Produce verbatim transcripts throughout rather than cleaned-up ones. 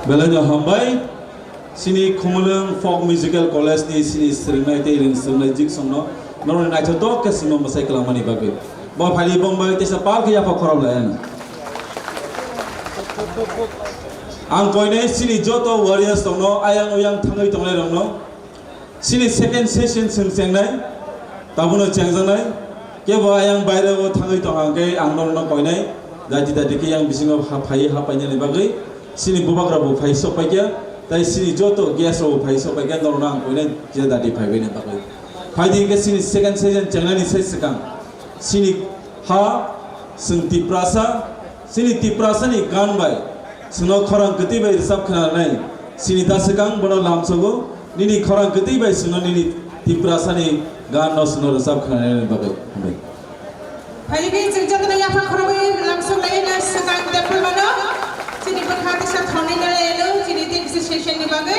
Belai no hambai. Chini Khumulwng Folk Musical College ni chini swrwngnai tei ring swrwngnai jik songno norokni naithotok khe swngno mwsai kwlangmani bagwi. Bo phaidi bongbai teisa pal khe yapha khorok lai ano. Ang koinai chini joto warriors tongno ayang uyang thangwi tongnai rokno. Chini second session chwng chengnai, tabukno chengjaknai, kebo ayang baireo thangwi tongkha hwnkhe ang norokno koinai, dati dati khe yang bisingo ha phaiwi ha painani bagwi, chini bubagrabo phai sok paikha, tei chini joto guest rokbo phai sok paikha, norokno ang koinai je dati phaibaini bagwi. Phaidi hwnkhe chini second session chengnani sai swkang, chini ha, chwng Tiprasa, chini Tiprasani gan bai, chwngno khorang kwtwi bai rwchap khwnanai, chini da swkang bono lamsogo, nini khorang kwtwi bai chwngno nini Tiprasani ganno chwngno rwchap khwnanai bagwi. Hambai. Phaidi chwng jotono yapha khorogwi lamsok laina swkang Debbarmano, chini bwkha tisa thornwi nalaino, chini tei kisa session ni bagwi,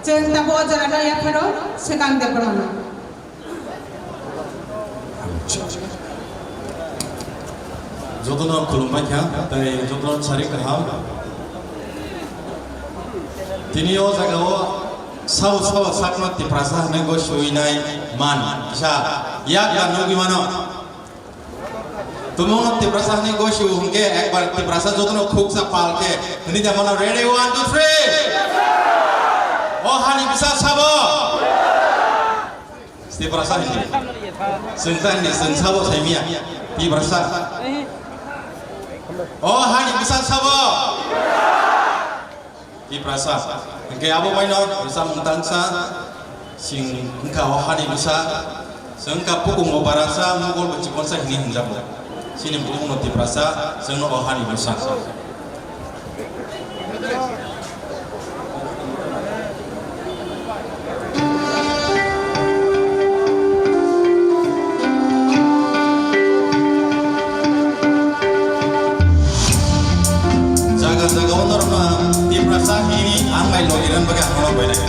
chwng tabo o jorano yapharo swkang Debbarmano. Jotono khulumbai kha, tei jotono sari kaham. Tini o jaga o sao sao sakno Tiprasa hwnwi gosiwi nai man kisa yak ya nugwi mano. Tumung Tiprasa hwnwi gosiwi hwnkhe ekbar Tiprasa jotono khuksa pal khe hwnwi da mano. Ready, one, two, three. O hani bwsa sabo. Tiprasa hini. Chwng ta hini, chwng sabo saimia. Tiprasa. O hani bwsa sabo. Tiprasa. Hwnkhe abo baino rwchapmung tangsa. Chwng wngkha o hani bwsa. Chwng wngkha Pukungo barasa, Mugolbo chikonsa hini hwnjago. Chini bumungno Tiprasa, chwngno o hani bwsa. Jaga jaga o norokno Tiprasa hini ang bai logi rwna bagwi ang norok bai nai.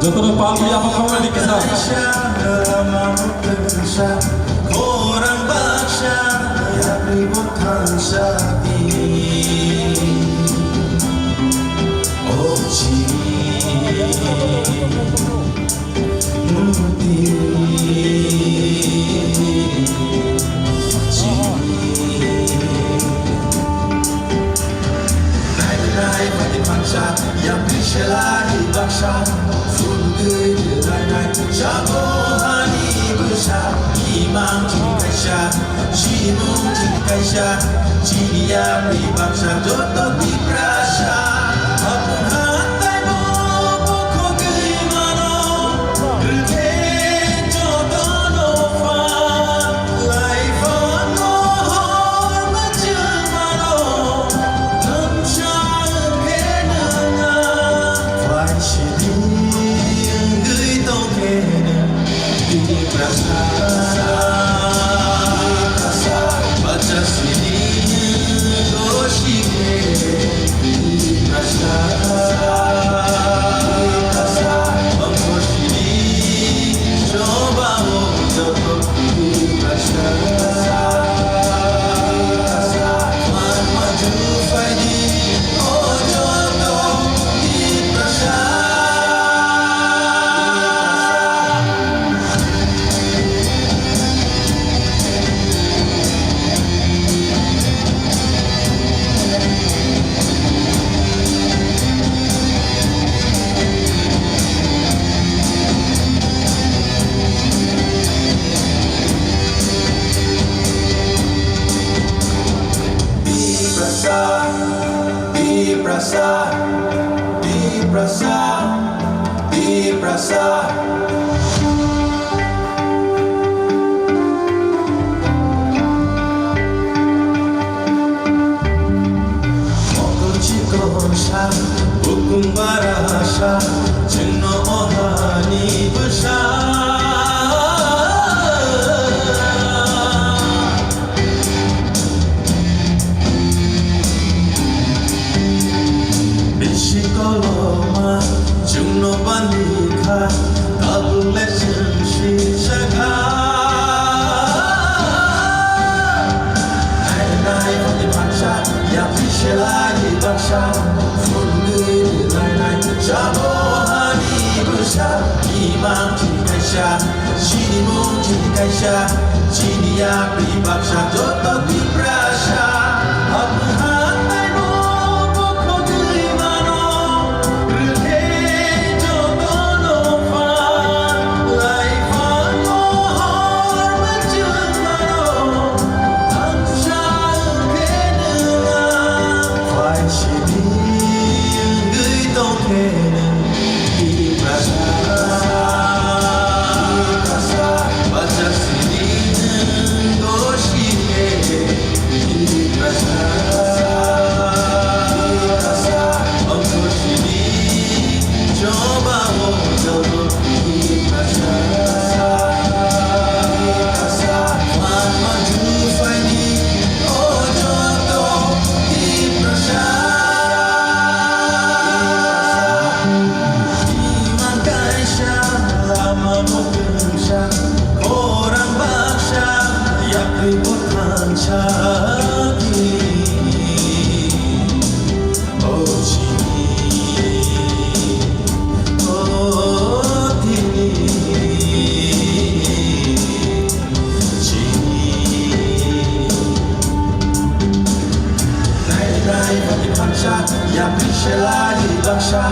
Jotono pal ya ma khawlani kisa. Khorang baksa, yakni bo thansa di. O chini muti. Chini. Nai nai pati baksa, ya pisela di baksa. Phulgwi belai nai, jabo hani bwsa, imang chini kaisa, simung chini kaisa, chini yapri baksa joto Tiprasa. Hapung hatai bo bokhogwi mano, rwkhe jotono pha, laiphang no hor mwchwng mano, nwngsa khe nwng ang. Phaisidi wngwi tongkhe nwng Tiprasa, Tiprasa, bacha sidi dosi khe Tiprasa, Tiprasa, bangso sidi choba o joto Tiprasa, Tiprasa, man maju phaidi o joto Tiprasa. Tiprasa, Tiprasa, Tiprasa, Tiprasa. Mokol chikon sa, bukung bara sa, chwngno o hani bwsa. Kaisa chini yapri baksa joto Tiprasa, haphang hathai bo bokhogwi mano, rwkhe jotono phan, lai phango hor mwchwng mano, thansa wngkhe nwng ang, phai sidi wngwi tongkhe nwng. Imang kaisa lama bo kwrwngsa, khorang baksa, yapri bo thansa di. O chini, o tini. Nainai bati baksa, yapri selai baksa,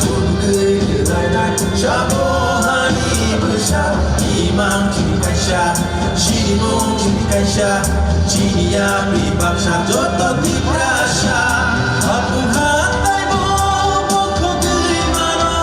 phunugwi nainai, sabo hani bwsa, imang chini kaisa, sinimung chini kaisa, chini yapri baksa, joto Tiprasa, haphang hathai bo bokhogwi mano.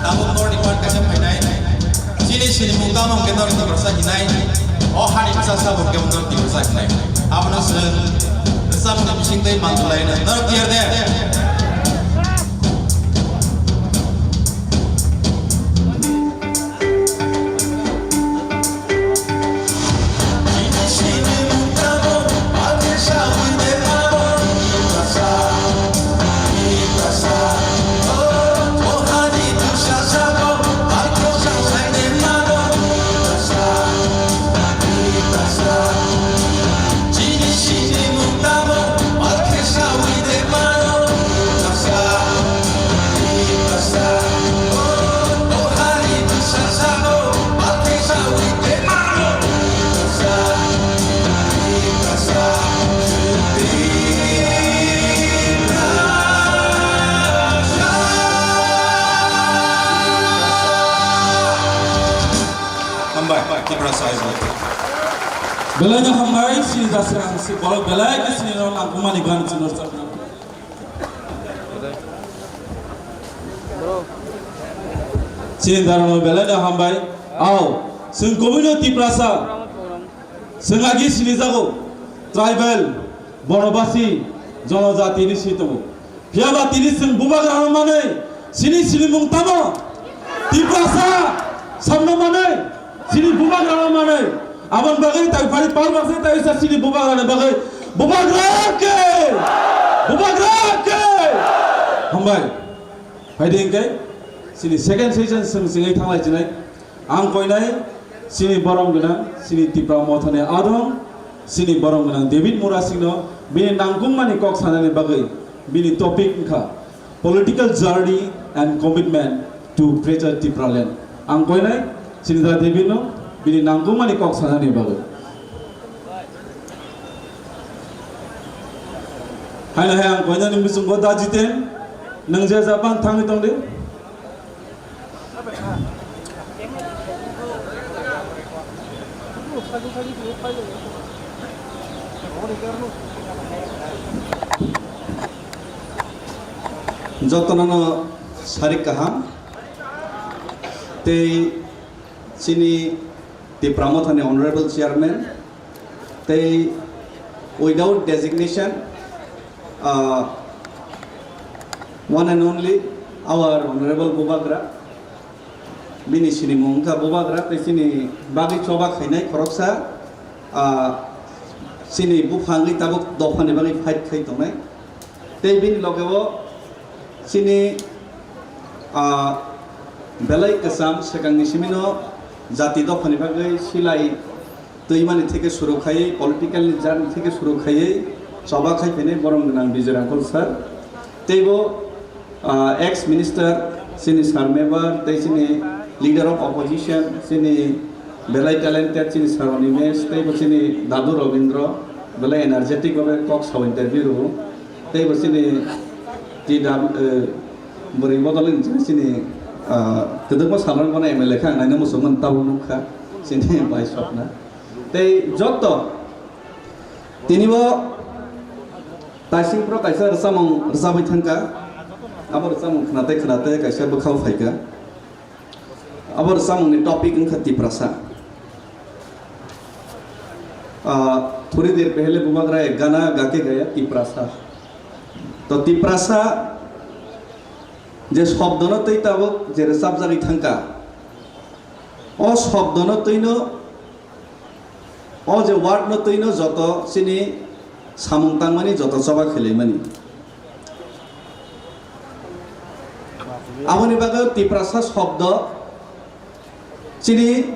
Tabuk norni part kaisa phainai. Chini sinimung tamo hwnkhe norok Tiprasa hinai. O hani bwsa sabo hwnkhe norok Tiprasa hinai. Abono chwng rwchapmungni bisingtwi manjulai hwnwi norok tiyar de? Hambai, Tiprasa hai bo. Belai no hambai, sini jaswk ang si borok belai khe sini no nangkukmani gana chini rwchapna. Chini dara no belai no hambai. Ao, chwng kubui no Tiprasa. Chwng agi sini jago. Tribal, Bonobasi, Jonojati ni si tongo. Phiya ba tini chwng bubagrano manwi, chini sinimung tamo? Tiprasa samno manwi, chini bubagrano manwi. Aboni bagwi tai phari palma se tai sa chini bubagrani bagwi. Bubagra ke! Bubagra ke! Hambai. Phaidi hwnkhe chini second session chwng chwngwi thanglai chinai. Ang koinai chini borom gwnang, chini Tipra Mothani adong, chini borom gwnang David Murasingno bini nangkukmani kok sanani bagwi bini topic wngkha Political Journey and Commitment to Greater Tipraland. Ang koinai chini da Davidno bini nangkukmani kok sanani bagwi. Haino hai ang koinani muchungo da Jiten, nwng je Japan thangwi tongdi. Jotono no sarik kaham tei Chini Tipra Mothani Honorable Chairman, tei without designation, uh, one and only our Honorable Bubagra, bini sinimung wngkha Bubagra, tei chini bagwi choba khainai khoroksa, ah, chini buphangwi tabuk dophani bagwi fight khai tongnai. Tei bini logeo chini, ah, belai kwcham swkangni simino jati dophani bagwi silai twimani theke suru khaiwi, political ni journey theke suru khaiwi choba khai phainai borom gwnang Bijoy Rangkhol sir. Teibo, ah, ex minister, chini sir Mebar, tei chini leader of opposition, chini belai talented chini sir Animesh, teibo chini dadu Robindra, belai energetic babe kok sao interview rwo. Teibo chini T W, eh, bwrwi bodol ni chini, chini, ah, kwdwkma salrang bono M L A kha ang naina muchungmani tabuk nukha chini bai sokna. Tei joto tini bo taising pro kaisa rwchapmung rwchapwi thangkha. Abo rwchapmung khwnate khwnate kaisa bwkhao phaikha. Abo rwchapmungni topic wngkha Tiprasa. Ah, थोड़ी देर पहले Bubagra ek gana गा के गया Tiprasa. To Tiprasa je shobdono twi tabuk je rwchapjagwi thangkha, o shobdono twino, o je word no twino joto chini samung tangmani, joto choba khailaimani. Aboni bagwi Tiprasa shobdo chini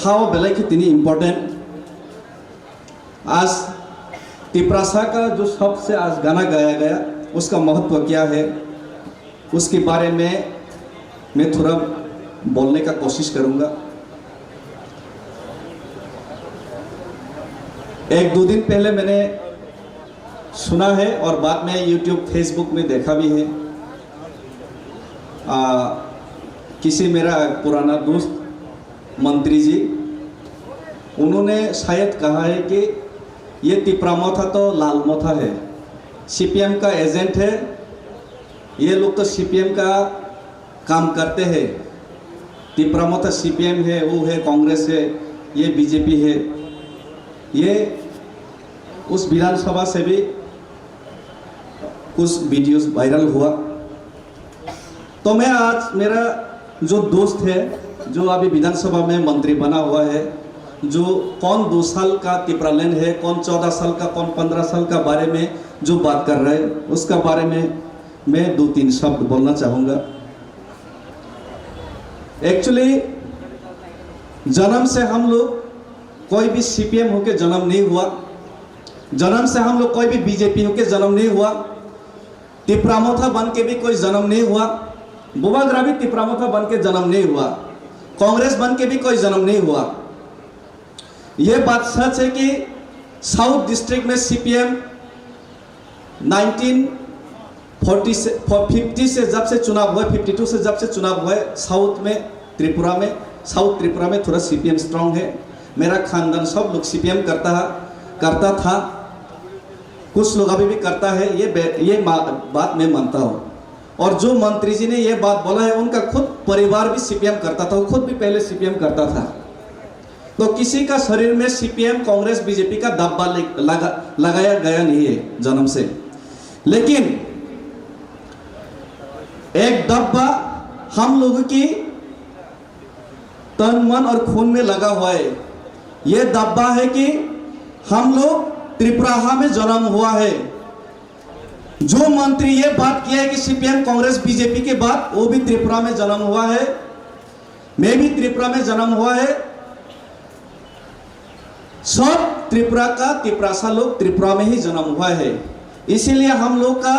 hao belai khe tini important. आज तिपरासा का जो शब्द से आज गाना गाया गया, उसका महत्व क्या है, उसके बारे में मैं थोड़ा बोलने का कोशिश करूँगा। एक दो दिन पहले मैंने सुना है और बाद में YouTube, Facebook में देखा भी है। आ, किसी मेरा पुराना दोस्त मंत्री जी, उन्होंने शायद कहा है कि ये तिपरा मोथा तो लाल मोथा है, सीपीएम का एजेंट है, ये लोग तो सीपीएम का काम करते हैं। तिपरा मोथा सीपीएम है, वो है, कांग्रेस है, ये बीजेपी है। ये उस विधानसभा से भी कुछ वीडियोज़ वायरल हुआ। तो मैं आज, मेरा जो दोस्त है, जो अभी विधानसभा में मंत्री बना हुआ है, जो कौन दो साल का तिपरालैंड है, कौन चौदह साल का, कौन पन्द्रह साल का बारे में जो बात कर रहा है, उसका बारे में मैं दो तीन शब्द बोलना चाहूँगा। एक्चुअली जन्म से हम लोग कोई भी सीपीएम होके जन्म नहीं हुआ, जन्म से हम लोग कोई भी बीजेपी होके जन्म नहीं हुआ, तिपरा मोथा बन के भी कोई जन्म नहीं हुआ, बुबाग्रा भी तिपरा मोथा बन के जन्म नहीं हुआ, कांग्रेस बन के भी कोई जन्म नहीं हुआ। ये बात सच है कि साउथ डिस्ट्रिक्ट में सीपीएम नाइनटीन फोर्टी से, फिफ्टी से जब से चुनाव हुआ, फिफ्टी टू से जब से चुनाव हुआ है, साउथ में, त्रिपुरा में, साउथ त्रिपुरा में थोड़ा सीपीएम स्ट्रांग है। मेरा खानदान सब लोग सीपीएम करता है, करता था, कुछ लोग अभी भी करता है, ये बे-, ये मा-, बात मैं मानता हूँ। और जो मंत्री जी ने ये बात बोला है, उनका खुद परिवार भी सीपीएम करता था, वो खुद भी पहले सीपीएम करता था। तो किसी का शरीर में सीपीएम, कांग्रेस, बीजेपी का धब्बा ले-, लगा, लगाया गया नहीं है जन्म से, लेकिन एक धब्बा हम लोगों की तन, मन और खून में लगा हुआ है। ये धब्बा है कि हम लोग त्रिपुराहा में जन्म हुआ है। जो मंत्री ये बात किया है कि सीपीएम, कांग्रेस, बीजेपी के बाद, वो भी त्रिपुरा में जन्म हुआ है, मैं भी त्रिपुरा में जन्म हुआ है। सब त्रिपुरा का तिपरासा लोग त्रिपुरा में ही जन्म हुआ है, इसीलिए हम लोग का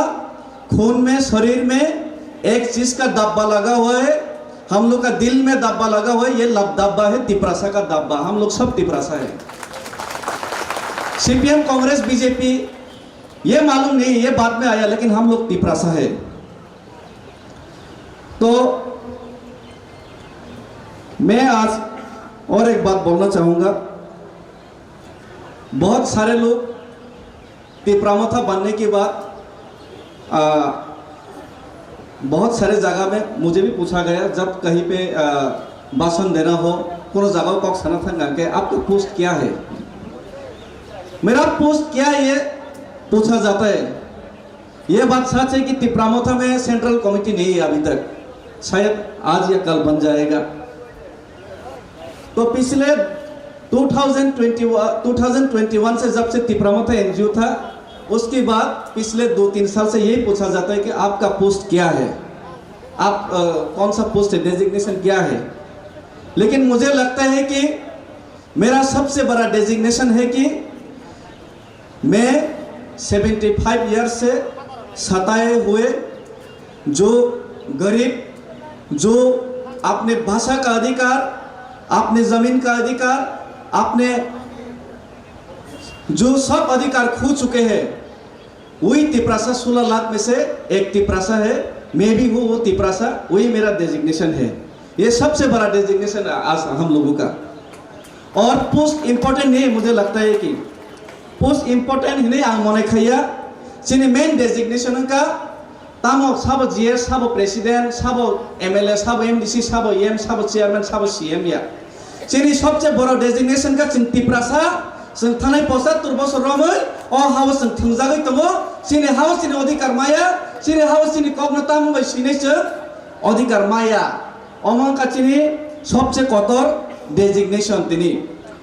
खून में, शरीर में एक चीज का धब्बा लगा हुआ है, हम लोग का दिल में धब्बा लगा हुआ है। ये लब-, धब्बा है तिपरासा का धब्बा। हम लोग सब तिपरासा है। सीपीएम, कांग्रेस, बीजेपी, ये मालूम नहीं, ये बाद में आया, लेकिन हम लोग तिपरासा है। तो मैं आज और एक बात बोलना चाहूँगा। बहुत सारे लोग तिपरा मोथा बनने के बाद, आ, बहुत सारे जगह में मुझे भी पूछा गया, जब कहीं पे, आ, भाषण देना हो, কোনো জায়গাও কক সানা থাকবে, आपका पोस्ट क्या है? मेरा पोस्ट क्या है, ये पूछा जाता है। ये बात सच है कि तिपरा मोथा में सेंट्रल कमेटी नहीं है अभी तक, शायद आज या कल बन जाएगा। तो पिछले two thousand twenty one, two thousand twenty one से जब से तिपरा मोथा एनजीओ था, उसके बाद पिछले दो तीन साल से यही पूछा जाता है कि आपका पोस्ट क्या है, आप, अ, कौन सा पोस्ट है, डेजिग्नेशन क्या है। लेकिन मुझे लगता है कि मेरा सबसे बड़ा डेजिग्नेशन है कि मैं सेवेंटी फ़ाइव ईयर्स से सताए हुए जो गरीब, जो अपने भाषा का अधिकार, अपने जमीन का अधिकार, अपने जो सब अधिकार खो चुके हैं, वही तिपरासा सोलह लाख में से एक तिपरासा है। मैं भी हूँ वो तिपरासा, वही मेरा डेजिग्नेशन है। ये सबसे बड़ा डेजिग्नेशन है आज हम लोगों का। और पोस्ट इंपॉर्टेंट नहीं है, मुझे लगता है कि पोस्ट इंपॉर्टेंट नहीं, ang mone khaiya chini main designation का tamo sabo GS, sabo president, sabo MLA, sabo MDC, sabo EM, sabo chairman, sabo CM ya. Chini सबसे बड़ा डेजिग्नेशन का chini तिपरासा, chwng thanai पचहत्तर बसर romwi o hao chwng thwngjagwi tongo. Chini hao chini अधिकार maya, chini hao chini kokno tamo bai sinai chwng अधिकार maya. Omo wngkha chini सबसे kotor designation tini.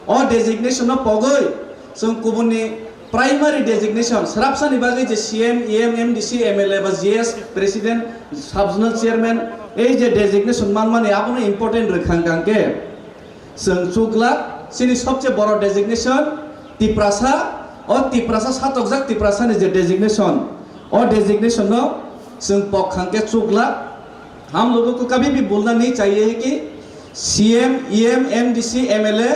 O designation no pogwi chwng kubunni primary designation, srapsani bagwi je CM, EM, MDC, MLA ba GS, president, sub zonal chairman, ei je designation manmani abono important rwkha hwnkhe chwng chukla chini सबसे बड़ा designation Tiprasa, o Tiprasa satokjak Tiprasa ni je designation, o designation no chwng pok hwnkhe chukla. हम लोगों को कभी भी भूलना नहीं चाहिए है कि सीएम, ईएम, एमडीसी, एमएलए,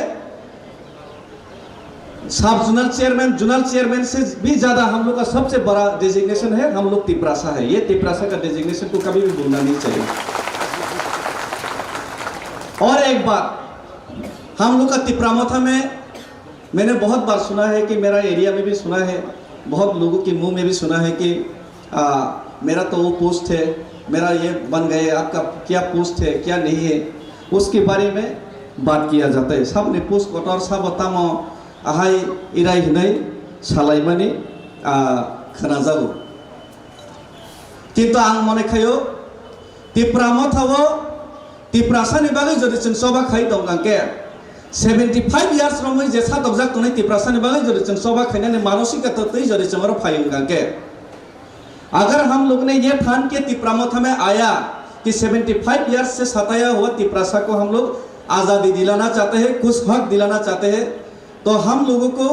सब जोनल चेयरमैन, जोनल चेयरमैन से भी ज्यादा हम लोग का सबसे बड़ा डेजिग्नेशन है, हम लोग तिपरासा है। ये तिपरासा का डेजिग्नेशन को कभी भी भूलना नहीं चाहिए। और एक बात, हम लोग का तिपरा मोथा में मैंने बहुत बार सुना है कि मेरा एरिया में भी सुना है, बहुत लोगों के मुंह में भी सुना है कि आ, मेरा तो वो पोस्ट है, मेरा ये बन गए, आपका क्या पोस्ट है, क्या नहीं है, उसके बारे में बात किया जाता है। Saboni post kotor, sabo tamo ahai irai hinai salaimani, a, khwnajago. Kintu ang mone khaio, Tipra mothao Tiprasani bagwi jodi chwng choba khai tong kha khe, seventy five years romwi je satokjak tongnai Tiprasani bagwi jodi chwng choba khainani manosika to twi jodi chwng oro phai wng kha khe, अगर हम लोग ने ये ठान के तिपरा मोथा में आया कि सेवेंटी फ़ाइव ईयर्स से सताया हुआ तिपरासा को हम लोग आज़ादी दिलाना चाहते हैं, कुछ हक दिलाना चाहते हैं, तो हम लोगों को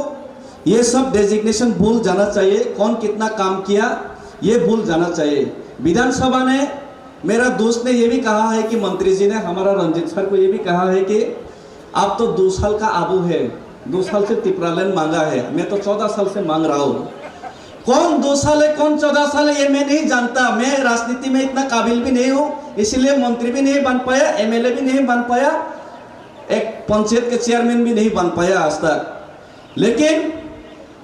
ये सब डेजिग्नेशन भूल जाना चाहिए, कौन कितना काम किया, ये भूल जाना चाहिए। विधानसभा ने, मेरा दोस्त ने ये भी कहा है कि मंत्री जी ने हमारा रंजीत सर को ये भी कहा है कि आप तो दो साल का आबू है, दो साल से तिपरालैंड मांगा है, मैं तो चौदह साल से मांग रहा हूँ। कौन दो साल है, कौन चौदह साल है, ये मैं नहीं जानता। मैं राजनीति में इतना काबिल भी नहीं हूँ, इसीलिए मंत्री भी नहीं बन पाया, एमएलए भी नहीं बन पाया, एक पंचायत के चेयरमैन भी नहीं बन पाया आज तक। लेकिन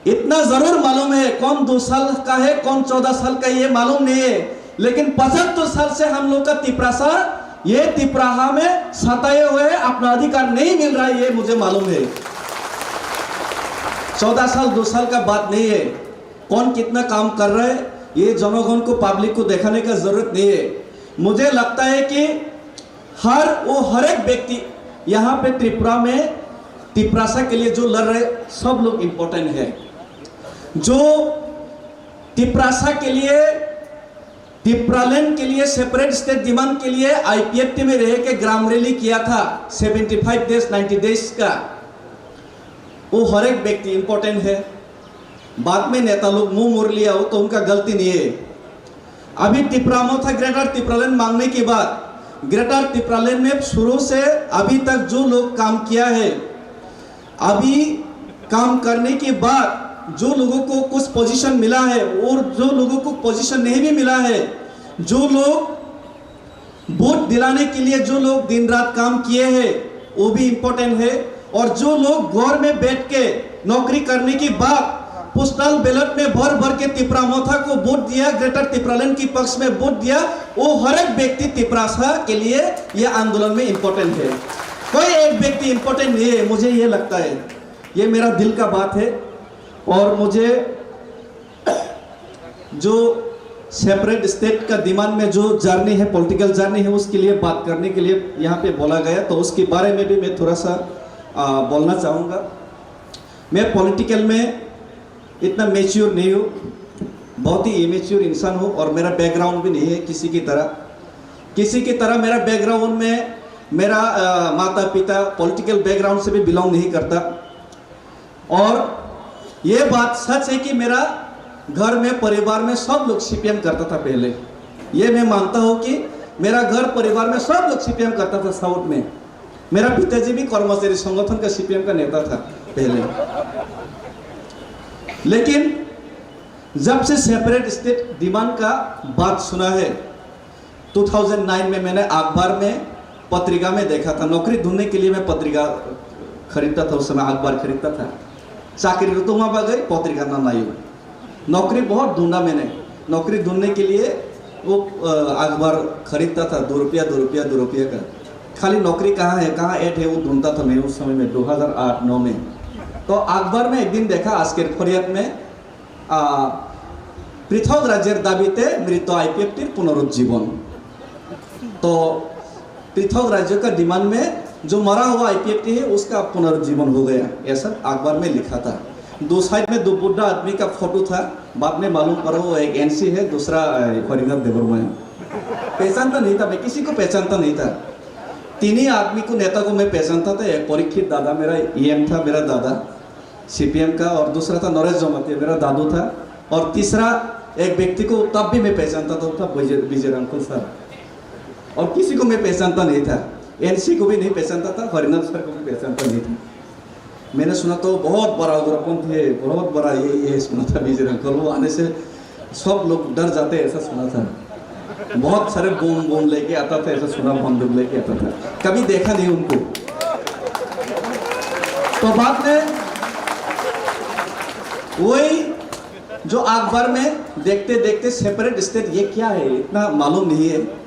इतना जरूर मालूम है, कौन दो साल का है, कौन चौदह साल का है, ये मालूम नहीं है। लेकिन पचहत्तर साल से हम लोग का तिपरासा, ये तिपराहा में सताए हुए हैं, अपना अधिकार नहीं मिल रहा है, ये मुझे मालूम है। चौदह साल, दो साल का बात नहीं है। कौन कितना काम कर रहा है, ये जनगण को, पब्लिक को दिखाने का जरूरत नहीं है। मुझे लगता है कि हर, वो हर एक व्यक्ति यहाँ पे त्रिपुरा में तिपरासा के लिए जो लड़ रहे, सब लोग इम्पोर्टेंट है। जो तिपरासा के लिए, तिपरालैंड के लिए सेपरेट स्टेट डिमांड के लिए आईपीएफटी में रह के ग्राम रैली किया था, seventy five days, ninety days का, वो हर एक व्यक्ति इम्पोर्टेंट है। बाद में नेता लोग मुंह मोड़ लिया हो तो उनका गलती नहीं है। अभी तिपरा मोथा ग्रेटर तिपरालैंड मांगने के बाद ग्रेटर तिपरालैंड में शुरू से अभी तक जो लोग काम किया है, अभी काम करने के बाद जो लोगों को कुछ पोजीशन मिला है और जो लोगों को पोजीशन नहीं भी मिला है, जो लोग वोट दिलाने के लिए जो लोग दिन रात काम किए हैं, वो भी इम्पोर्टेंट है। और जो लोग घर में बैठ के नौकरी करने के बाद पोस्टल बैलेट में भर भर के तिपरा मोथा को वोट दिया, ग्रेटर तिपरालैंड के पक्ष में वोट दिया, वो हर एक व्यक्ति तिपरासा के लिए यह आंदोलन में इम्पोर्टेंट है। कोई एक व्यक्ति इंपॉर्टेंट नहीं है, मुझे ये लगता है। ये मेरा दिल का बात है। और मुझे जो सेपरेट स्टेट का डिमांड में जो जर्नी है, पॉलिटिकल जर्नी है, उसके लिए बात करने के लिए यहाँ पे बोला गया, तो उसके बारे में भी मैं थोड़ा सा आ, बोलना चाहूँगा। मैं पॉलिटिकल में इतना मैच्योर नहीं हूँ, बहुत ही इमेच्योर इंसान हूँ और मेरा बैकग्राउंड भी नहीं है किसी की तरह। किसी की तरह मेरा बैकग्राउंड में मेरा आ, माता पिता पॉलिटिकल बैकग्राउंड से भी बिलोंग नहीं करता। और ये बात सच है कि मेरा घर में, परिवार में सब लोग सीपीएम करता था पहले। ये मैं मानता हूँ कि मेरा घर परिवार में सब लोग सीपीएम करता था साउथ में। मेरा पिताजी भी कर्मचारी संगठन का सीपीएम का नेता था पहले। लेकिन जब से सेपरेट स्टेट डिमांड का बात सुना है, दो हज़ार नौ में मैंने अखबार में, पत्रिका में देखा था। नौकरी ढूंढने के लिए मैं पत्रिका खरीदता था, उस समय अखबार खरीदता था। चाकरी तो वहाँ पर गई, पत्रिका ना लाई। नौकरी बहुत ढूंढा मैंने। नौकरी ढूंढने के लिए वो अ, अखबार खरीदता था, दो रुपया, दो रुपया, दो रुपया का। खाली नौकरी कहाँ है, कहाँ ऐड है, वो ढूंढता था मैं उस समय में, दो हज़ार आठ नौ में। तो अखबार में एक दिन देखा, आज के फरियाद में आ, পৃথক রাজ্যের দাবিতে মৃত আইপিএফটির পুনরুজ্জীবন। तो पृथक राज्य का डिमांड में जो मरा हुआ आईपीएफटी है, उसका पुनर्जीवन हो गया, ऐसा अखबार में लिखा था। दो साइड में दो बुढ़ा आदमी का फोटो था। बाद में मालूम पड़ा वो एक एनसी है, दूसरा अ, हरिंदर देबरमाया। पहचानता नहीं था, मैं किसी को पहचानता नहीं था। तीन ही आदमी को, नेता को मैं पहचानता था। एक परीक्षित दादा मेरा ईएम था, मेरा दादा सीपीएम का, और दूसरा था नरेश जमातिया, मेरा दादू था, और तीसरा एक व्यक्ति को तब भी मैं पहचानता था, वो था विजय, विजय रामकुल सर। और किसी को मैं पहचानता नहीं था, एनसी को भी नहीं पहचानता था, हरिनाथ सर को भी पहचानता नहीं था। मैंने सुना तो बहुत बड़ा उग्रपंथी है, बहुत बड़ा ये, ये सुना था विजय रामकुल, वो आने से सब लोग डर जाते हैं, ऐसा सुना था। बहुत सारे बम बम लेके आता था, ऐसा सुना, बंदूक लेके आता था। कभी देखा नहीं उनको। तो बाद में वही जो अखबार में देखते देखते सेपरेट स्टेट ये क्या है, इतना मालूम नहीं है।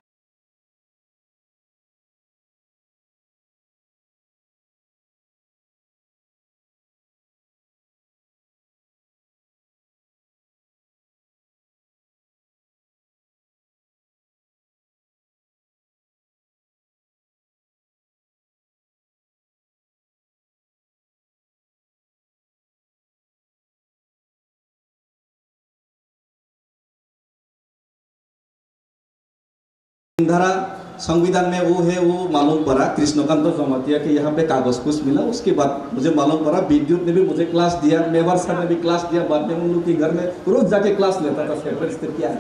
धारा संविधान में वो है, वो मालूम पड़ा। कृष्णकांत जमातिया के यहाँ पे कागज कुछ मिला, उसके बाद मुझे मालूम पड़ा। विद्युत ने भी मुझे क्लास दिया, मेवार सर ने भी क्लास दिया। बाद में उन लोग के घर में रोज जाके क्लास लेता था, सेपरेट स्टेट क्या है।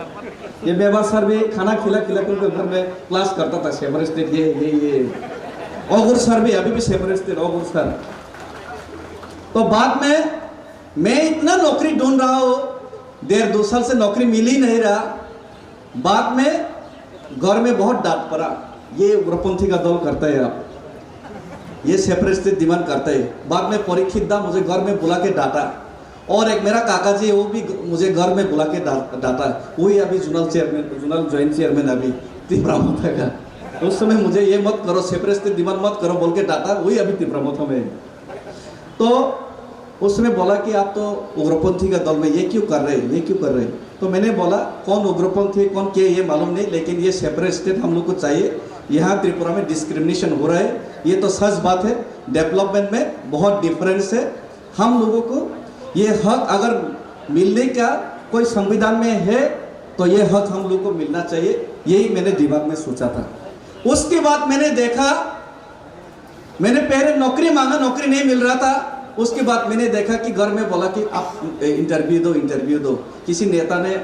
ये मेवार सर भी खाना खिला खिला के उनके घर में क्लास करता था, सेपरेट स्टेट ये, ये, ये। ओगुर सर भी अभी भी सेपरेट स्टेट, ओगुर सर। तो बाद में मैं इतना नौकरी ढूंढ रहा हूँ, डेढ़ दो साल से नौकरी मिल ही नहीं रहा। बाद में घर में बहुत डांट पड़ा, "ये उग्रपंथी का दल करता है आप, ये सेपरेट स्टेट डिमांड करता है।" बाद में परीक्षित दा मुझे घर में बुला के डांटा, और एक मेरा काका जी है, वो भी ग-, मुझे घर में बुला के डा-, डांटा। वही अभी zonal chairman, zonal joint chairman अभी तिपरा मोथा का। उस समय मुझे, "ये मत करो, सेपरेट स्टेट डिमांड मत करो," बोल के डांटा, वही अभी तिपरा मोथा में है। तो उसने बोला कि आप तो उग्रपंथी का दल में, ये क्यों कर रहे हैं, ये क्यों कर रहे हैं? तो मैंने बोला, कौन उग्रपंथी है, कौन क्या है, ये मालूम नहीं, लेकिन ये सेपरेट स्टेट हम लोग को चाहिए। यहाँ त्रिपुरा में डिस्क्रिमिनेशन हो रहा है, ये तो सच बात है। डेवलपमेंट में बहुत डिफरेंस है। हम लोगों को ये हक अगर मिलने का कोई संविधान में है, तो ये हक हम लोग को मिलना चाहिए, यही मैंने दिमाग में सोचा था। उसके बाद मैंने देखा, मैंने पहले नौकरी मांगा, नौकरी नहीं मिल रहा था। उसके बाद मैंने देखा कि घर में बोला कि आप, ए, इंटरव्यू दो, इंटरव्यू दो। किसी नेता ने,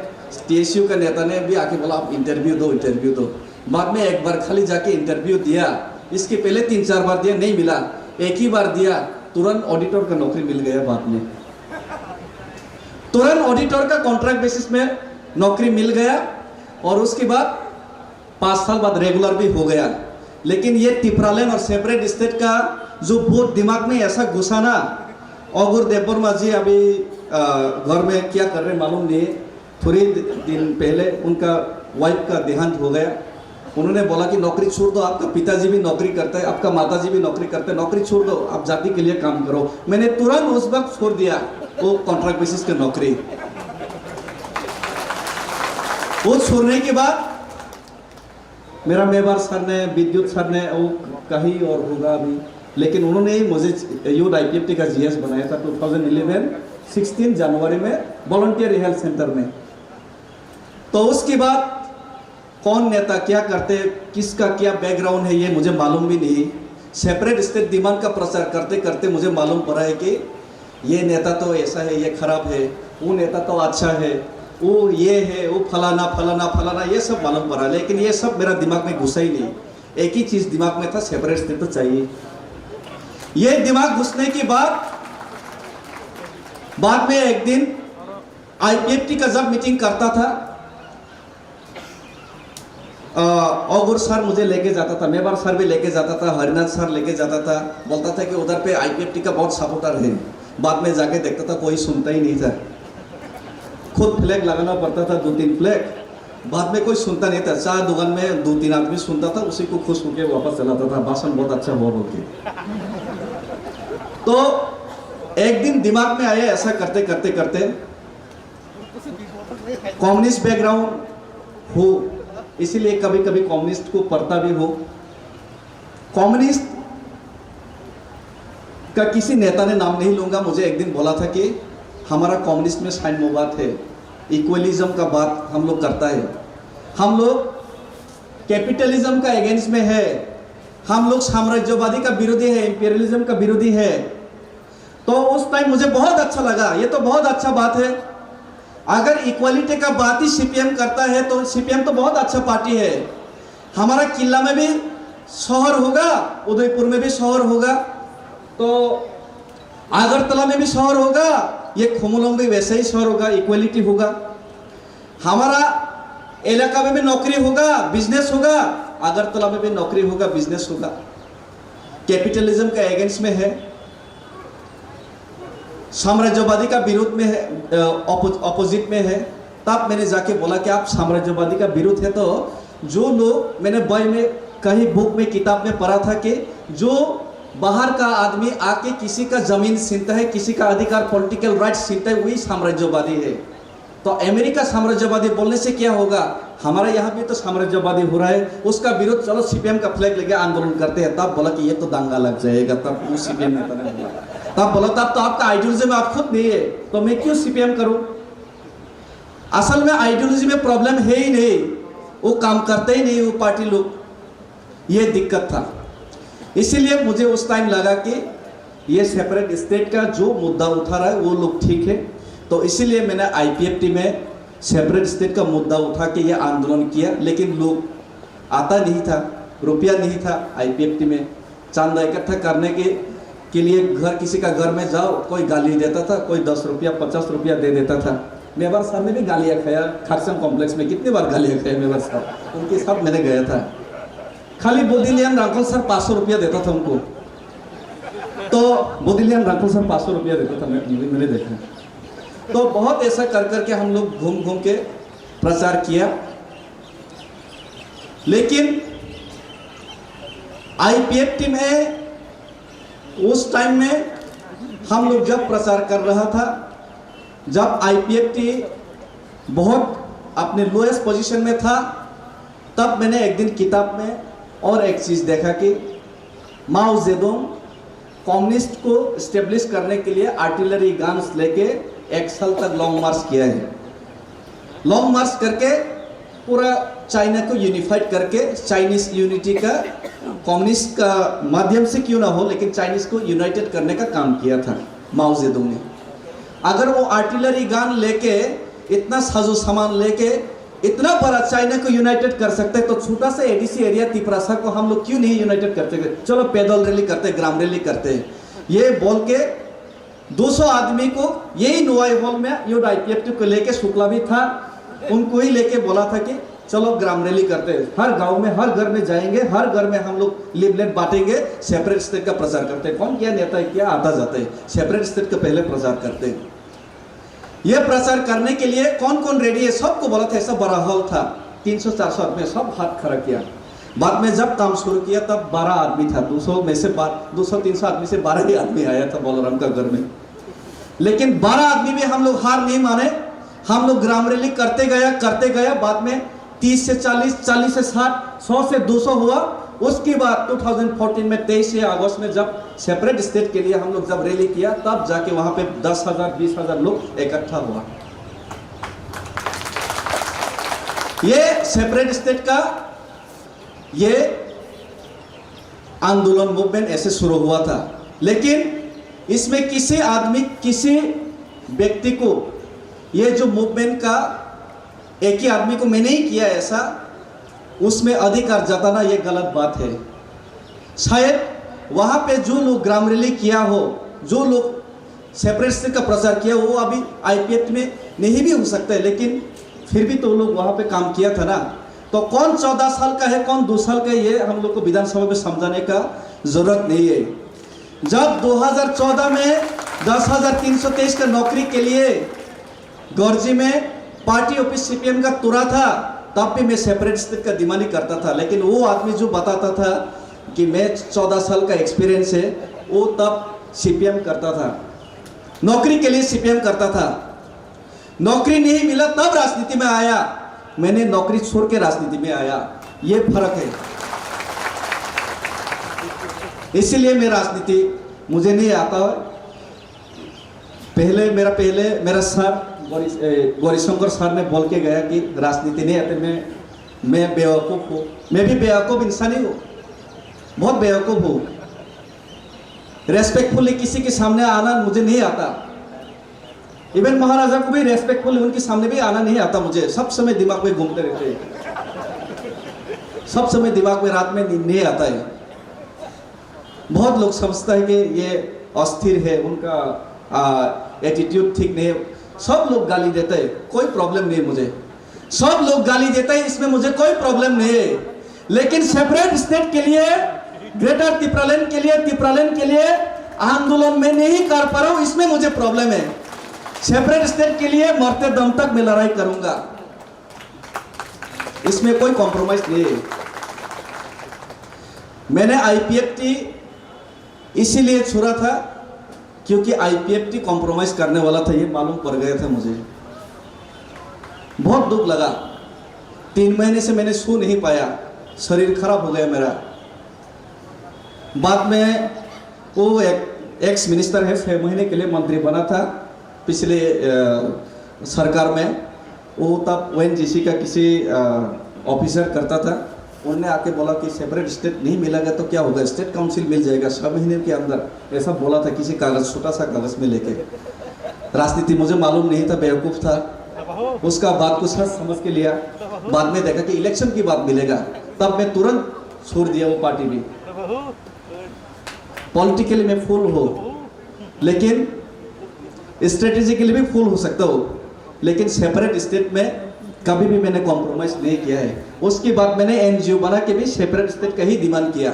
टीएसयू का नेता ने भी आके बोला, "आप इंटरव्यू दो, इंटरव्यू दो।" बाद में एक बार खाली जाके इंटरव्यू दिया, इसके पहले तीन चार बार दिया, नहीं मिला। एक ही बार दिया, तुरंत ऑडिटर का नौकरी मिल गया बाद में। तुरंत ऑडिटर का कॉन्ट्रैक्ट बेसिस में नौकरी मिल गया और उसके बाद पाँच साल बाद रेगुलर भी हो गया। लेकिन ये टिपरालैंड और सेपरेट स्टेट का जो भूत दिमाग में ऐसा घुसा ना, ओगुर देबबर्मा जी अभी, अ, घर में क्या कर रहे मालूम नहीं, थोड़ी दिन पहले उनका वाइफ का देहांत हो गया। उन्होंने बोला कि नौकरी छोड़ दो, आपका पिताजी भी नौकरी करता है, आपका माताजी भी नौकरी करते हैं, नौकरी छोड़ दो, आप जाति के लिए काम करो। मैंने तुरंत उस वक्त छोड़ दिया वो कॉन्ट्रैक्ट बेसिस का नौकरी। वो छोड़ने के बाद मेरा मेवार सर ने, विद्युत सर ने, वो कहीं और होगा अभी, लेकिन उन्होंने ही मुझे यूथ आईपीएफटी का जीएस बनाया था ट्वेंटी इलेवन सिक्सटीन जनवरी में वॉलंटियर हेल्थ सेंटर में। तो उसके बाद कौन नेता क्या करते, किसका क्या बैकग्राउंड है, ये मुझे मालूम भी नहीं। सेपरेट स्टेट डिमांड का प्रचार करते करते मुझे मालूम पड़ा है कि ये नेता तो ऐसा है, ये खराब है, वो नेता तो अच्छा है, वो ये है, वो फलाना फलाना फलाना, ये सब मालूम पड़ा, लेकिन ये सब मेरा दिमाग में घुसा ही नहीं। एक ही चीज दिमाग में था, सेपरेट स्टेट तो चाहिए। ये दिमाग घुसने के बाद, बाद में एक दिन आईपीएफटी का जब मीटिंग करता था, अ, ऑगुर सर मुझे लेके जाता था, मेवार सर भी लेके जाता था, हरिनाथ सर लेके जाता था, बोलता था कि उधर पे आईपीएफटी का बहुत सपोर्टर है। बाद में जाके देखता था, कोई सुनता ही नहीं था। खुद फ्लैग लगाना पड़ता था, दो तीन फ्लैग। बाद में कोई सुनता नहीं था। चाय दुकान में दो तीन आदमी सुनता था, उसी को खुश होके वापस चलाता था, भाषण बहुत अच्छा हुआ बोल के। तो एक दिन दिमाग में आया, ऐसा करते करते करते कम्युनिस्ट बैकग्राउंड हो, इसीलिए कभी कभी कम्युनिस्ट को पढ़ता भी हो। कम्युनिस्ट का किसी नेता ने नाम नहीं लूंगा, मुझे एक दिन बोला था कि हमारा कम्युनिस्ट में साम्यवाद है, इक्वलिज्म का बात हम लोग करता है, हम लोग कैपिटलिज्म का अगेंस्ट में है, हम लोग साम्राज्यवादी का विरोधी है, इंपीरियलिज्म का विरोधी है। तो उस टाइम मुझे बहुत अच्छा लगा, ये तो बहुत अच्छा बात है। अगर इक्वलिटी का बात ही सीपीएम करता है तो सीपीएम तो बहुत अच्छा पार्टी है। हमारा किला में भी शहर होगा, उदयपुर में भी शहर होगा, तो अगरतला में भी शहर होगा, ये खुमोलंग भी वैसे ही शहर होगा, इक्वलिटी होगा। हमारा इलाका में भी नौकरी होगा, बिजनेस होगा, अगरतला में भी नौकरी होगा, बिजनेस होगा। कैपिटलिज्म का अगेंस्ट में है, साम्राज्यवादी का विरोध में है, अपोजिट में है। तब मैंने जाके बोला कि आप साम्राज्यवादी का विरोध है, तो जो लोग, मैंने बई में कहीं बुक में किताब में पढ़ा था कि जो बाहर का आदमी आके किसी का जमीन छीनता है, किसी का अधिकार पॉलिटिकल राइट्स छीनता है, वही साम्राज्यवादी है। तो अमेरिका साम्राज्यवादी बोलने से क्या होगा? हमारा यहाँ भी तो साम्राज्यवादी हो रहा है, उसका विरोध, चलो सीपीएम का फ्लैग लेके आंदोलन करते हैं। तब बोला कि ये तो दंगा लग जाएगा, तब वो सीपीएम नेता ने बोला। तब बोला, तब तो आपका आइडियोलॉजी में आप खुद नहीं है, तो मैं क्यों सीपीएम करूं? असल में आइडियोलॉजी में प्रॉब्लम है ही नहीं, वो काम करते ही नहीं वो पार्टी लोग। ये दिक्कत था। इसीलिए मुझे उस टाइम लगा कि ये सेपरेट स्टेट का जो मुद्दा उठा रहा है वो लोग ठीक है। तो इसीलिए मैंने आईपीएफटी में सेपरेट स्टेट का मुद्दा उठा के ये आंदोलन किया, लेकिन लोग आता नहीं था, रुपया नहीं था आईपीएफटी में। चंदा इकट्ठा करने के के लिए घर, किसी का घर में जाओ, कोई गाली देता था, कोई दस रुपया, पचास रुपया दे देता था। मेवार साहब ने भी गालियाँ खाया, खारसंग कॉम्प्लेक्स में कितनी बार गालियाँ खाया मेवार साहब, उनके साथ मैंने गया था। खाली बोदिलियान रांखल सर पाँच सौ रुपया देता था उनको, तो बोदिलियान रांखल सर पाँच सौ रुपया देता था, मैं, मैंने देखा। तो बहुत ऐसा कर करके हम लोग घूम घूम के प्रचार किया, लेकिन आईपीएफटी में उस टाइम में हम लोग जब प्रचार कर रहा था, जब आईपीएफटी बहुत अपने लोएस्ट पोजीशन में था, तब मैंने एक दिन किताब में और एक चीज़ देखा कि माओ जेडुंग कम्युनिस्ट को स्टेब्लिश करने के लिए आर्टिलरी गन्स लेके एक साल तक लॉन्ग मार्च किया है। लॉन्ग मार्च करके पूरा चाइना को यूनिफाइड करके, चाइनीज यूनिटी का, कम्युनिस्ट का माध्यम से क्यों ना हो, लेकिन चाइनीज को यूनाइटेड करने का काम किया था माओ जेडुंग ने। अगर वो आर्टिलरी गन लेके, इतना साजो सामान लेके इतना बड़ा चाइना को यूनाइटेड कर सकते हैं, तो छोटा सा एडीसी एरिया तिपरासा को हम लोग क्यों नहीं यूनाइटेड करते? चलो पैदल रैली करते, ग्राम रैली करते, ये बोल के दो सौ आदमी को यही नोआई हॉल में यूथ आईपीएफटी को लेके, शुक्ला भी था, उनको ही लेके बोला था कि चलो ग्राम रैली करते हैं, हर गांव में, हर घर में जाएंगे, हर घर में हम लोग लिफलेट बांटेंगे, सेपरेट स्टेट का प्रचार करते हैं। कौन क्या नेता है, क्या आता जाता है, सेपरेट स्टेट का पहले प्रचार करते हैं। ये प्रचार करने के लिए कौन कौन रेडी है, सबको बोला था। ऐसा बड़ा हॉल था, तीन सौ चार सौ आदमी, सब हाथ खड़ा किया। बाद में जब काम शुरू किया, तब बारह आदमी था, दो सौ में से बा-, दो सौ तीन सौ आदमी से बारह ही आदमी आया था बलराम का घर में। लेकिन बारह आदमी भी हम लोग हार नहीं माने। हम लोग ग्राम रैली करते गया, करते गया, बाद में तीस से चालीस, चालीस से साठ, सौ से दो सौ हुआ। उसके बाद ट्वेंटी फ़ोर्टीन में, तेईस अगस्त में, जब सेपरेट स्टेट के लिए हम लोग जब रैली किया, तब जाके वहां पे दस हज़ार, बीस हज़ार लोग इकट्ठा हुआ। ये सेपरेट स्टेट का ये आंदोलन, मूवमेंट ऐसे शुरू हुआ था, लेकिन इसमें किसी आदमी, किसी व्यक्ति को ये जो मूवमेंट का एक ही आदमी को मैंने ही किया ऐसा, उसमें अधिकार जताना ये गलत बात है। शायद वहाँ पे जो लोग ग्राम रैली किया हो, जो लोग सेपरेट स्टेट का प्रचार किया, वो अभी आईपीएफ में नहीं भी हो सकता है, लेकिन फिर भी तो लोग वहाँ पे काम किया था ना। तो कौन चौदह साल का है, कौन दो साल का है, ये हम लोग को विधानसभा में समझाने का जरूरत नहीं है। जब दो हज़ार चौदह में दस हज़ार तीन सौ तेईस का नौकरी के लिए गर्जी में पार्टी ऑफिस सीपीएम का तुरा था, तब भी मैं सेपरेट स्टेट का डिमांड ही करता था। लेकिन वो आदमी जो बताता था कि मैं चौदह साल का एक्सपीरियंस है, वो तब सीपीएम करता था, नौकरी के लिए सीपीएम करता था। नौकरी नहीं मिला तब राजनीति में आया, मैंने नौकरी छोड़ के राजनीति में आया, ये फर्क है। इसीलिए मैं राजनीति, मुझे नहीं आता है। पहले मेरा, पहले मेरा सर गौरी, ए, गौरीशंकर सर ने बोल के गया कि राजनीति नहीं आते, मैं, मैं बेवकूफ़ हूँ। मैं भी बेवकूफ़ इंसान ही हूँ, बहुत बेवकूफ़ हूँ। रेस्पेक्टफुली किसी के सामने आना मुझे नहीं आता। इवन महाराजा को भी रेस्पेक्टफुली उनके सामने भी आना नहीं आता मुझे, सब समय दिमाग में घूमते रहते हैं, सब समय दिमाग में रात में नींद नहीं आता है। बहुत लोग समझता है कि ये अस्थिर है, उनका एटीट्यूड ठीक नहीं है, सब लोग गाली देते हैं, कोई प्रॉब्लम नहीं है मुझे। सब लोग गाली देते हैं, इसमें मुझे कोई प्रॉब्लम नहीं है। लेकिन सेपरेट स्टेट के लिए, ग्रेटर तिप्रालैंड के लिए, तिप्रालैंड के लिए आंदोलन मैं नहीं कर पा रहा हूँ, इसमें मुझे प्रॉब्लम है। सेपरेट स्टेट के लिए मरते दम तक मैं लड़ाई करूंगा, इसमें कोई कॉम्प्रोमाइज नहीं है। मैंने आईपीएफटी इसीलिए छोड़ा था क्योंकि आईपीएफटी कॉम्प्रोमाइज करने वाला था, ये मालूम पड़ गया था मुझे। बहुत दुख लगा। तीन महीने से मैंने सो नहीं पाया, शरीर खराब हो गया मेरा। बाद में वो एक एक्स मिनिस्टर है, छः महीने के लिए मंत्री बना था पिछले, अ, सरकार में। वो तब ओएनजीसी का किसी, अ, ऑफिसर करता था। उनने आके बोला कि सेपरेट स्टेट नहीं मिलेगा तो क्या होगा, स्टेट काउंसिल मिल जाएगा छह महीने के अंदर, ऐसा बोला था किसी कागज, छोटा सा कागज में लेके। राजनीति मुझे मालूम नहीं था, बेवकूफ़ था। उसका बात को सच समझ के लिया। बाद में देखा कि इलेक्शन के बाद मिलेगा, तब मैं तुरंत छोड़ दिया वो पार्टी भी। पॉलिटिकली मैं फुल हूँ, लेकिन स्ट्रेटेजिकली भी फुल हो सकता हूँ, लेकिन सेपरेट स्टेट में कभी भी मैंने कॉम्प्रोमाइज नहीं किया है। उसके बाद मैंने एनजीओ बना के भी सेपरेट स्टेट का ही डिमांड किया,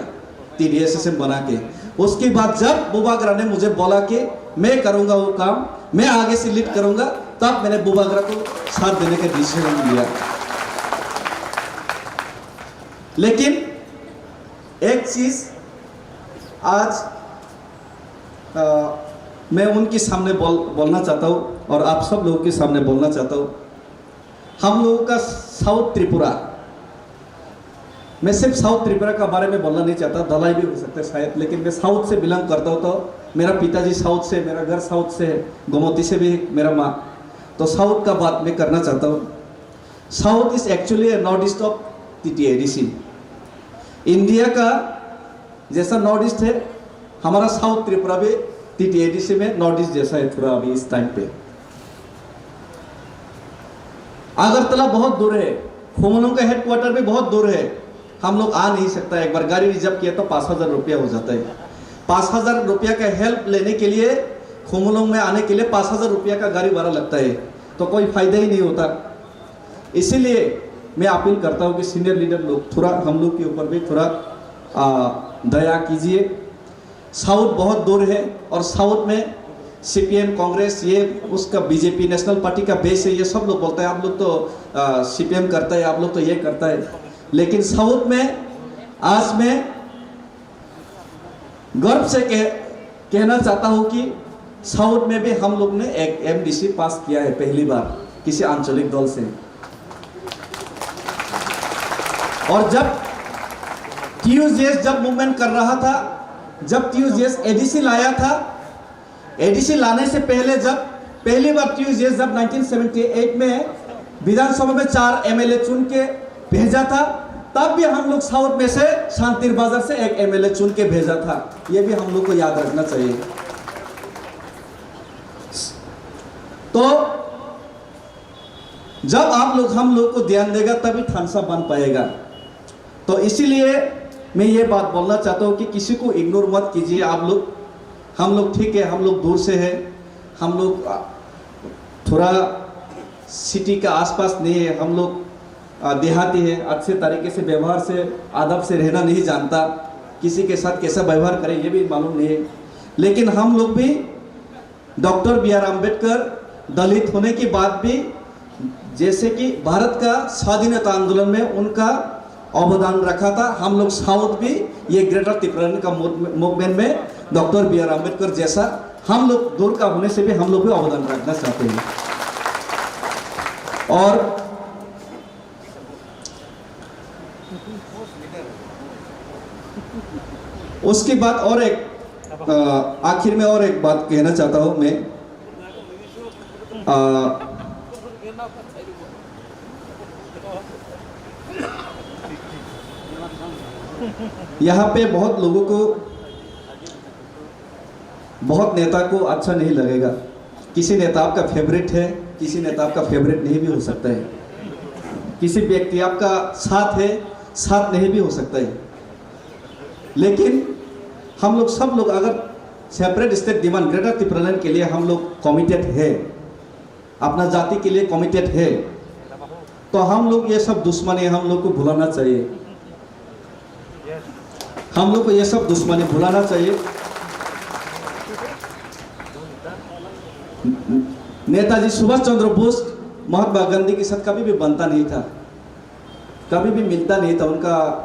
टीडीएसएसएम बना के। उसके बाद जब बुबागरा ने मुझे बोला कि मैं करूँगा वो काम, मैं आगे से लीड करूँगा, तब मैंने बुबागरा को साथ देने का डिसीजन लिया। लेकिन एक चीज़ आज, अ, मैं उनके सामने बोल, बोलना चाहता हूँ और आप सब लोगों के सामने बोलना चाहता हूँ। हम लोगों का साउथ त्रिपुरा, मैं सिर्फ साउथ त्रिपुरा का बारे में बोलना नहीं चाहता, धलाई भी हो सकता है शायद, लेकिन मैं साउथ से बिलोंग करता हूँ, तो मेरा पिताजी साउथ से, मेरा घर साउथ से है, गोमती से भी मेरा माँ, तो साउथ का बात मैं करना चाहता हूँ। South is actually a northeast of TTADC. India का जैसा नॉर्थ ईस्ट है, हमारा साउथ त्रिपुरा भी टीटीएडीसी में नॉर्थ ईस्ट जैसा है थोड़ा अभी इस टाइम पे। अगरतला बहुत दूर है, खुमलुंग का हेडक्वार्टर भी बहुत दूर है, हम लोग आ नहीं सकता। एक बार गाड़ी रिजर्व किया तो पाँच हज़ार रुपया हो जाता है। पाँच हज़ार रुपया का हेल्प लेने के लिए, खुमलुंग में आने के लिए पाँच हज़ार रुपया का गाड़ी भाड़ा लगता है, तो कोई फायदा ही नहीं होता। इसीलिए मैं अपील करता हूँ कि सीनियर लीडर लोग थोड़ा हम लोग के ऊपर भी थोड़ा, आ, दया कीजिए। साउथ बहुत दूर है और साउथ में सीपीएम, कांग्रेस, ये उसका बीजेपी, नेशनल पार्टी का बेस है, ये सब लोग बोलता है, "आप लोग तो, आ, सीपीएम करता है, आप लोग तो ये करता है।" लेकिन साउथ में आज मैं गर्व से कह, कहना चाहता हूँ कि साउथ में भी हम लोग ने एक एमडीसी पास किया है पहली बार किसी आंचलिक दल से। और जब टीयूजेएस जब मूवमेंट कर रहा था, जब टीयूजेएस एडीसी लाया था, एडीसी लाने से पहले जब पहली बार टीयूजेएस जब नाइनटीन सेवेंटी एट में विधानसभा में चार एमएलए चुन के भेजा था, तब भी हम लोग साउथ में से शांतिर बाजार से एक एमएलए चुन के भेजा था। ये भी हम लोग को याद रखना चाहिए। तो जब आप लोग हम लोग को ध्यान देगा, तभी थानसा बन पाएगा। तो इसीलिए मैं ये बात बोलना चाहता हूँ कि किसी को इग्नोर मत कीजिए आप लोग। हम लोग ठीक है, हम लोग दूर से हैं, हम लोग, आ, थोड़ा सिटी का आसपास नहीं है, हम लोग, आ, देहाती है, अच्छे तरीके से व्यवहार से, आदब से रहना नहीं जानता, किसी के साथ कैसा व्यवहार करें ये भी मालूम नहीं है। लेकिन हम लोग भी डॉक्टर बी आर अम्बेडकर दलित होने के बाद भी, जैसे कि भारत का स्वाधीनता आंदोलन में उनका अवदान रखा था, हम लोग साउथ भी ये ग्रेटर तिप्रालैंड का मूव-, मूवमेंट में डॉक्टर बी आर अम्बेडकर जैसा हम लोग दूर का होने से भी हम लोग भी अवदान रखना चाहते हैं। और उसके बाद और एक, अ, आखिर में और एक बात कहना चाहता हूँ मैं। अ, यहाँ पे बहुत लोगों को, बहुत नेता को अच्छा नहीं लगेगा। किसी नेता आपका फेवरेट है, किसी नेता आपका फेवरेट नहीं भी हो सकता है। किसी व्यक्ति आपका साथ है, साथ नहीं भी हो सकता है। लेकिन हम लोग, सब लोग अगर सेपरेट स्टेट डिमांड, ग्रेटर तिप्रालैंड के लिए हम लोग कमिटेड है, अपना जाति के लिए कमिटेड है, तो हम लोग ये सब दुश्मनी हम लोग को भुलाना चाहिए। हम लोग को ये सब दुश्मनी भुलाना चाहिए। नेताजी सुभाष चंद्र बोस महात्मा गांधी के साथ कभी भी बनता नहीं था, कभी भी मिलता नहीं था। उनका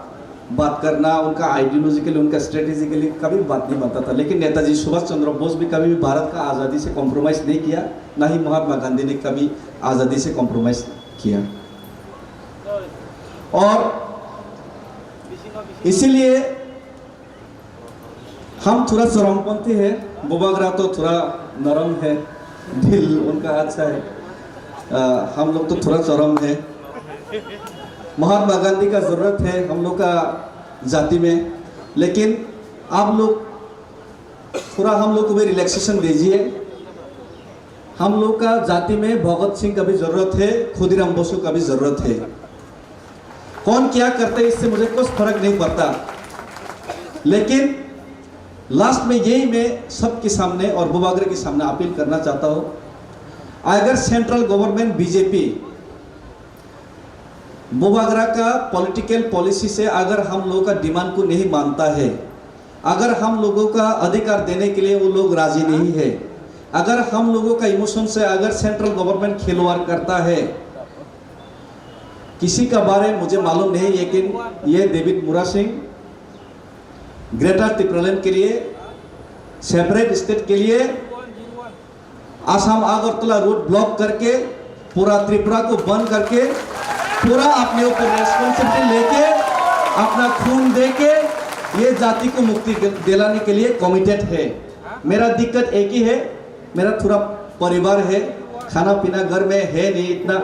बात करना, उनका आइडियोलॉजिकली, उनका स्ट्रेटेजिकली कभी भी बात नहीं बनता था। लेकिन नेताजी सुभाष चंद्र बोस भी कभी भी भारत का आज़ादी से कॉम्प्रोमाइज़ नहीं किया, ना ही महात्मा गांधी ने कभी आज़ादी से कॉम्प्रोमाइज़ किया। और इसीलिए हम थोड़ा चरमपंथी है, बुबागरा तो थोड़ा नरम है, दिल उनका अच्छा है। अ, हम लोग तो थोड़ा चरम है। महात्मा गांधी का जरूरत है हम लोग का जाति में, लेकिन आप लोग थोड़ा हम लोग को भी रिलैक्सेशन दीजिए। हम लोग का जाति में भगत सिंह का भी जरूरत है, खुदीराम बोसो का भी जरूरत है। कौन क्या करता है, इससे मुझे कुछ फर्क नहीं पड़ता, लेकिन लास्ट में यही मैं सबके सामने और बुबागरा के सामने अपील करना चाहता हूँ, अगर सेंट्रल गवर्नमेंट बीजेपी बुबागरा का पॉलिटिकल पॉलिसी से अगर हम लोगों का डिमांड को नहीं मानता है, अगर हम लोगों का अधिकार देने के लिए वो लोग राजी नहीं है, अगर हम लोगों का इमोशन से अगर सेंट्रल गवर्नमेंट खिलवाड़ करता है, किसी का बारे मुझे मालूम नहीं, लेकिन ये डेविड मुरा सिंह ग्रेटर तिप्रालैंड के लिए, सेपरेट स्टेट के लिए आसाम अगरतला रोड ब्लॉक करके पूरा त्रिपुरा को बंद करके पूरा अपने ऊपर रेस्पॉन्सिबिलिटी लेके अपना खून दे के ये जाति को मुक्ति दिलाने के लिए कमिटेड है। मेरा दिक्कत एक ही है, मेरा थोड़ा परिवार है, खाना पीना घर में है नहीं इतना,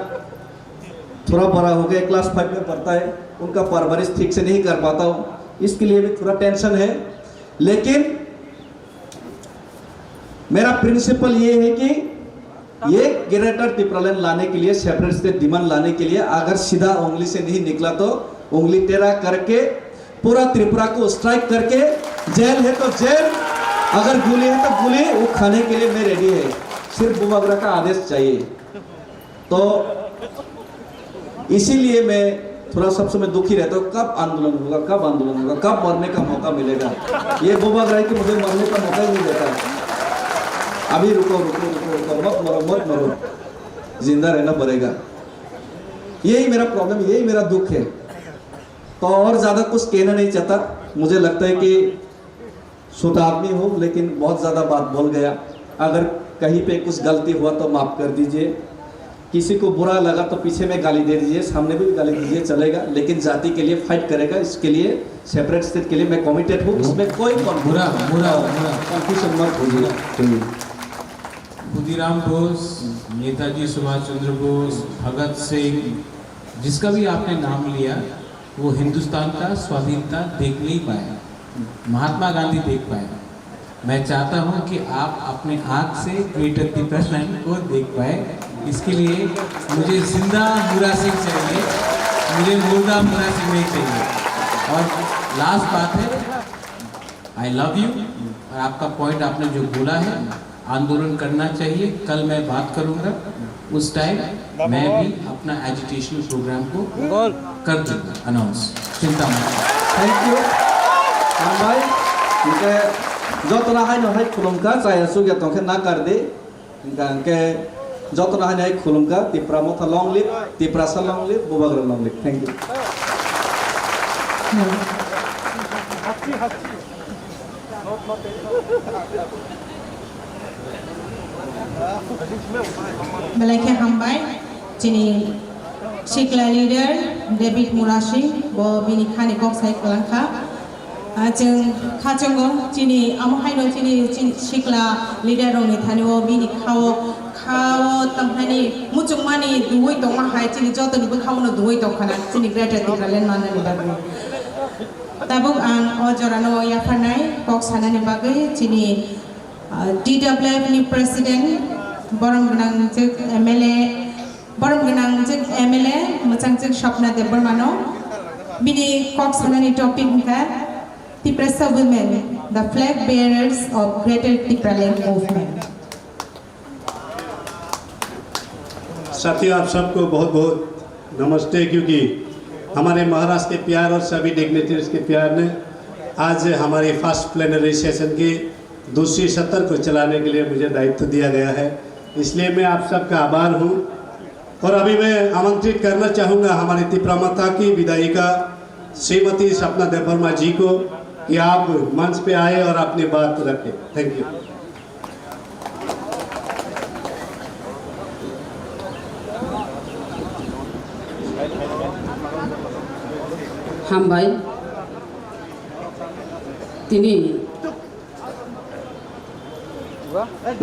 थोड़ा बड़ा हो गया, क्लास फ़ाइव में पढ़ता है, उनका परवरिश ठीक से नहीं कर पाता हूँ, इसके लिए भी थोड़ा टेंशन है। लेकिन मेरा प्रिंसिपल ये है कि ये ग्रेटर तिप्रालैंड लाने के लिए, सेपरेट स्टेट डिमांड लाने के लिए अगर सीधा उंगली से नहीं निकला तो उंगली टेढ़ा करके पूरा त्रिपुरा को स्ट्राइक करके जेल है तो जेल, अगर गोली है तो गोली, वो खाने के लिए मैं रेडी है। सिर्फ बुबागरा का आदेश चाहिए। तो इसीलिए मैं थोड़ा सब समय दुखी रहता हूँ, कब आंदोलन होगा, कब आंदोलन होगा, कब मरने का मौका मिलेगा। ये बुबागरा है कि मुझे मरने का मौका ही नहीं देता। अभी रुको, रुको, रुको, रुको, मत मरो, मत मरो, जिंदा रहना पड़ेगा। यही मेरा प्रॉब्लम, यही मेरा दुख है। तो और ज्यादा कुछ कहना नहीं चाहता। मुझे लगता है कि छोटा आदमी हूँ, लेकिन बहुत ज्यादा बात बोल गया। अगर कहीं पे कुछ गलती हुआ तो माफ कर दीजिए। किसी को बुरा लगा तो पीछे में गाली दे दीजिए, सामने भी गाली दीजिए, चलेगा, लेकिन जाति के लिए फाइट करेगा। इसके लिए, सेपरेट स्टेट के लिए मैं कमिटेड हूँ, इसमें कोई कॉन्फ्लिक्ट, मुरा, मुरा, मुरा। कन्फ्यूजन मत होइए। मुरा। खुदीराम बोस, नेताजी सुभाष चंद्र बोस, भगत सिंह, जिसका भी आपने नाम लिया, वो हिंदुस्तान का स्वाधीनता देख नहीं पाए, महात्मा गांधी देख पाए। मैं चाहता हूं कि आप अपने आंख से ग्रेटर तिब्बत लैंड को देख पाए। इसके लिए मुझे जिंदा मुरा सिंह चाहिए, मुझे मुर्दा मुरा सिंह नहीं चाहिए। और लास्ट बात है, आई लव यू। और आपका पॉइंट आपने जो बोला है, आंदोलन करना चाहिए। कल मैं बात करूंगा, उस टाइम मैं भी अपना एजिटेशन प्रोग्राम को कर दूंगा अनाउंस। चिंता मत करो। Thank you. Hambai. Hingke jotono haino hai khulumkha, chaya chukya tongkhe nakar di. Hingka hingke jotono haino hai khulumkha, Tipra Motha long live, Tiprasa long live, Bubagra long live. Thank you. Belai khe hambai chini sikla leader David Murasing bo bini khani kok sai kwlangkha. Ah, chwng khachungo chini amo haino chini, chini sikla leader rokni thani o bini khao, khao tamhani muchungmani duwi tongma hai chini jotoni bwkhao no duwi tongkhana chini Greater Tipraland manani bagwi. Tabuk ang o jorano yapharnai kok sanani bagwi chini, ah, T W F ni President, borom gwnang jwk M L A, borom gwnang jwk M L A, mwchang jwk Swapna Debbarmano, bini kok sanani topic wngkha Tiprasa Women, the Flag Bearers of Greater Tipraland Movement. साथियों, आप सबको बहुत बहुत नमस्ते, क्योंकि हमारे महाराष्ट्र के प्यार और सभी डिग्निटरीज के प्यार ने आज हमारी फर्स्ट प्लेनरी सेशन की दूसरी सत्र को चलाने के लिए मुझे दायित्व दिया गया है, इसलिए मैं आप सबका आभार हूँ। और अभी मैं आमंत्रित करना चाहूँगा हमारी तिप्रा माता की विधायिका श्रीमती सपना देबवर्मा जी को कि आप मंच पे आए और अपनी बात रखें। Thank you. Hambai. Tini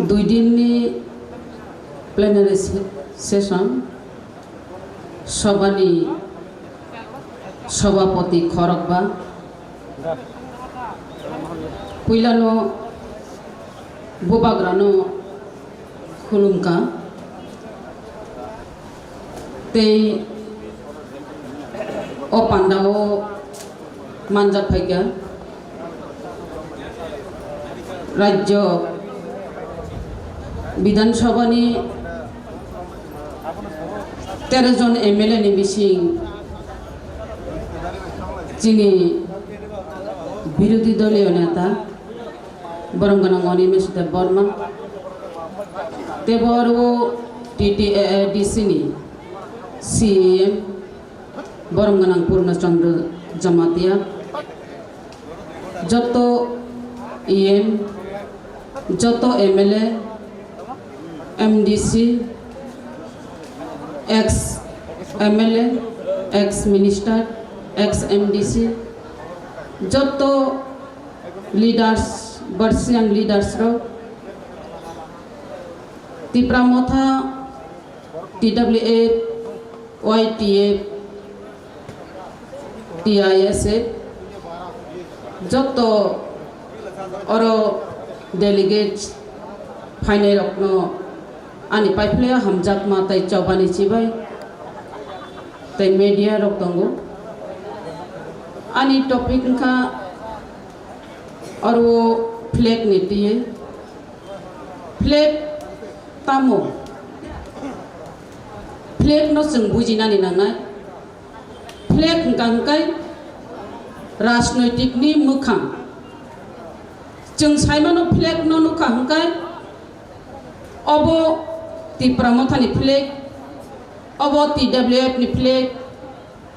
dui din ni plenary se-, session, sobani sobapoti khorokba, puilano bubagrano khulumkha, tei o pandao manjak phaikha Rajyo Bidhan Sabha ni tero jon M L A ni bising chini birodhi doliyo neta borom gwnang Animesh Debbarma, tei bo aro o T T A A D C ni C E M borom gwnang Purna Chandra Jamatia, joto E M, joto M L A, M D C, ex M L A, ex minister, ex M D C, joto leaders, Barsian leaders rok, Tipra Motha, T W F, Y T F, T I S F, joto oro delegates phainai rokno ani paiphlaiya hamjakma tei chobani chibai tei media rok tongo. Ani topic wngkha oro flag ni twi. Flag tamo? Flag no chwng bujinani nangnai. Flag hwnkha hwnkhe rajnoitik ni mwkhang. Chwng saimano flag no nukha hwnkhe obo Tipra Motha ni flag, obo T W F ni flag,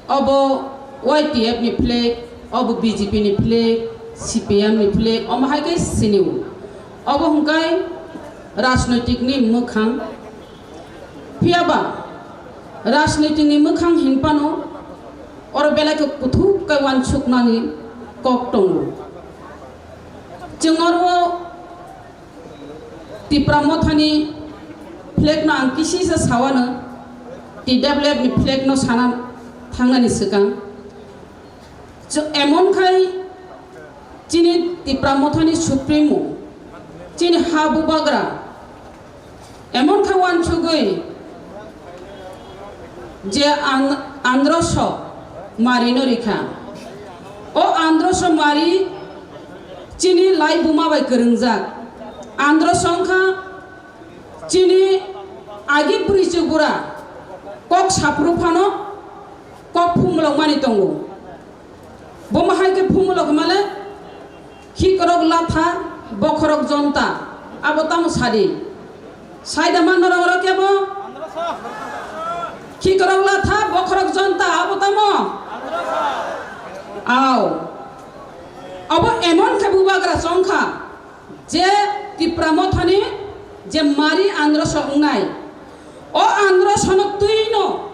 obo Y T F ni flag, obo B J P ni flag, C P M ni flag, omo hai khe sinio. Obo hwnkhe rajnoitik ni mwkhang. Phiya ba rajnoitik ni mwkhang hinphano oro belai khe kuthuk khe uansuknani kok tongo. Chwng oro Tipra Mothani flag no ang kisisa sawano, T W F ni flag no sana thangnani swkang. Chw-, emon khai chini Tipra Mothani Supremo, chini ha bubagra, emon khe uansugwi je an-, androso mari no rikha. O androso mari chini lai buma bai kwrwngjak. Androso wngkha chini agi bwrwi chwbura kok saphuru phano kok phumulokmani tongo. Bomo hai khe phumulok hwnmale, khikrok latha, bokhorok jonta, abo tamo sadi. Saida man norok oro kebo? Khikrok latha, bokhorok jonta, abo tamo? Ao. Abo emon khe bubagra chongkha. Je Tipra Mothani je mari androso wngnai, o androsono twino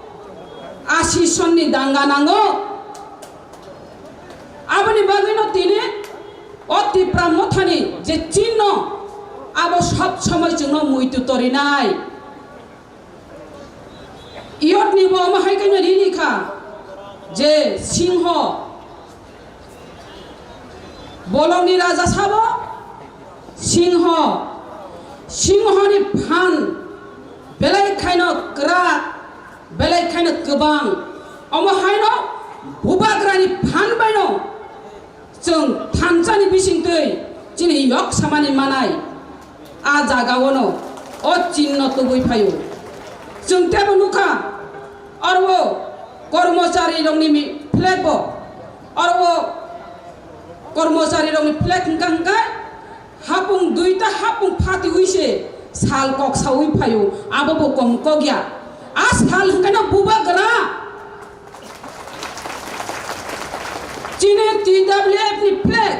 asi sonni danga nango. Aboni bagwino tini o Tipra Mothani je chinno abo sob somoi chwngno muitu torinai. Iyot ni bo omo hai khe no rini kha je singho, bolongni raja sabo singho, singhoni phan belai khaino kwrak, belai khaino kwbang. Omo haino bubagrani phan baino chwng thansani bisingtwi chini yok samani manai a jagao no o chinno tubui phaio. Chwng tebo nukha, oro o kormochari rokni mi-, flag bo, oro o kormochari rokni flag hwnkha hwnkhe hapung duita hapung phatiwi se sal kok sawi phaio, abo bo kom kok ya. A sal hwnkhe no bubagra. Chini T W F ni flag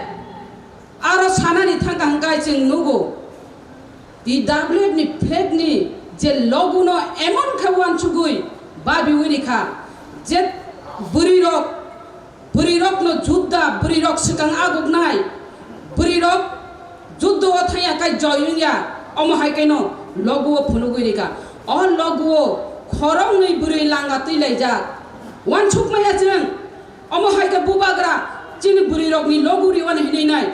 aro sanani thangkha hwnkhe chwng nugo. T W F ni flag ni je logo no emon khe uansugwi babiwi rikha je bwrwi rok, bwrwi rok no judda, bwrwi rok swkang aguknai, bwrwi rok juddo o thangya khai joy wngya, omo hai khe no logo o phunugwi rikha. O logo o khoroknwi bwrwi langa twi laijak. Uansukmaya chwng, omo hai khe bubagra chini bwrwi rokni logo riwani hinwi nai.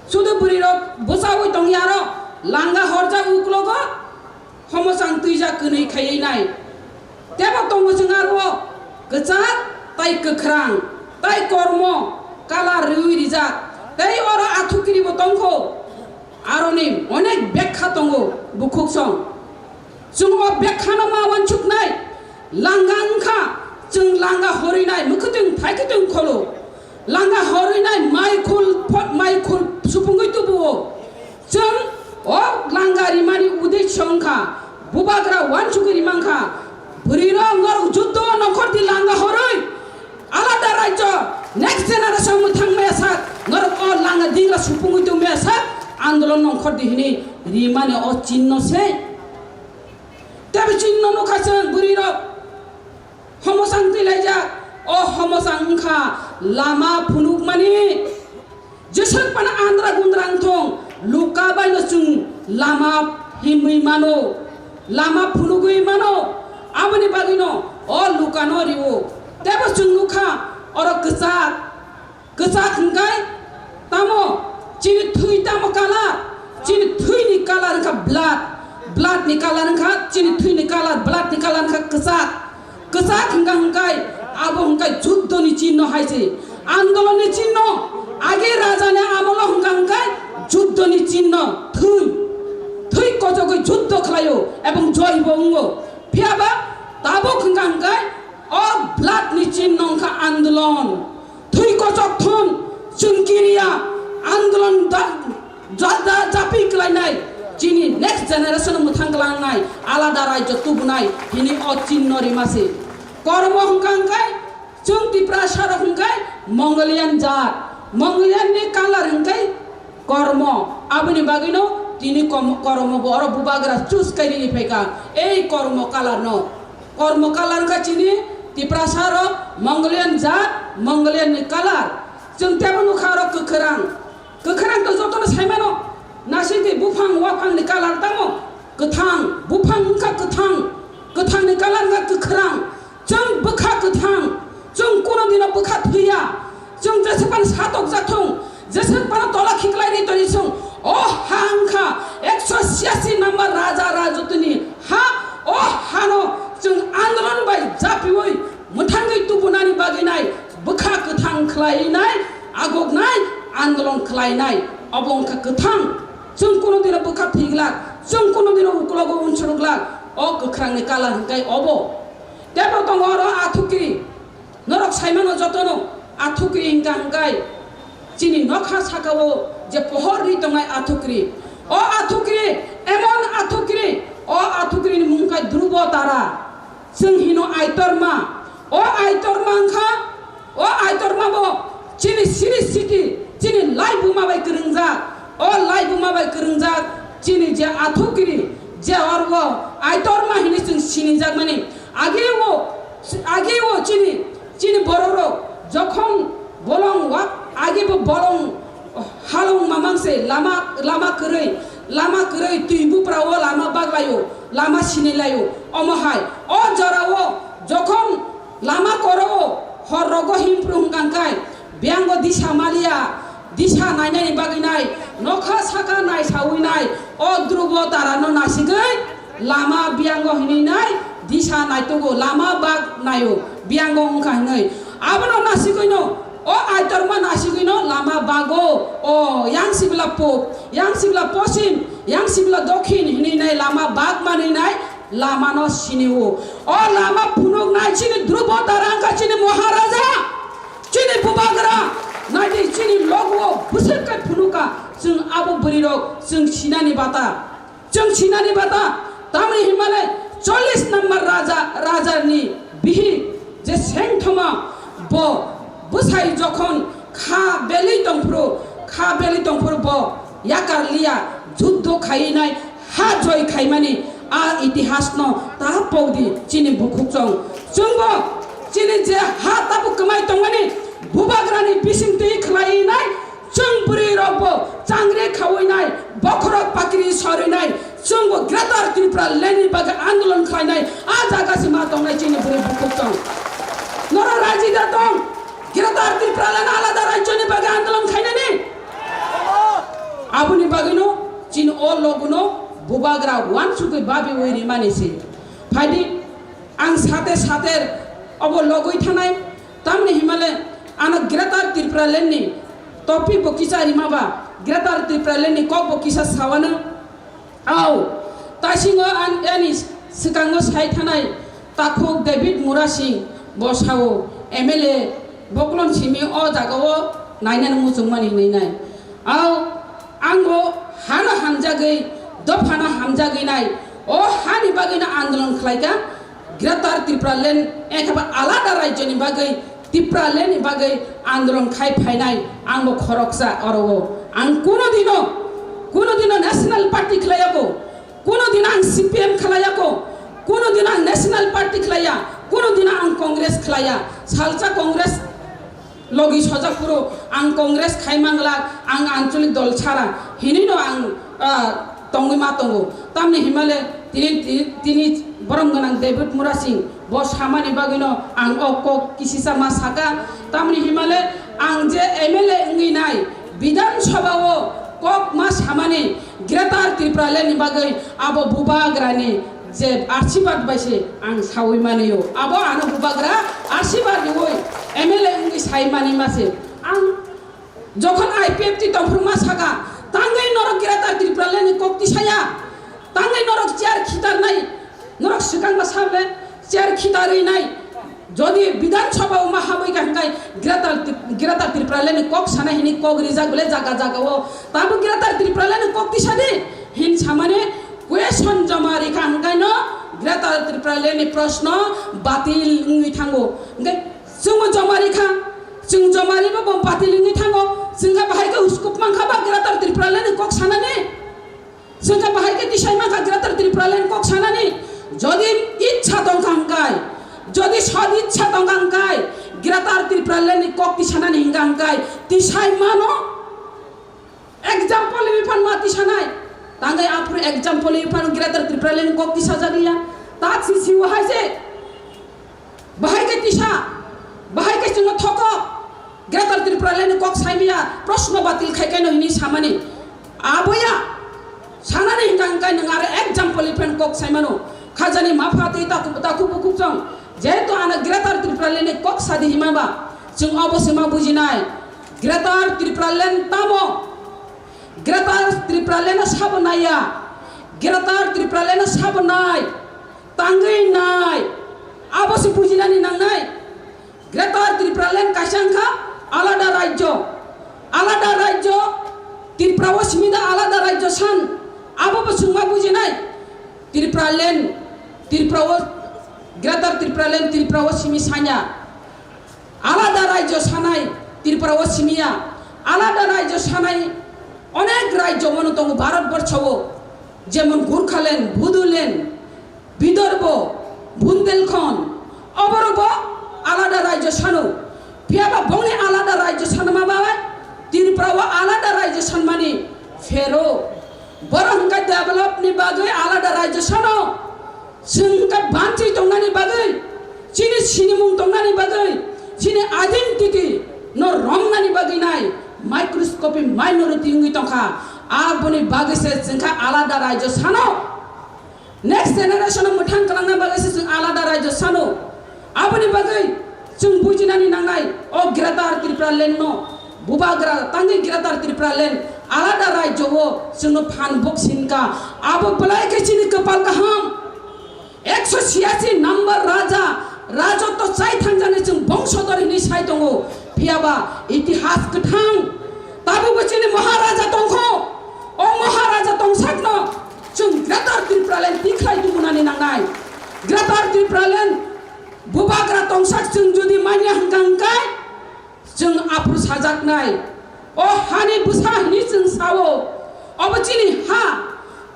Sudu bwrwi rok bwchaui tongya aro langa horjak uklogo homochang twijak kwnwi khaiwi nai. Tebo tongo chwng aro kwchak tai kwkhrang tai kormo kalar riwi rijak. Tei oro athukiri bo tongkho. Aroni onek bekha tongo bukhuk song. Chwng o bekhano ma uansuknai, langa wngkha, chwng langa horwinai mwkhwtwng phaikhe tong kholo. Langa horwinai mai khul phot mai khul supungwi tubuo. Chwng o langa rimani uddesho wngkha, bubagra uansugwi rimangkha, bwrwirok norok juddo nongkhor di langa horwi. Alada rajyo, next generation mwthang maya sak, norok o langa dingra supungwi tong maya sak, andolon nongkhor di hini rimani o chinno se. Tebo chinno nukha chwng bwrwi rok, homosang twi laijak, o homosang wngkha lama phunukmani. Jeswk phano andra gundra wngthong, luka baino chwng lama himwi mano, lama phunugwi mano, aboni bagwino o lukano rio. Tebo chwng nukha oro kwchak, kwchak hwnkhe tamo chini thwi tamo colour, chini thwini colour wngkha blood, blood ni colour wngkha chini thwini colour, blood ni colour wngkha kwchak. Kwchak hwnkha hwnkhe abo hwnkhe juddoni chinno hai se. Andolonni chinno, age rajani amolo hwnkha hwnkhe juddoni chinno, thwi. Thwi kochogwi juddo khlaio ebong joy bo wngo. Phiyaba tabuk hwnkha hwnkhe o blood ni chinno wngkha andolon. Thwi kochok thun, chwng kiriya, andolon da-, ja-, da-, japi klainai, chini next generation mwthang klangnai, alada rajyo tubunai, hini o chinno rima se. Kormo hwnkha hwnkhe, Chwng Tiprasa rok hwnkhe Mongolian jat, Mongolian ni color hwnkhe kormo, aboni bagwino tini kom-, kormo bo oro bubagra choose kai rini phaikha, ei kormo color no. Kormo color wngkha chini Tiprasa rok Mongolian jat, Mongolian ni color. Chwng tebo nukha oro kwkhwrang, kwkhwrang to jotono saimano, naisingtwi buphang waphang ni color tamo kwthang, buphang wngkha kwthang, kwthang ni color wngkha kwkhwrang. Chwng bwkha kwthang, chwng kuno dino bwkha thwiya, chwng jeswk phano satok jathung, jeswk phano tola khiklai ri toni chwng, o ha wngkha ekso siyasi number raja rajotini ha, o hano chwng andolon bai japiui mwthangwi tubunani bagwi nai, bwkha kwthang khlai nai, agok nai, andolon khlai nai, obo wngkha kwthang. Chwng kuno dino bwkha thwiglak, chwng kuno dino uklogo unsukglak, o kwkhrangni color hwnkhe obo. Tebo tongo oro athukiri. Norok saimano jotono athukiri hwnkha hwnkhe chini nokha sakao je pohor ri tongnai athukiri. O athukiri, emon athukiri, o athukirini mung khe Dhrubo Tara. Chwng hino Aitorma. O Aitorma wngkha, o Aitorma bo chini siri siti, chini laibuma bai kwrwngjak. O laibuma bai kwrwngjak chini je athukiri, je orbo Aitorma hinwi chwng sinijakmani. Age o, age o chini, chini bororok jokhon bolong wak, age bo bolong halong mamang se lama, lama kwrwi, lama kwrwi twi bupra o lama baglaio, lama sinilaio. Omo hai o jora o jokhon lama koro o hor rogo himpru hwnkha khe, biyango disa maliya, disa nainani bagwi nai, nokha saka nai saui nai, o Dhrubo Tarano nasigwi lama biyango hinwi nai, disa naitugo, lama bag naio, biyango wngkha hinwi. Abono nasigwino, o Aitorma nasigwino lama bago, o yang sibla pub, yang sibla posim, yang sibla dokhin hinwi nai lama bag manwi nai, lamano sini o. O lama phunuknai chini Dhrubo Tara wngkha chini Maharaja, chini Bubagra, naidi chini logo bwswk kai phunuka, chwng abo bwrwirok chwng sinani bata, chwng sinani bata, tamni hinmale chollish number raja, rajani bihik je sengthoma bo bwsai jokhon kha belwi tongphuru, kha belwi tongphuru bo yakar liya, juddo khainai, ha joi khaimani a itihasno ta pokdi chini bukhukchong. Chwngbo chini je ha tabuk kwmai tongmani bubagrani bising twi khlainai, chwng bwrwi rokbo changre khawinai, bokhorok pakri sorinai, chwngbo Greater Tripura Land ni bagwi andolon khlainai, a jaga se ma tongnai chini bwrwi bukhukchong. Norok raji da tong, Greater Tripura Land alada rajyoni bagwi andolon khainani. Aboni bagwino chini o logono bubagra wansugwi babiwi rimani se. Phaidi ang sate sate obo logwi thanai, tamni himale ano Greater Tripura Land ni topic bo kisa rima ba, Greater Tripura Land ni kok bo kisa sawano. Au, taisingo an-, ani swkango sai thanai takhuk David Murasing bo sao, M L A boklon simi o jagao nainani muchungmani hinwi nai. Au, ang bo hano hamjagwi, dophano hamjagwi nai, o hani bagwino andolon khlaikha, Greater Tripura Land, ekhaba alada rajyoni bagwi, Tripura Land ni bagwi andolon khai phainai ang bo khoroksa oro o. Ang kuno dino, kuno dino National Party khlaiya ko, kuno dino ang C P M khlaiya ko, kuno dino ang National Party khlaiya, kuno dino ang Congress khlaiya. Salsa Congress logi sojak phuru ang Congress khai manglak, ang anchalik dol chara hinino ang, ah, tongwi ma tongo. Tamni himale tini, tini, tini borom gwnang David Murasing bo samani bagwino ang o kok kisisa ma saka. Tamni himale ang je M L A wngwi nai Bidhan Sabha o kok ma samani Greater Tripura Land ni bagwi abo bubagrani je archibad bai se ang saui mani o. Abo ano bubagra archibad riui M L A wngwi sai mani ma se. Ang jokhon I P F T tongphuru ma saka, tangwi norok Greater Tripura Land ni kok tisaya, tangwi norok chair khitarnai, norok swkang ma sable chair khitarwi nai. Jodi Bidhan Sabha o ma habwi ka hwnkhe Greater Tri-, Greater Tripura Land ni kok sana hini kok rijak bole jaga jaga o. Tabo Greater Tripura Land ni kok tisadi hin samani question joma rikha hwnkhe no Greater Tripura Land ni proshno batil wngwi thango. Hwnkhe Chwngbo jomari kha, chwng jomari bo bom pati lingwi thango, chwngkha bahai khe uskup mankha ba Greater Tipraland ni kok sanani? Chwngkha bahai khe tisai mankha Greater Tipraland kok sanani? Jodi ichha tongkha hwnkhe, jodi sod ichha tongkha hwnkhe, Greater Tipraland ni kok tisanani hingkha hwnkhe tisai mano. Example ni phan ma tisanai. Tangwi aphuru example ni phan Greater Tipraland kok tisajak ya. Tak si siwa hai se. Bahai khe tisa. Bahai khe chwngno thoko. Greater Tipraland kok saimaya. Proshno batil khai kaino hini samani. Aboya. Sanani hingka hingka nwng aro example ni phan kok saimano. Khajani mapha tei taku taku bukuk chong. Jehetu ano Greater Tipraland kok sadi hima ba. Chwng obo se ma bujinai. Greater Tipraland tamo? Greater Tipraland no sabo naiya. Greater Tipraland no sabo nai. Tangwi nai. Abo se bujinani nangnai. Greater Tipraland kaisa wngkha alada rajyo. Alada rajyo, Tripura o simi da alada rajyo san. Abo bo chwng ma bujinai. Tipraland, Tripura o, Greater Tipraland, Tripura o simi sanya. Alada rajyo sanai Tripura o simiya, alada rajyo sanai onek rajyo mano tongo Bharat borsho o, jemon Gurkhaland, Bodoland, Bidorbo, Bundelkhand, oborok bo alada rajyo sano. Phiyaba bongni alada rajyo sanma bai Tripura o alada rajyo sanmani phero. Borok hwnkhe develop ni bagwi alada rajyo sano. Chwng khe banchi tongnani bagwi, chini sinimung tongnani bagwi, chini identity no romnani bagwi nai microscopic minority wngwi tongkha. Aboni bagwi se chwng kha alada rajyo sano. Next generation no mwthang kwlangna bagwi se chwng alada rajyo sano. Aboni bagwi chwng bujinani nangnai o Greater Tipraland no. Bubagra tangwi Greater Tipraland alada rajyo o chwngno phan bok sinka. Abo belai khe chini kwpal kaham. Ekso siyasi number raja, rajotto chai thangjani chwng bongsodor hinwi sai tongo. Phiyaba itihas kwthang. Tabukbo chini Maharaja tongkho. O Maharaja tongsakno chwng Greater Tipraland tikhlai tumunani nangnai. Greater Tipraland bubagra tongsak chwng jodi manya hwnkha hwnkhe, chwng aphuru sajaknai, o hani bwsa hwnwi chwng sao, obo chini ha,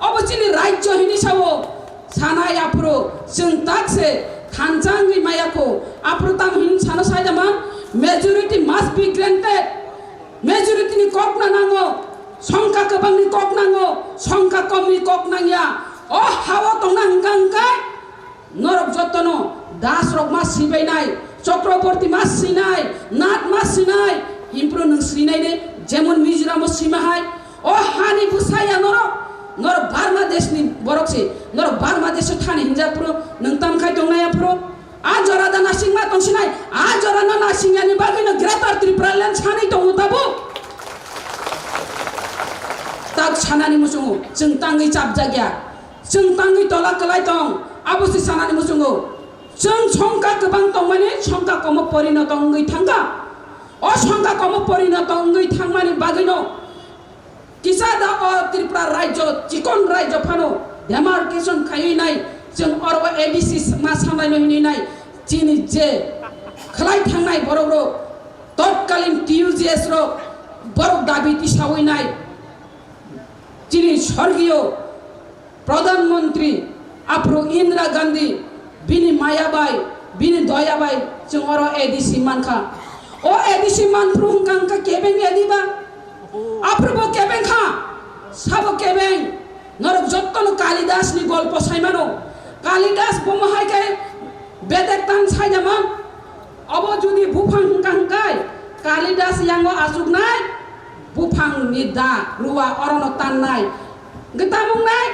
obo chini rajyo hwnwi sao, sanai aphuru chwng tak se thansa wngwi maya kho, aphuru tamo hwnwi sano saida man, majority must be granted, majority ni kok no nango, songkha kwbang ni kok nango, songkha kom ni kok nangya, o ha o tongna hwnkha hwnkhe, Norok jotono Das rok ma sibainai, Chakraborty ma sinai, Nath ma sinai, himpro nwng sinai de, jemon Mizoram o sima hai. O hani bwsaya norok, norok Bangladesh ni borok se, norok Bangladesh o thani hinjak phuru nwng tam khai tongnai aphuru. A jora da nasing ma tong sinai, a jora no nasing yani bagwi no Greater Tripura Land sanai tongo tabuk. Tak sanani muchungo, chwng tangwi chapjak ya. Chwng tangwi tola kwlai tong, abo se sanani muchungo. Chwng songkha kwbang tongmani songkha komo porinoto wngwi thangkha. O songkha komo porinoto wngwi thangmani bagwino kisa da o Tripura rajyo, chikon rajyo phano demarcation khaiwi nai, chwng oro A D C ma sanai no hinwi nai, chini je khlai thangnai borok rok, totkalin T U G S rok, borok dabi tisawi nai, chini sorgiyo Pradhan Mantri aphuru Indira Gandhi bini maya bai, bini doya bai chwng oro A D C mankha. O A D C manphuru hwnkha hwnkha kebeng A D ba? Aphuru bo kebeng kha, sabo kebeng. Norok jottono Kalidas ni golpo saimano. Kalidas bomo hai khe bedek tan saida man. Obo jodi buphang hwnkha hwnkhe Kalidas yango achuknai, buphangni da ruwa orono tannai. Hwnkhe tamo wngnai,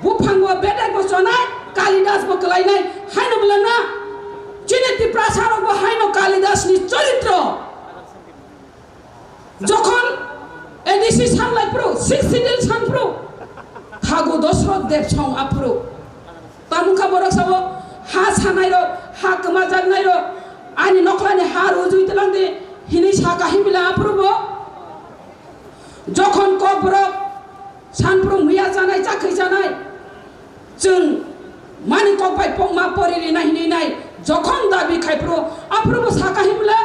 buphango bedekbo chonai, Kalidas bo kwlainai, haino belengna. Chini Tiprasa rokbo haino Kalidas ni choritro. Jokhon A D C sanlai phuru, sixth schedule san phuru, thago Dosroth Debsong aphuru. Tamungkha borok sabo, ha sanai rok, ha kwmajaknai rok, ani noklani ha rujui twlang di, hinui saka himila aphuru bo. Jokhon kokborok sanphrung huya chanai, chakhwi chanai, chwng mani kok bai pokma pori rina hinwi nai, Jokhon dabi khai phuru, aphuru bo saka himle.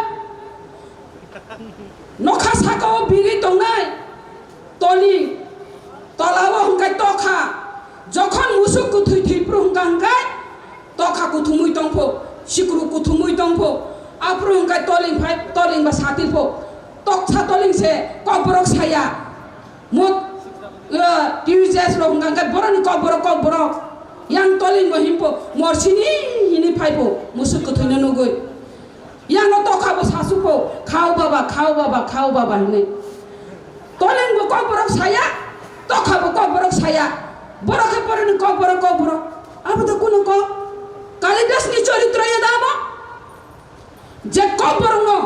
Nokha saka o biri tongnai. Toli. Tola o hwnkhe tokha. Jokhon musuk kuthwi thwi phuru hwnkha hwnkhe tokha kuthumui tongpho. Sikru kuthumui tongpho. Aphuru hwnkhe toling phai, toling ba satil pho. Toksa toling se kokborok saya. Mut, uh, T U J S rok hwnkha hwnkhe boroni kokborok, kokborok. Yang toling bo himpo, morsini hini phaipo, musuk kuthwino nugwi. Yang no tokha bo sasupo, "Khao baba, khao baba, khao baba," hinwi. Toling bo kokborok saya, tokha bo kokborok saya. Borok khe boroni kokborok, kokborok. Abo to kuno kok. Kalidas ni choritro ya da abo? Je kokborokno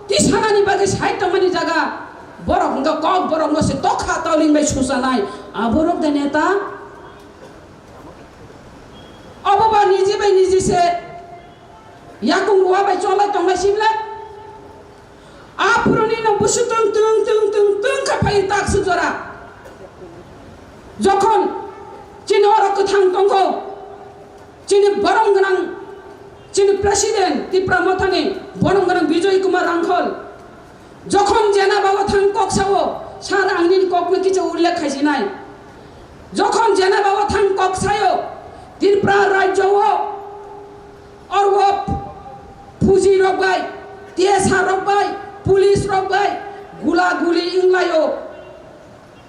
tisanani bagwi sai tongmani jaga, borok hwnkha kokborokno se tokha toling bai susanai, aborok de neta? Obo ba niji bai niji se yakung rua bai cholai tongnai simle? Aphuruni no busu tung tung tung tung tung kha phai tak su jora. Jokhon chini oro kwthang tongkho, chini borom gwnang, chini president Tipra Mothani borom gwnang Bijoy Kumar Rangkhol jokhon jena bago thang kok sao, sir ang nini kokno kicha ullekh khaisinai. Jokhon jena bago thang kok sayo, Tripura rajyo o oro phuji rok bai, T S R rok bai, police rok bai gula guli wnglaio.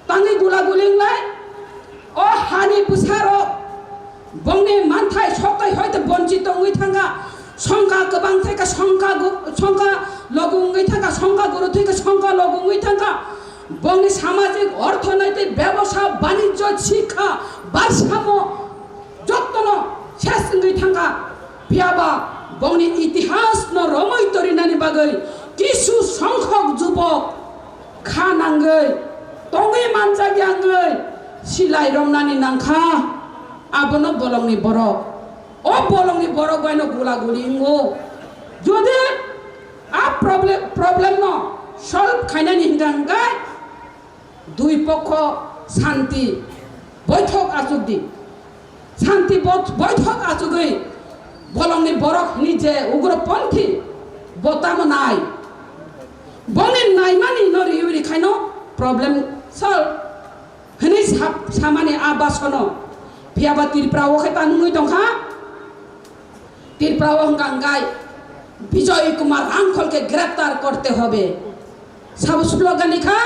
Tangwi gula guli wnglai, o hani bwsarok bongni manthai soktai hoite bonchit tongwi thangkha, songkha kwbang thai kha songkha gu-, songkha logo wngwi thangkha, songkha guru thai kha songkha logo wngwi thangkha, bongni samajik, orthonoitik, bebosa, banijjo, sikha, barsamo, jottono ses wngwi thangkha, phiyaba bongni itihasno romwi torinani bagwi kisu songkhok jubok kha nangwi tongwi manjakya wngwi silai romnani nangkha. Abono bolongni borok, o bolongni borok baino gula guli wngo. Jodi a problem, problemno solve khainani hingka hingkai, dui pokho santi boithok achukdi. Santi bo-, boithok achugwi bolongni borok hini je ugroponthi bo tamo nai. Boni naimani no riwi rikhaino problem solve hini sab-, samani a basono. Phiyaba Tripura o khe ta nungwi tongkha. Tripura o hwnkha hwnkhe Bijoy Kumar Rangkhol ke greptar korte hobe. Sabo slogan ni kha,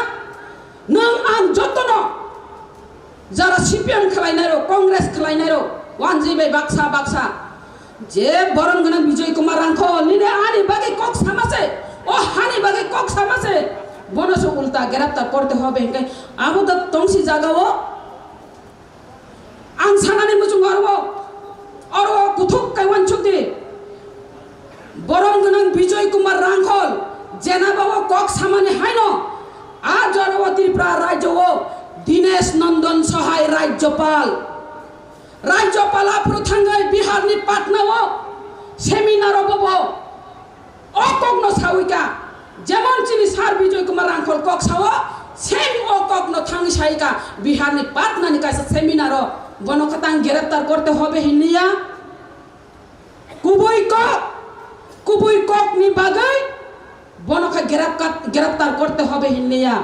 nwng ang jotono jara C P M khwlainai rok, Congress khwlainai rok, wanjwi bai baksa baksa. Je borom gwnang Bijoy Kumar Rangkhol, nini ani bagwi kok sama se, o hani bagwi kok sama se, bono se ulta greptar korte hobe hwnkhe abo da tongsi jaga o. Ang sanani muchungo oro, oro kuthuk kaiwan chukdi. Borom gwnang Bijoy Kumar Rangkhol, jenaba o kok samani haino, a jora o Tripura rajyo o Dinesh Nandan Sahai Rajyapal. Rajyapal aphuru thangwi Bihar ni Patna o seminar o bobo O kokno sawi ka, jemon chini Sir Bijoy Kumar Rangkhol kok sao, same o kokno thangwi sai ka, Bihar ni Patna ni kaisa seminar o, bono khe tang greptar korte hobe hinliya. Kubui kok, kubui kok ni bagwi bono khe grepka-, greptar korte hobe hinliya.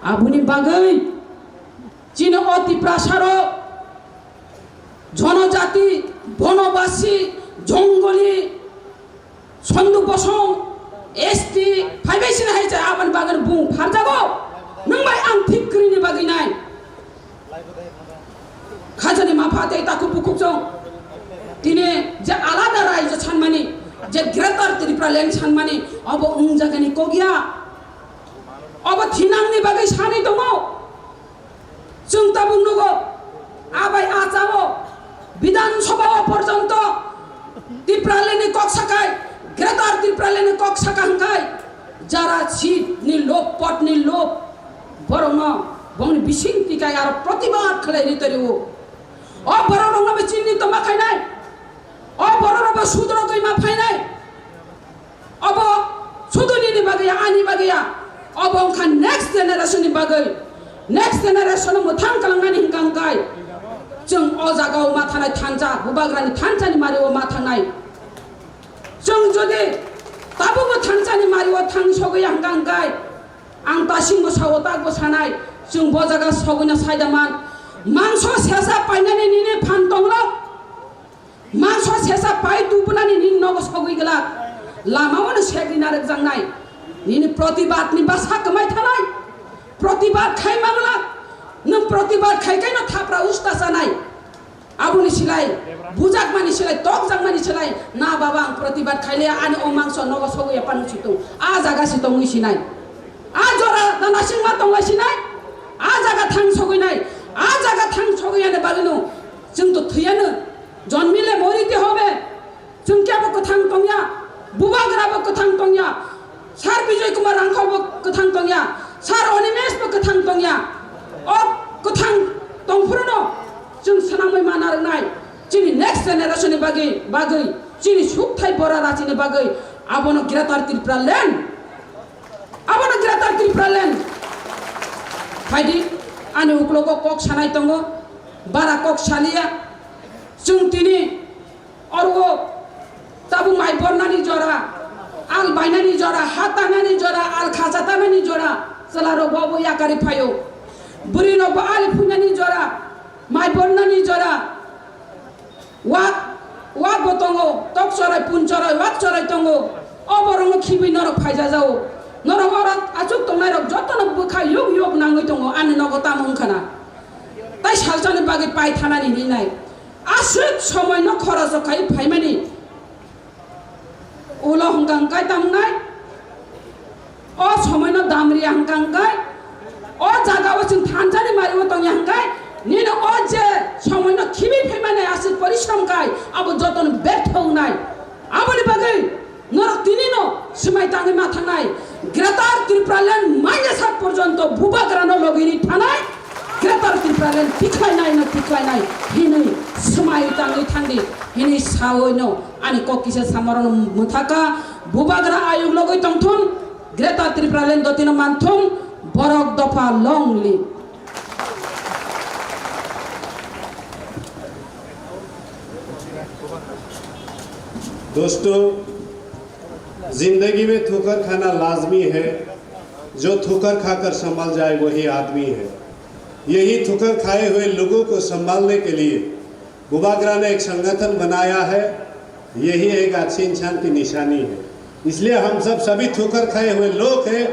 Aboni bagwi chini o Tiprasa rok, jonojati, bonobasi, jongoli, Sondu Bosong, S T, phaibai sini hai cha aboni bagwi bung pharjago. Nwng bai ang thik kwrwini bagwi nai. Khajani mapha tei takhuk bukhuk chong. Tini je alada raijyo sanmani, je Greater Tripura Land sanmani, obo wng jagani kok ya. Obo thinangni bagwi sanwi tongo. Chwng tabuk nugo, abai achao, Bidhan Sabha o porjonto Tipraland ni kok sakai, Greater Tipraland ni kok saka hwnkhe, jara seat ni lob, pot ni lob, borokno bongni bising tikai aro protibad khlai ri torio. O borok rokno bo chini tongma khainai, o borok rok bo sudro twi ma phainai. Obo sudu nini bagwi ya, ani bagwi ya. Obo wngkha next generation ni bagwi. Next generation no mwthang kalangnani hwnkha hwnkhe chwng o jaga o ma thanai thansa, bubagrani thansa ni mari o ma thangnai. Chwng jodi tabukbo thangsani mario thang sogwi hangkang kai, ang tasingbo sao takbo sanai, chwng bo jaga sogwino saida man. Mangso sesa painani nini phan tonglo, mangso sesa pai tubunani nini nogo sogwi glak, lamaono segwi narwkjaknai, nini protibadni bwsa kwmai thanai, protibad khai manglak, nwng protibad khai kaino thapra usta chanai. Aboni silai, bujakmani silai, tokjakmani silai, na baba, ang protibad khailiya, ani o mangso nogo sogwi ya panu situng, a jaga si tongwi sinai. A jora na nasingma tonglai sinai, a jaga thang sogwi nai, a jaga thang sogwi yani bagwino, chwng to thwiyano, jonmile morite hobe. Chwng kebo kwthang tongya, Bubagra bo kwthang tongya, Sir Bijoy Kumar Rangkhol bo kwthang tongya, Sir Animesh bo kwthang tongya. O kwthang tongphruno chwng swnamwi mana rwnai, chini next generation ni bagwi, bagwi, chini sukthai bora rachini bagwi, abono Greater Tripura Land, abono Greater Tripura Land. Phaidi, ani uklogo kok sanai tongo, bara kok saliya, chwng tini Oro tabuk mai bornani jora, al bainani jora, ha tanani jora, al khacha tanani jora, chwlarok bo bo yakari phaio. Bwrwirok bo ali phunani jora, mai bornani jora, wak, wak bo tongo, tok chorai, pun chorai, wak chorai tongo. O borokno khibwi norok phaijajao. Norok oro achuk tongnairok jotono bwkha yuk yuk nangwi tongo, ani nogo tamo wngkha na. Tai salsani bagwi pai thanani hinwi nai. Aswk somoino khoroso khai phaimani ulo hwnkha hwnkhe tamnai, o somoino damriya hwnkha hwnkhe, o jagao chwng thanjani mario tongya hwnkhe, nini o je somoino khibi phaimani aswk porishrom khai abo jotono bertho wngnai. Aboni bagwi norok tinino swmai tangwi ma thangnai, Greater Tripura Land maina sak porjonto Bubagrano logini thanai, Greater Tripura Land tikhlainai no tikhlainai hinwi swmai tangwi thangdi hinwi sawi no ani kok kisa samarano mwthaka, Bubagra ayuk logwi tongthun, Greater Tripura Land dotino manthun, borok dopha long live. दोस्तों, जिंदगी में ठोकर खाना लाजमी है। जो ठोकर खाकर संभल जाए, वही आदमी है। यही ठोकर खाए हुए लोगों को संभालने के लिए बुबागरा ने एक संगठन बनाया है। यही एक अच्छे इंसान की निशानी है। इसलिए हम सब सभी ठोकर खाए हुए लोग हैं,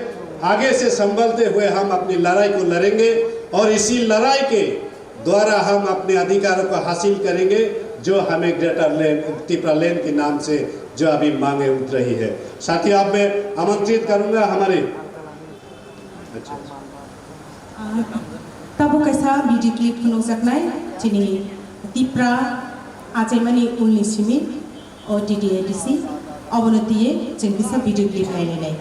आगे से संभलते हुए हम अपनी लड़ाई को लड़ेंगे और इसी लड़ाई के द्वारा हम अपने अधिकारों को हासिल करेंगे, जो हमें ग्रेटर लैंड, तिपरा लैंड के नाम से जो अभी मांगे उठ रही है। साथियों, अब मैं आमंत्रित करूंगा हमारे, अच्छा। Tabuk kaisa video clip phunukjaknai chini Tipra achaimani ulni simi O T T A D C, obono twiwi chwng kisa video clip nainai.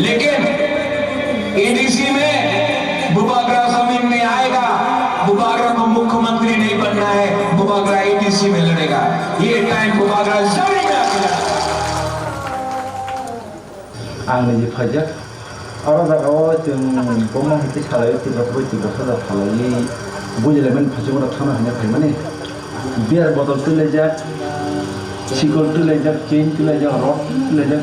लेकिन एडीसी में बुबागरा जमीन में आएगा। बुबागरा को मुख्यमंत्री नहीं बनना है, बुबागरा एडीसी में लड़ेगा। ये टाइम बुबागरा जमीन में आएगा। Ang niji phaijak. Oro jaga o chwng boma hai khe salai o, Tiprasa bai Tiprasa da salai bujilaimani phaijak, oro thana hwnwi phaimani. Beer bottle twilaijak, sikol twilaijak, chain twilaijak, rod twilaijak.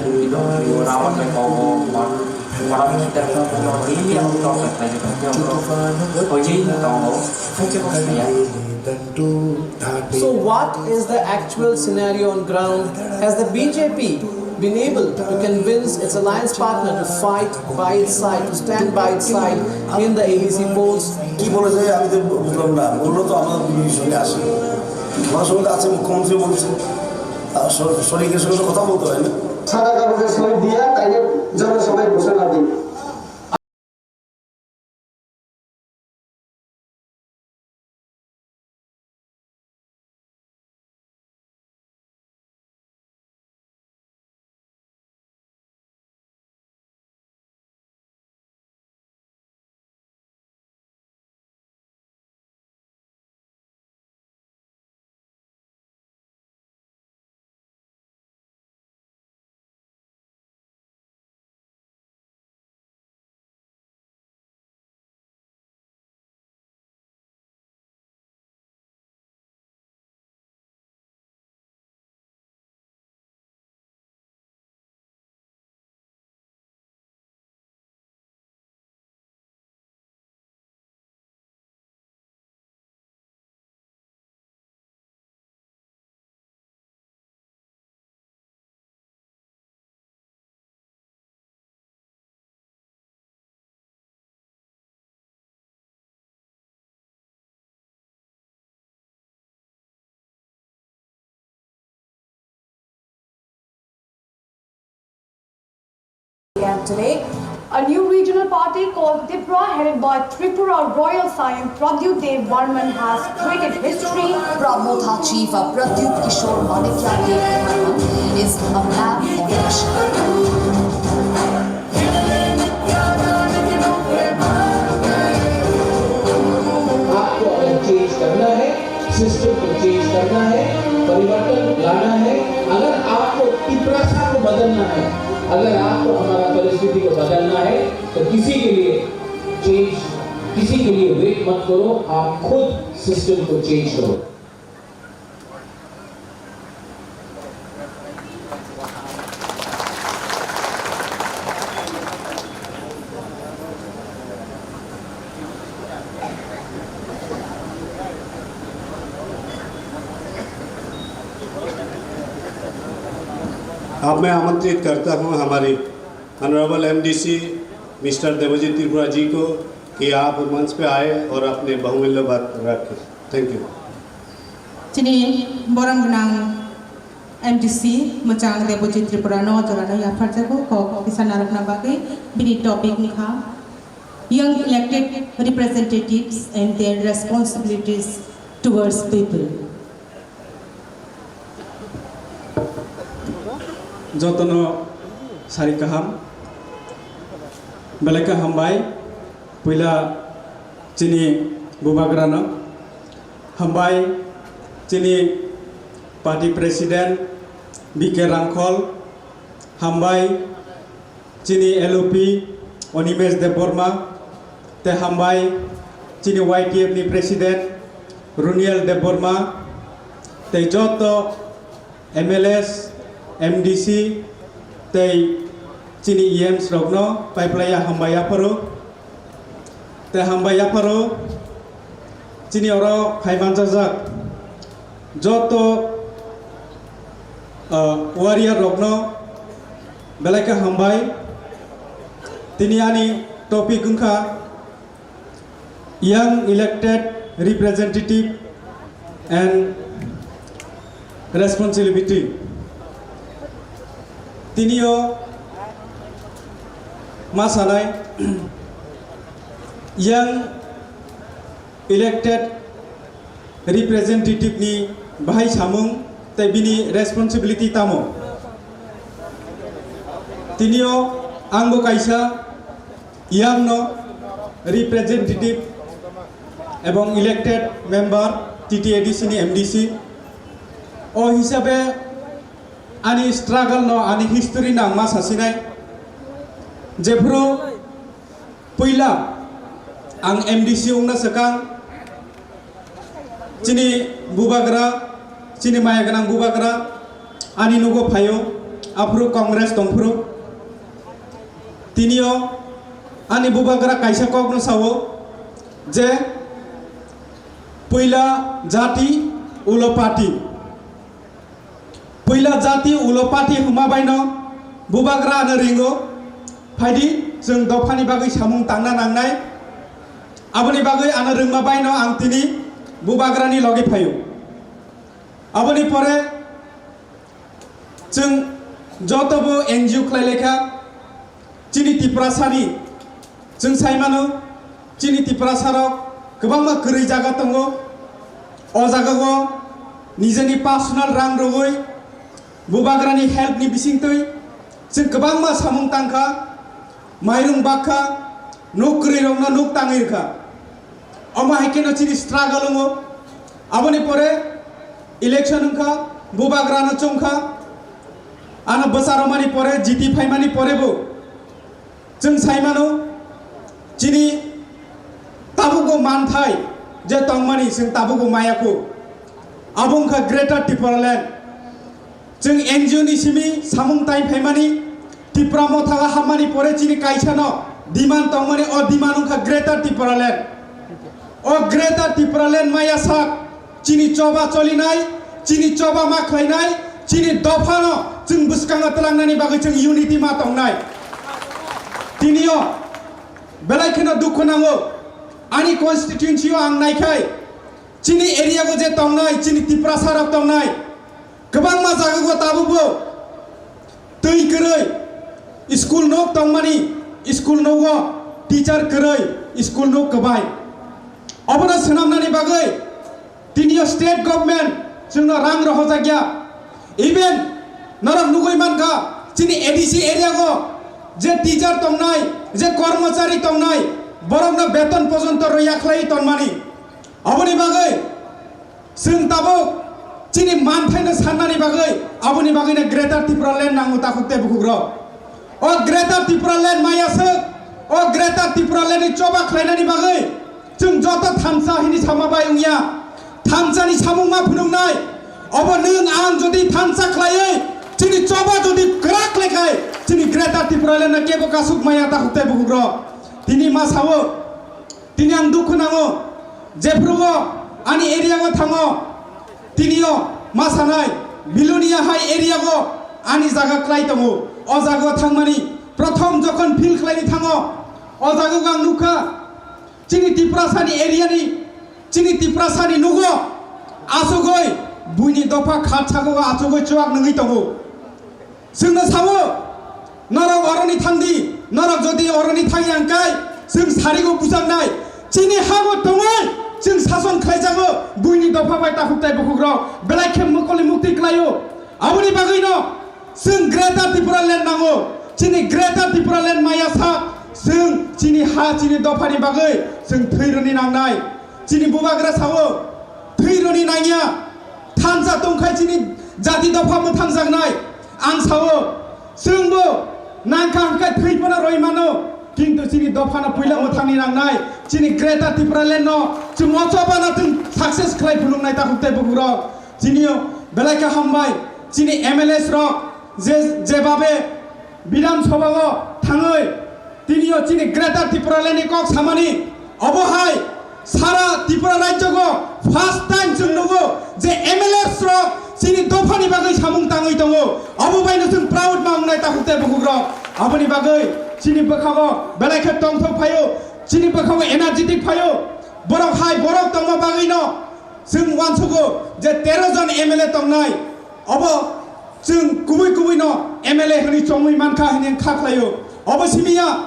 So what is the actual scenario on ground? Has the B J P been able to convince its alliance partner to fight by its side, to stand by its side in the A D C polls? কি বলে যে আমি তো বুঝলাম না, বললো তো আমরা বিরোধী সঙ্গে আসি, ওনার সঙ্গে তো আছে, মুখ্যমন্ত্রী বলছে, আর স-, শরিকের সঙ্গে তো কথা বলতে হয় না। সাদা কাগজে সই দিয়া তাইলে জনসভায় ঘোষণা দিন। And today, a new regional party called Tipra, headed by Tripura Royal Scion Pradyut Dev Barman, has created history. Prabodha chief of Pradyut Kishore Manikya Dev Barman is a man on a mission. आपको अगर चेंज करना है, सिस्टम को चेंज करना है, परिवर्तन लाना है, अगर आपको तिपरासा को बदलना है, अगर आपको हमारा परिस्थिति को बदलना है, तो किसी के लिए चेंज, किसी के लिए वेट मत करो, आप खुद सिस्टम को चेंज करो। अब मैं आमंत्रित करता हूं हमारे ऑनरेबल एमडीसी मिस्टर देवजीत त्रिपुरा जी को कि आप मंच पे आए और अपने बहुमूल्य बात रखें। Thank you. Chini borang gwnang M D C mwchang Debojit Tripura no jora no yapharjago kok kisa narwkna bagwi bini topic wngkha Young Elected Representatives and Their Responsibilities Towards People. Jotono sari kaham, belai khe hambai. Puila chini bubagrano hambai, chini party president B K Rangkhol hambai, chini L O P Animesh Debbarma, tei hambai chini Y T F ni president Runiel Debbarma, tei joto M L As, M D C tei chini E Ms rokno paiplaiya hambai yapharo. Tei hambai yapharo chini oro phai manjajak joto, ah, warrior rokno belai khe hambai. Tini ani topic wngkha Young Elected Representative and Responsibility. Tinio ma sanai, Young Elected Representative ni bahai samung tei bini responsibility tamo. Tinio angbo kaisa Young no representative ebong elected member T T A D C ni M D C. O hisabe ani struggle no, ani history no ang ma sasinai. Jephuru puila ang M D C wngna swkang, chini bubagra, chini maya gwnang bubagra ani nugo phaio, aphuru Congress tongphuru. Tinio ani bubagra kaisa kokno sao je, puila jati, ulo party. Puila jati ulo party hwnma baino bubagra ano ringo, phaidi chwng dophani bagwi samung tangna nangnai. Aboni bagwi ano rwngma baino ang tini bubagrani logi phaio. Aboni pore chwng jotobo N G O khlai laikha. Chini Tiprasani, chwng sai mano, chini Tiprasarok kwbangma kwrwi jaga tongo. O jagao nijeni personal rang rwui bubagrani help ni bisingtwi chwng kwbangma samung tangkha, mairung bakha, nuk kwrwirokno nuk tangwi rwkha. Omo hai kheno chini struggle wngo. Aboni pore election wngkha, bubagrano chongkha. Ano bwsa romani pore, jiti phaimani porebo chwng sai mano, chini tabugo manthai je tongmani chwng tabugo maya kho. Abo wngkha Greater Tipraland. Chwng N G O ni simi samung tai phaimani, Tipra Motha hammani pore chini kaisano demand tongmani, o demand wngkha Greater Tipraland. O Greater Tipraland maya sak chini choba cholinai, chini choba ma khlainai, chini dophano chwng bwskango twlangnani bagwi chwng unity ma tongnai. Tinio belai kheno dukhu nango, ani constituency o ang naikhai, chini area o je tongnai, chini Tiprasa rok tongnai, kwbangma jaga o tabukbo twi kwrwi, School nok tongmani, school nogo teacher kwrwi, school nok kwbai. Obono swnamnani bagwi tiniyo state government chwngno rang rohojakya. Even norok nugwi mankha, chini A D C area go je teacher tongnai, je kormochari tongnai, borokno beton pojonto rwya khlai tonmani. Oboni bagwi chwng tabuk chini manthaino sannani bagwi, aboni bagwino Greater Tipraland nango takhuk tei bukhukrok. O Greater Tipraland maya swk, o Greater Tipralandni choba khlainani bagwi chwng joto thansa hini sama bai wngya. Thansani samung ma phunuknai, obo nwng ang jodi thansa khlaiwi chini choba jodi kwrak khlaikhai, chini Greater Tipralandno kebo kasuk maya takhuk tei bukhukrok. Tini ma sao, tini ang dukhu nango, jephrugo ani area o thango, tinio ma sanai, Bilonia hai area o ani jaga klai tongo. O jaga o thangmani prothom jokhon field khlaini thango, o jaga o ang nukha, chini Tiprasani area ni, chini Tiprasani nugo asugoi buini dopha khat sago asugoi chuak nungwi tongo. Chwngno sao, norok oroni thangdi, norok jodi oroni thangya hwnkhe, chwng sarigo bujaknai. Chini hago tongwi chwng sason khlaijago, buini dopha bai takhuk tei bukhukrok belai khe mokoli mukti klaio. Aboni bagwino chwng Greater Tipraland nango. Chini Greater Tipraland maya sa, chwng chini ha, chini dophani bagwi chwng thwi rwni nangnai. Chini bubagra sao, thwi rwni nangya. Thansa tongkhai chini jati dopha mwthangjaknai. Ang sao, chwngbo nangkha hwnkhe thwi phano roi mano, kintu chini dophano puila mwthangni nangnai. Chini Greater Tipraland no chwng o chobano chwng success khlai phunuknai takhuk tei bukhukrok. Chini belai khe hambai, chini M L As rok je, jebabe Bidhan Sabha o thangwi tiniyo chini Greater Tipraland ni kok samani, obo hai sara Tripura rajyo go first time chwng nugo je M L As rok chini dophani bagwi samung tangwi tongo, obo bai no chwng proud ma wngnai takhuk tei bukhukrok. Aboni bagwi chini bwkhago belai khe tongthok phaio, chini bwkhago energetic phaio, borok hai borok tongma bagwi no chwng uansugo je tero jon M L A tongnai, obo chwng kubui kubui no M L A hwnwi chongwi mankha hwnwi kha khlaio. Obo simiya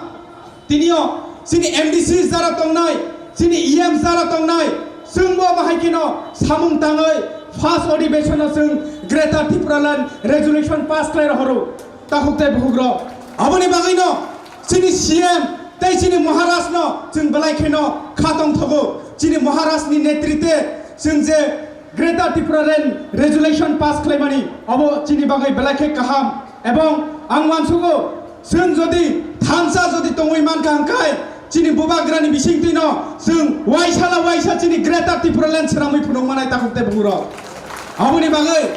tiniyo chini M D C jara tongnai, chini E M jara tongnai, chwngbo bahai kheno samung tangwi first adhibeshon o chwng Greater Tipraland resolution pass khlai rohoro. Takhuk tei bukhukrok. Aboni bagwino chini C M tei chini Maharaj no chwng belai kheno kha tongthogo. Chini Maharaj ni netrite chwng je Greater Tipraland resolution pass khlaimani, abo chini bagwi belai khe kaham. Ebong ang uansugo, chwng jodi thansa jodi tongwi mankha hwnkhe, chini bubagrani bisingtwino chwng waisa la waisa chini Greater Tipraland swnamwi phunuk manai takhuk tei bukhukrok. Aboni bagwi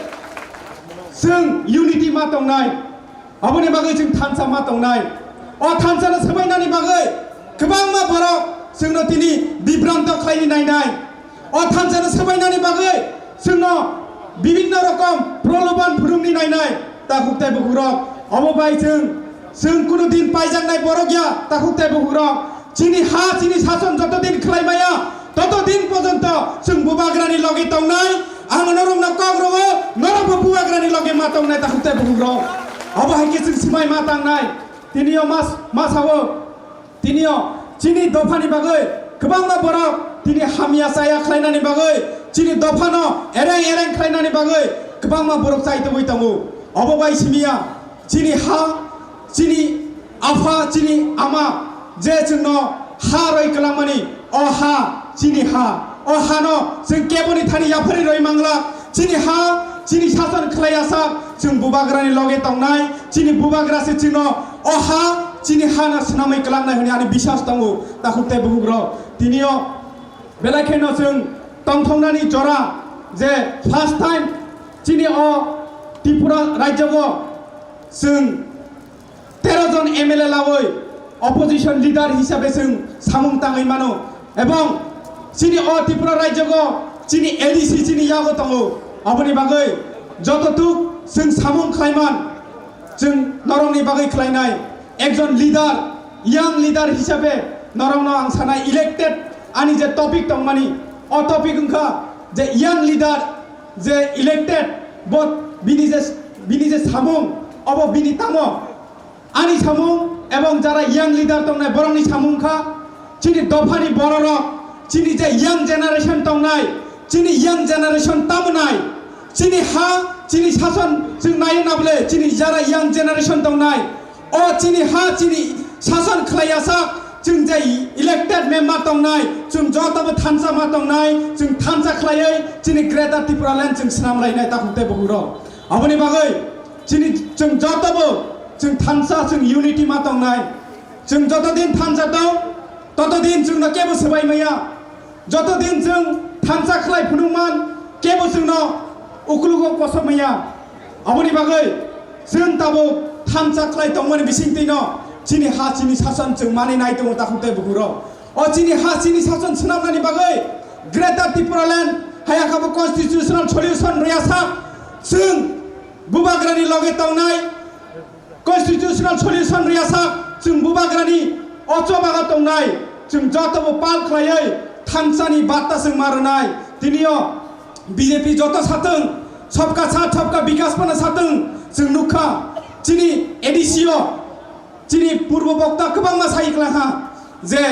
chwng unity ma tongnai. Aboni bagwi chwng thansa ma tongnai. O thansano swbainani bagwi kwbangma borok chwngno tini bibranto khlaini nainai. O thansano swbainani bagwi chwngno bibinno rokom proloban phwrwngni nainai. Takhuk tei bukhukrok, obo bai chwng, chwng kunu din paijaknai borok ya, takhuk tei bukhukrok. Chini ha, chini sason joto din khlai maya, toto din pojonto chwng bubagrani logi tongnai. Ang norokno kok rwo, norokbo bubagrani logi ma tongnai, takhuk tei bukhukrok. Obo hai khe chwng swmai ma tangnai. Tiniyo mas-, ma sao, tiniyo chini dophani bagwi kwbangma borok tini hamya chaya khlainani bagwi, chini dophano ereng ereng khlainani bagwi kwbangma borok chai tongwi tongo. Obo bai simiya chini ha, chini apha, chini ama je chwngno ha roi kwlangmani, o ha chini ha, o hano chwng keboni thani yapharwi roi mangla. Chini ha, chini sason khlai asak, chwng bubagrani loge tongnai, chini bubagra se chwngno o ha, chini hano swnamwi kwlangnai hwnwi ani biswas tongo, takhuk tei bukhukrok. Tiniyo belai kheno chwng tongthoknani jora je first time chini o Tripura rajyogo chwng tero jon M L A lawi opposition leader hisabe chwng samung tangwi mano, ebong chini o Tripura rajyogo chini A D C chini yago tongo. Aboni bagwi joto tuk chwng samung khlaiman, chwng norokni bagwi khlainai ekjon leader, young leader hisabe norokno ang sanai elected, ani je topic tongmani, o topic wngkha je young leader, je elected, bo bini je, bini je samung, obo bini tamo Ani samung ebong jara young leader tongnai borokni samung kha, chini dophani bororok, chini je young generation tongnai, chini young generation tamunai, chini ha, chini sason chwng naiwi nabole, chini jara young generation tongnai, o chini ha, chini sason khlaiya sak, chwng je elected member tongnai, chwng jotobo thansa ma tongnai, chwng thansa khlaiwi chini Greater Tipraland chwng swnam lainai takhuk tei bukhuk rok. Aboni bagwi chini chwng jotobo chwng thansa, chwng unity ma tongnai. Chwng joto din thansa tong, toto din chwngno kebo swbai maya. Joto din chwng thansa khlai phunukman, kebo chwngno uklugo kosok maya. Aboni bagwi chwng tabuk thansa khlai tongmani bisingtwino chini ha, chini sason chwng mani nai tongo takhuk tei bukhuk rok. O chini ha, chini sason swnamnani bagwi Greater Tipraland hayakabo constitutional solution rwya sak, chwng bubagrani loge tongnai, constitutional solution rwya sak, chwng bubagrani o chobago tongnai, chwng jotobo pal khlaiwi thansani batta chwng ma rwnai. Tinio B J P joto satwng, sabka saath sabka bikas phano satwng, chwng nukha chini A D C o, chini purbo bokta kwbangma sai kwlangkha je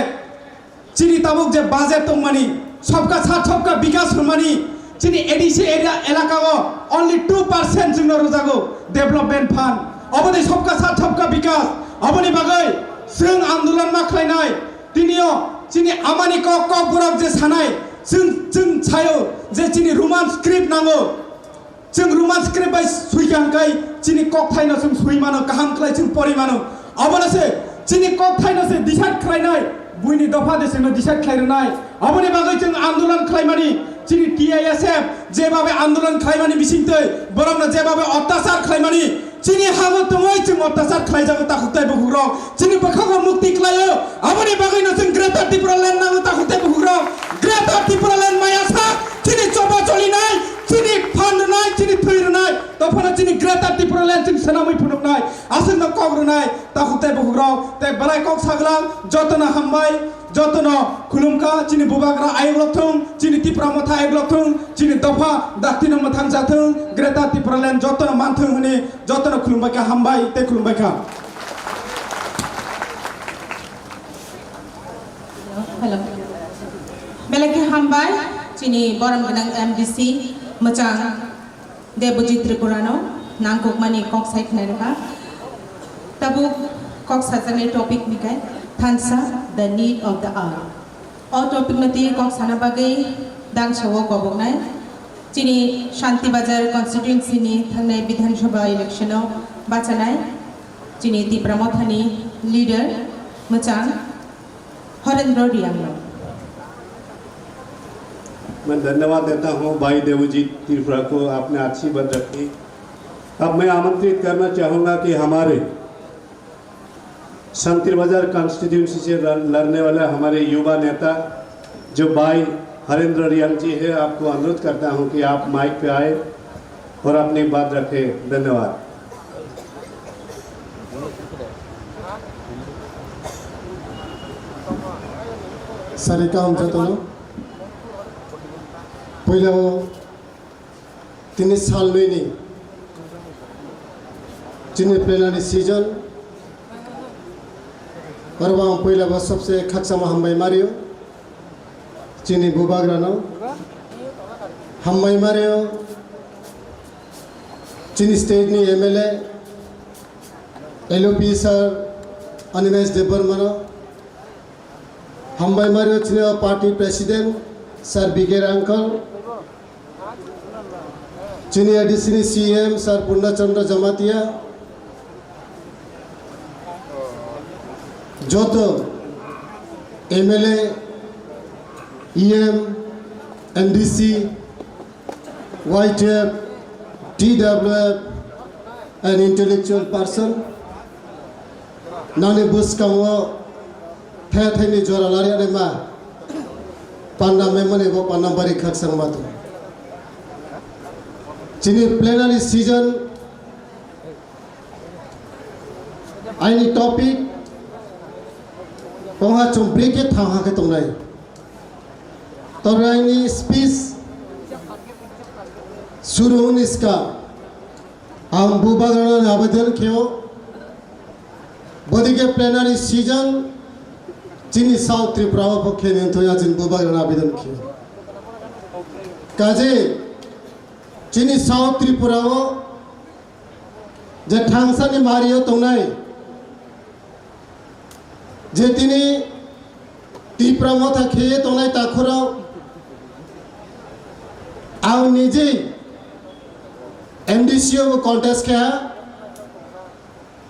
chini tabuk je budget tongmani, sabka saath sabka bikas hwnmani, chini A D C area elaka o only two percent chwngno rwjago development fund. Oboni sabka saath sabka bikas, oboni bagwi chwng andolon ma khlainai. Tinio chini amani kok, kokborok je sanai, chwng, chwng sayo je chini Roman script nango. Chwng Roman script bai sui kha hwnkhe chini kokthaino chwng sui mano, kaham khlai chwng pori mano. Abono se chini kokthaino se decide khlainai, buini dopha de chwngno decide khlai rwnai. Aboni bagwi chwng andolon khlaimani, chini T I S F jebabe andolon khlaimani bisingtwi borokno jebabe ottachar khlaimani, chini hago tongwi chwng ottachar khlaijago takhuk tei bukhukrok. Chini bwkhago mukti khlaio, aboni bagwino chwng Greater Tipraland nango takhuk tei bukhukrok. Greater Tipraland maya sak, chini choba cholinai, chini phan rwnai, chini thwi rwnai, tophano chini Greater Tipraland chwng swnamwi phunuknai, aswkno kok rwnai, takhuk tei bukhukrok, tei belai kok saglang, jotono hambai, jotono khulumkha, chini bubagra ayuk lok thung, chini Tipra motha ayuk lok thung, chini dopha daktino mwthang ja thung, Greater Tipraland jotono man thung hwnwi jotono khulumbai kha, hambai tei khulumbai kha. Hello. Belai khe hambai, chini borom gwnang M D C mwchang Debojit Tripurano nangkukmani kok sai khwnai rwkha. Tabuk kok sajaknai topic ni khe thansa, the need of the hour. O topic no twi kok sana bagwi dangsa o koboknai chini Shanti Bazar constituency ni thangnai Bidhan Sabha election o bachanai chini Tipra Motha ni leader mwchang Horendra Reang no. मैं धन्यवाद देता हूं भाई देवजीत त्रिपुरा को, आपने अच्छी बात रखी। अब मैं आमंत्रित करना चाहूंगा कि हमारे शांति बाजार कॉन्स्टिट्यूएंसी से लड़-, लड़ने वाले हमारे युवा नेता जो भाई हरेंद्र रियांग जी है, आपको अनुरोध करता हूं कि आप माइक पे आए और अपनी बात रखें। धन्यवाद। Sari kaham jotono. Puila o tini sal nwi ni chini plenary session. Oro ang puila bo sabse khakchangma hambai mario. Chini bubagrano hambai mario, chini state ni M L A, L O P sir Animesh Debbarmano, hambai mario chini party president sir B K Rangkal, chini A D C ni C M sir Purna Chandra Jamatia, joto M L A, E M, M D C, Y T F, T W F, and intellectual person, nani bwskango the theni jora lariya ma panda memani bo panda bari khakchang ma tongo. Chini plenary session aini topic kongha chum brikhe thang hakhe tongnai. Tobe aini speech suru hwnwi ska ang bubagrano abedan kheo. Bodike plenary session chini South Tripura o bo khe nang thung ya chini bubagra na abidon khe. Kaje chini South Tripura o je thangsani mari o tongnai, je tini Tipra Motha kheye tongnai takhurok, ang niji M D C o bo contest khe ha,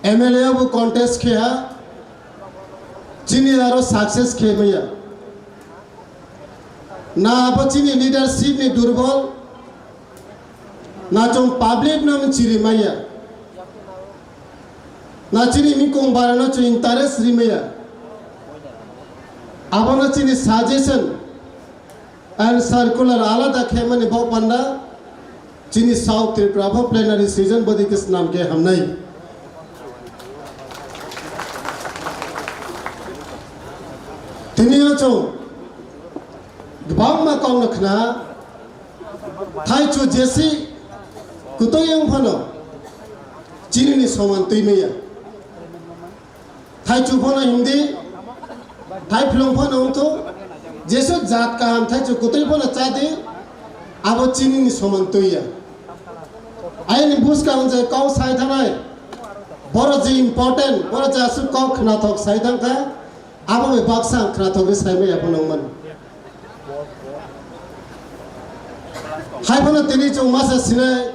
M L A o bo contest khe ha, chini aro success khe maya. Na abo chini leadership ni durbol, na chwng public no chiri maya, na chini mikung bara no chwng interest ri maya. Abono chini suggestion and circular alada khe mani bok panda chini South Tripura bo plenary session bodi khe snam khe hamnai. Tini o chwng kwbangma kok no khna, thaichu jesi kutoi wng phano chini ni soman twi maya. Thaichu phano himdi, thaiphlung phano wngthu, jesu jat kaham thaichu kutui phano chadi, abo chini ni soman tuiya. Aini buskang je kau sai thanai, boro je important, boro je aswk kau khnathok sai thangkha, abo bai baksa ang khnathok ri sai maya phano wngmani. Hai phano tini chwng masa sinai,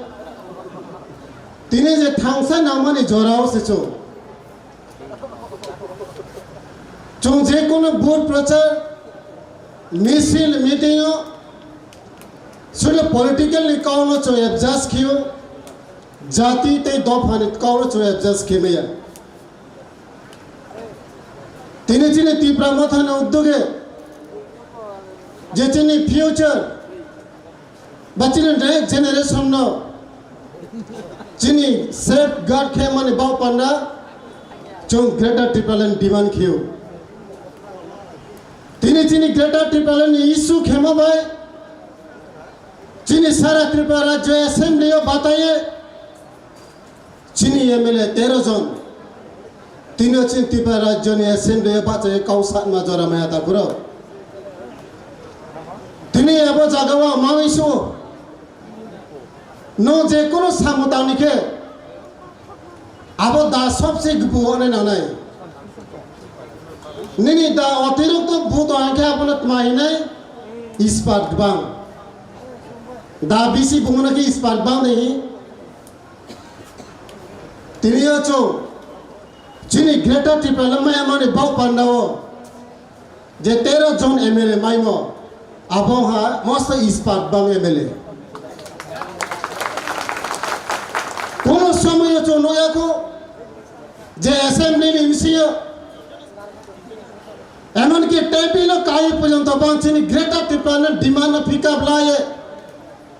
tini je thangsa nangmani jorao se chwng. Chwng je kono vote prochar, misil, meeting o, sule political ni kau no chwng adjust khiyo, jati tei dopha ni kau no chwng adjust khimaya. Tini chini Tipra Motha ni uddoge, je chini future, ba chini next generation no chini safeguard khe mani bau panda chwng Greater Tipraland demand khiyo. Tini chini Greater Tipraland ni issue khema bai chini sara Tripura Rajya Assembly o bataye chini M L A tero jon. Tini o chini Tripura Rajya ni Assembly o bachaye kau satma jora maya ta guro. Tini abo jaga o mangwi su. No je kono samung tangni khe abo da sobse gbu wane nanai. Nini da otirokto bu to angkhe abono tma hinai ispat gbang. Da bisi bumuna khe ispat gbang de hi. Tini o chwng chini Greater Tipraland maya mani bau panda o je tero jon M L A maimo, abo ha mosto ispat bang M L A. Kono somoy o chwng nukya kho je assembly ni bisingo emonki table o kai porjonto bang chini Greater Tipraland demand no pick up laye.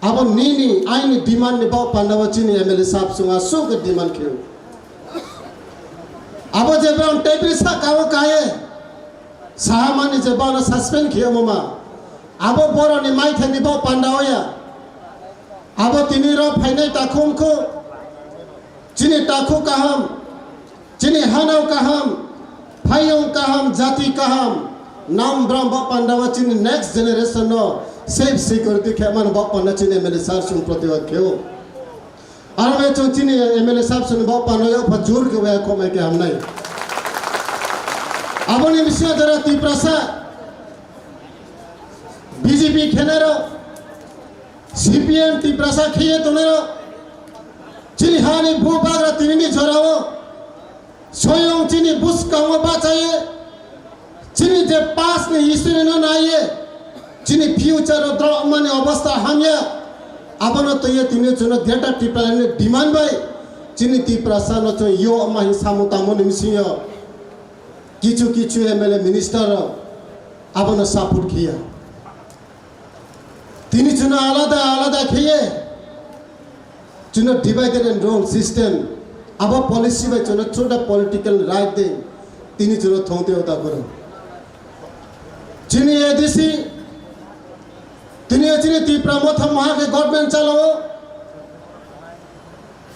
Abo nini aini demand ni bau panda o chini M L A sab chwng aswk khe demand khiyo. Abo je bang table saka o kaye saha mani je bang suspend khiyo mama. Abo boroni maithai ni bau panda o ya. Abo tini ro phainai takhung kho. Chini takhu kaham, chini hanao kaham, phaiyung kaham, jati kaham, nam bram bak pandao chini next generation no safe security khe mano bak panda chini M L A sir sung protibad kheo. Aro bai chwng chini M L A sir sung bak panda yo pha jur khe waya khomai khe hamnai. Aboni bising jara Tiprasa B J P khenero C P M Tiprasa khiye tongnai chini hani bubagra tinini jorao soyong chini bwskango bachaye chini je past ni history no naiye chini future o drop mani obostha hamya abono toye tini chwngno Greater Tipraland ni demand bai chini Tiprasa no chwng yo ma hin samu tamo ni misingo kichu kichu M L A minister rok abono support khiya. Tini chwngno alada alada kheye chwngno divided and rule system abo policy bai chwngno chota political right de tini chwngno thongte ota koro. Chini A D C tini chini Tipra Motha Maha ke government chalao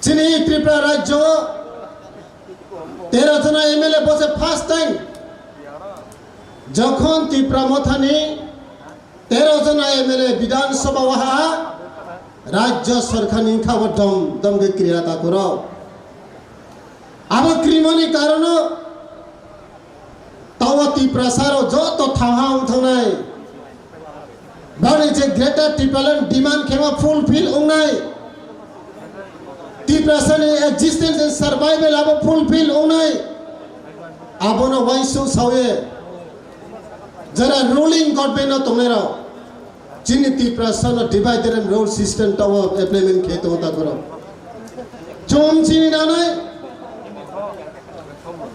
chini Tripura rajyo Tero jona M L A bose first time jokhon Tipra Mothani tero jona M L A Bidhan Sabha waha Rajya Sarkar ni kha bo dom dom khe kriya takhurok. Abo krimani karono tawa Tiprasa rok joto thangha wng thangnai. Bani je Greater Tipraland demand khema fulfill wngnai. Tiprasa ni existence and survival abo fulfill wngnai. Abono waisuk sawi jara ruling government no tongnai rok. Chini Tiprasa no divide and rule system tawa implement khe tongo takhurok. Chum chini nanai.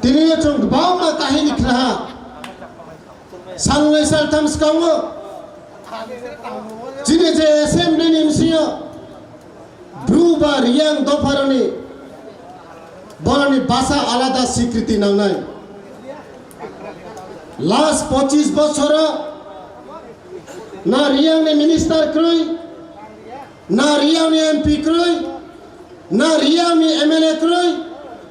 Tini chum bangma kahini khnaha. Salnai saltham swkango chini je assembly ni bisingo Bru ba Riyang dopharoni boroni basa alada sikriti nangnai. Last pochis bosoro na Riyang ni minister kwrwi, na Riyang ni M P kwrwi, na Riyang ni M L A kwrwi,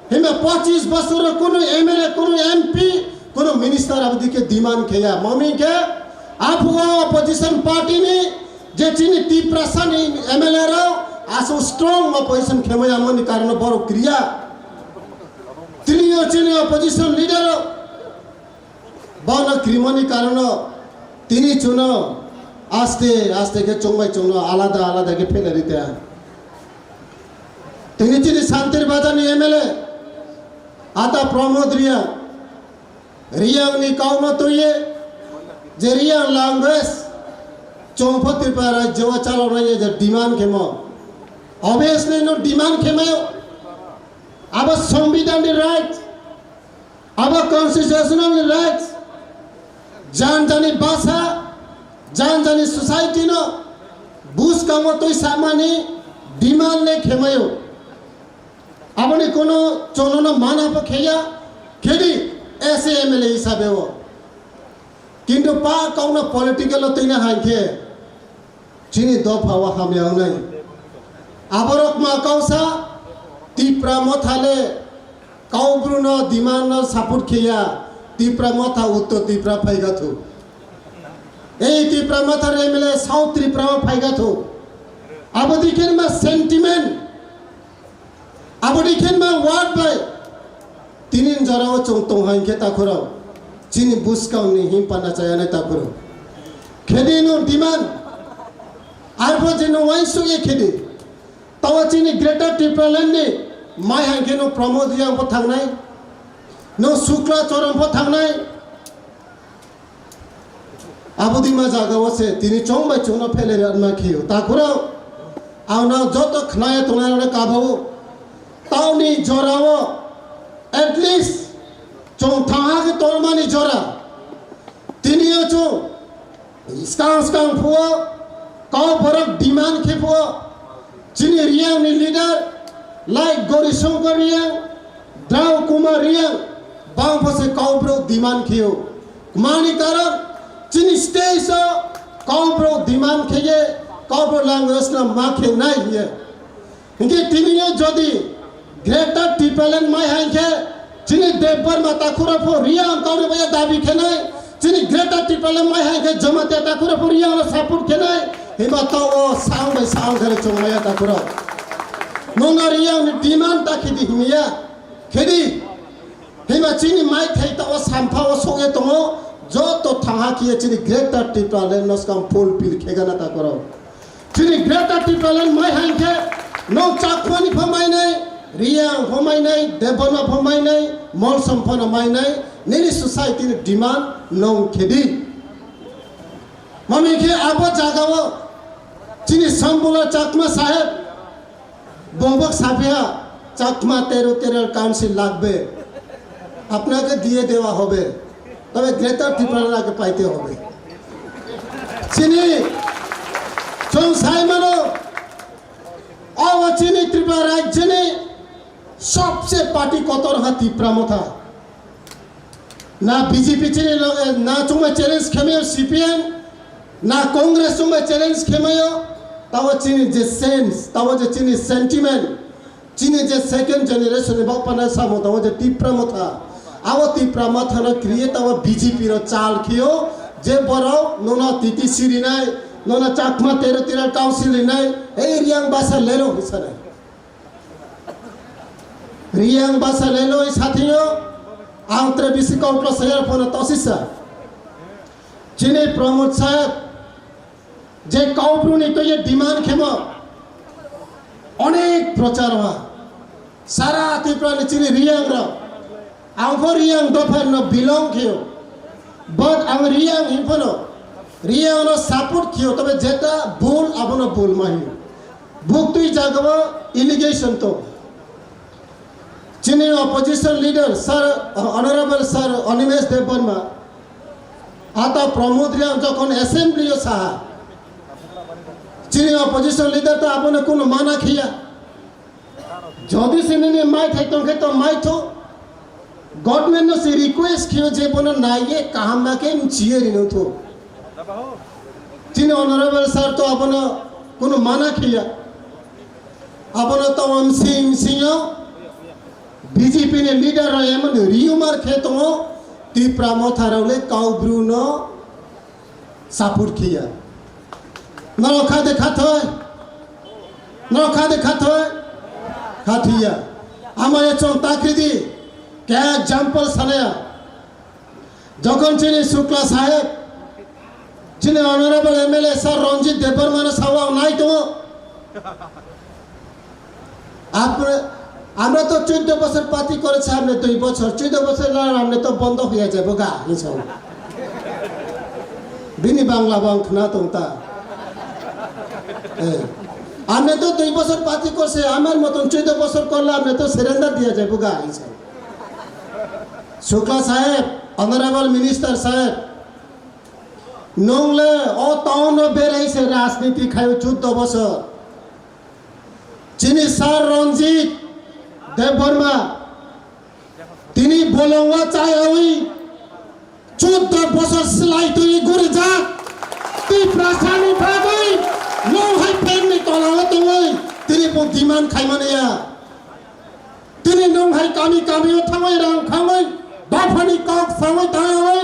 hima pochis bosoro kunu M L A, kunu M P, kunu minister abodike demand kheya. Mami khe aphuo opposition party ni je chini Tiprasa ni M L A rok aswk strong opposition khemaya mani karono borok kriya. Tini o chini opposition leader rok bono krimani karono tini chuno aste aste khe chongbai chongno alada alada khe phelari ta. Tini chini Santir Bazar ni M L A ata Pramod Riyang, Riyang ni kauno tuye je Riyang language chongpho Tripura rajyo o chaloknai je demand khemo. Obviously no demand khemayo. Abo Songbidan ni right, abo constitutional ni right, jan jani basa, jan jani society no bwskango twi samani demand le khemayo. Aboni kono chonono mana bo kheya, khedi S A M L A hisabe o. Kintu pa kauna political o twina hai khe chini dopha o hamya wngnai. Aborok ma kausa Tipra Motha le Kaubru no demand no support kheya, Tipra Motha Uttor Tripura phaiga thu. Ei Tipra Motha M L A South Tripura o phaiga thu. Abo dikhe ma sentiment. Abo dikhe ma word bai. Tinin jora o chwng tong hai khe takhurok. Chini buskang ni himpa na chaya nai takhurok. Khedi no demand. Arbo je no waisuk ye khedi. Tawa chini Greater Tipraland ni mai hai khe no Pramod Riyang pho thangnai, no Sukla Choron pho thangnai. Abo dima jaga o se tini chong bai chong no phelai rwma khiyo. Takhurok ang no joto khnaya tongnai rok no kabo. Taoni jora o at least chong thangha khe tongmani jora. Tini o chong Skang skang phuo, kau borok demand khe phuo, chini Riyang ni leader, like Gori Shankar Riyang, Drau Kumar Riyang, bang pho se kau borok demand kheo. Mani karon, chini stage o kau borok demand kheye, kau borok language no ma khe nai hiye. Hinkhe tini o jodi Greater Tipraland mai hai khe chini Debbarma takhura pho Riyang kauri baya dabi khenai, chini Greater Tipraland mai hai khe Jamatia takhura pho Riyang no support khenai, hima to o sang bai sang khe chongmaya takhura. Nona Riyang ni demand ta khedi himiya, khedi. Hima chini mai thai ta o sampha o sokye tongo, joto thangha khiye chini Greater Tipraland no skang fulfill khegana takhura. Chini Greater Tipraland mai hai khe, nong Chakmani pho mainai, Riyang pho mainai, Debbarma pho mainai, Molsom pho no mainai, nini society ni demand nong khedi. Mami khe abo jaga o chini Sambula Chakma saheb, bongbok saphiya, Chakma tero tero council lagbe. আপনাকে দিয়ে দেওয়া হবে, তবে গ্রেটার ত্রিপুরাকে পাইতে হবে। Chini, chwng sai mano, o chini Tripura rajyoni sobse party kotor ha Tipra Motha. Na B J P chini lo-, na chwngma challenge khemayo C P M, na Congress chwngma challenge khemayo, tabo chini je sense, tabo je chini sentiment, Chini je second generation ni bok pana samo tongo je Tipra Motha. Abo Tipra Motha no create abo B J P ro chal khio je borok nono T T C rinai, nono Chakma Territorial Council rinai, ei Riang basa lelo hinsanai. Riang basa lelo sathingo ang tre bisi kok klo sayar phone tosisa. Chini Pramod Saheb, je Kaubru ni to ye demand khemo, onek prochar ha, sara Tripura ni chini Riang rok, ang pho Riang dopha no belong kheo, but ang Riang himphano, Riang no support kheo, tobe jeta bul abono bul mahi, buktui jagao allegation to. Chini opposition leader Sir, Honorable Sir Animesh Debbarma, ata Pramod Riang jokhon assembly o saha, chini opposition leader to abono kuno mana khiya. Jodi se nini mai thai tongkhe to mai tho. Government no se request khiyo je bono naiye kaham na khe mchiye rino tho. Chini Honorable Sir to abono kuno mana khiya. Abono tongam sing singo B J P ni leader rok emon rumor khe tongo, Tipra Motha rok le Kaubru no support khiya. Norok kha de kha thoi? Norok kha de kha thoi? Kha thiya. Amaya chong takri di. Khe example sanaya. Jokhon chini Shukla Saheb, chini Honorable M L A Sir Ranjit Debbarma no sao ang nai tongo. আপনি, আমরা তো চোদ্দ বছর পার্টি করেছি, আপনি দুই বছর, চোদ্দ বছর না, আপনি তো বন্ধ হয়ে যাবো গা, হিংসা। Bini Bangla bang khna tong ta. Eh, আপনি তো দুই বছর পার্টি করছে, আমার মতন চোদ্দ বছর করলে আপনি তো সারেন্ডার দিয়ে যাবো গা, হিংসা। Shukla Saheb, Honorable Minister Saheb, nongle o town o berai se rajniti khayo chuddo bosor. Chini Sir Ranjit Debbarma, tini bolongwa chayawi chuddo bosor slai twi gurijak. Tiprasani bagwi nong hai fan ni tolao tongwi tini bo demand khaimaniya. Tini nung hai kami kami o thangwi rang khangwi dophani kok sangwi tangwi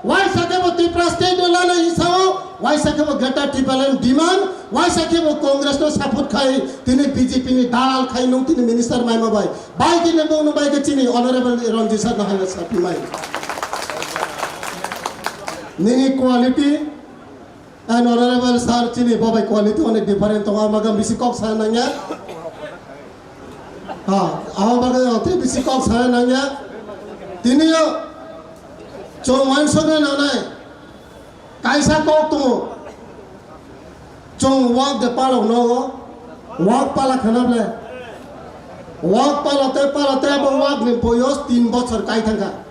waisa khe bo Tripura state no lana hisao, waisa khe bo Greater Tipraland demand, waisa khe bo Congress no support khai tini B J P ni dalal khai nung tini minister maima bai. Bai khe nung nung bai khe chini Honorable Ranjit sir no hai sapi mai. Nini quality And honorable sir, chini bobai quality onek different tongo, ama gam bisi kok sana nangya. Ha, ama bagwi ote bisi kok sana nangya. Tini yo chong wansokna nanai. Kaisa kok tongo. Chong wak de palok nogo. Wak pala khana ble. Wak palote palote abo wak ni boyos tin bochor kai thangkha.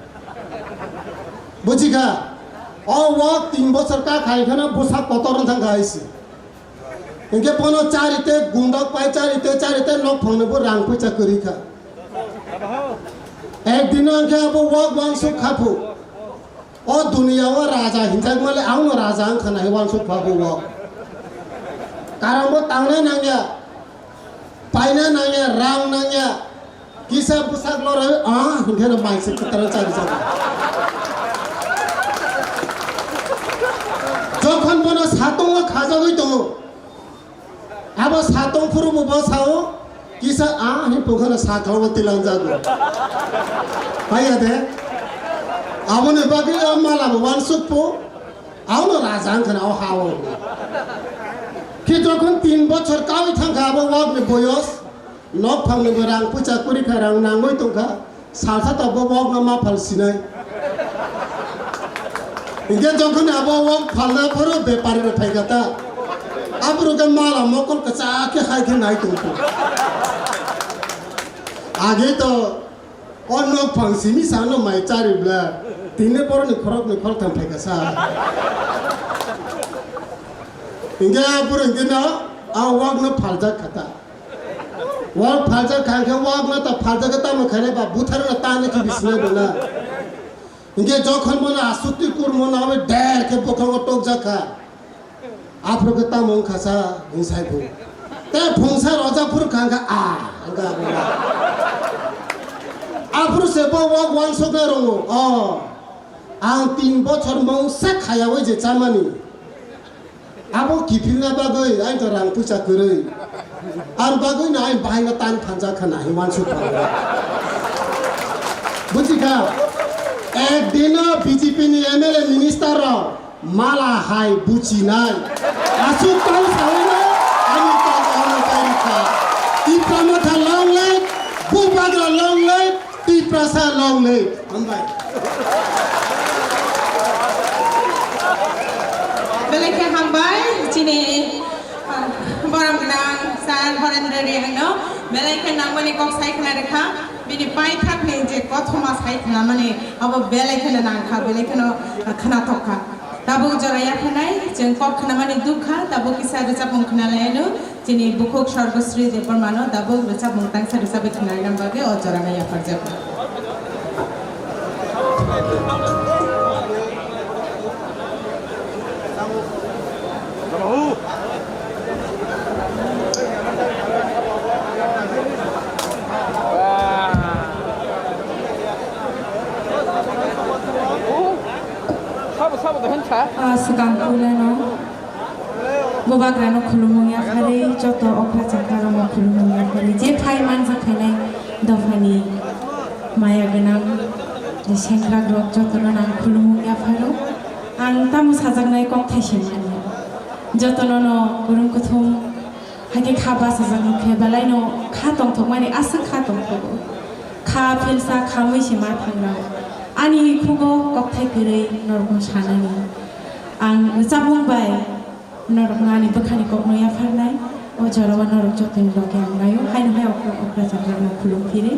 Bujikha? O wak tin bochor ka khai khana bwsa kotor wng thangkha hai se. Hinkhe bono charite gundok pai charite charite nok phangni bo rang poisa kwrwi kha. Ek dino hinkhe abo wak wansuk kha phu. O duniya o raja hinjak male ang no raja wng khana hai wansuk pha bo wak. Karon bo tangna nangya. Paina nangya, rang nangya. Kisa bwsak lora, ah, hinkhe no mai se kwtara chari chari. Jokhon bono satung o khajagwi tongo. Abo satung phuru bo bo sao, kisa, ah, hi pungkhano sakao bo tilang jago. Paiya de. Aboni bagwi o mala bo wansuk po. Ano raja wng khana o ha o. Khe jokhon tin bochor kawi thangkha abo wak ni boyos. Nok phangni bo rang pucha kwrwi kha, rang nangwi tongkha, salsa tabuk wokno ma phal sinai. Hinkhe jokhon abo wok phalna phuru bepari rok phaikha ta, aphuru khe mala mokol kwchak khe hai khe nai tongkha. Age to o nok phang simi sano mai chari bla, tini boroni khoroknwi khoroktham phaikha sa. Hinkhe aphuru hinkhe no a wokno phaljak kha ta. Wak phaljak kha khe wak no ta phaljak khe tamo khainai ba buthar no ta nai khe bisinai bo na. Hinkhe jokhon bono asukti kurmo no abo der khe bokhango tokjak kha. Aphuru khe tamo wngkha sa hinsai bo. Te phungsa roja phuru kha hwnkha, a, hwnkha, hwnkha. Aphuru se bo wak wansukna rongo. O, ang tin bochor mungsa khayaui je chamani. Abo kiphilna bagwi aito rang puisa kwrwi. Ar bagwino ai bahaino tan thansa khana hinwi wansuk kha. Buji kha? Ek dino B J P ni M L A minister rok mala hai buchinai. Aswk tong saui no ani tong ano kairi kha. Tipra Motha long live, Bubagra long live, Tiprasa long live. Hambai. Belai khe hambai chini, ah, borom gwnang sir Horendra Reang no belai khe nangmani kok sai khna rwkha. Bini paithak ni je kothoma sai khna mani abo belai kheno nang kha, belai kheno khna thok kha. Tabuk jora yaphanai chwng kok khna mani dukha, tabuk kisa rwchapmung khna lai anw. Chini bukhuk Sorgosri Debbarmano tabuk rwchapmung tangsa rwchapwi khna rwna bagwi o jorano yapharjak. Sabo, sabo, dohon sa. Ah, swkang kuleno. Bubagrano khulumung yapharwi, joto okra chakrarokno khulumung yapharwi, je phai manjak phainai dophani maya gwnang sengrarok jotono ang khulumung yapharo. Ang tamo sajaknai kok thaising manya. Jotono no kwrwng kwthwng hai khe kha bachajak nukhe belaino kha tongthokmani aswk kha tongthogo. Kha philsa kha mui se ma thangrao. Ani khugo kokthai kwrwi norokno sanani. Ang rwchapmung bai norokno ani bwkhani kokno yapharnai. O jorao norok jotoni loge ang naio. Haino hai okra okra chakrarokno khulum phiri.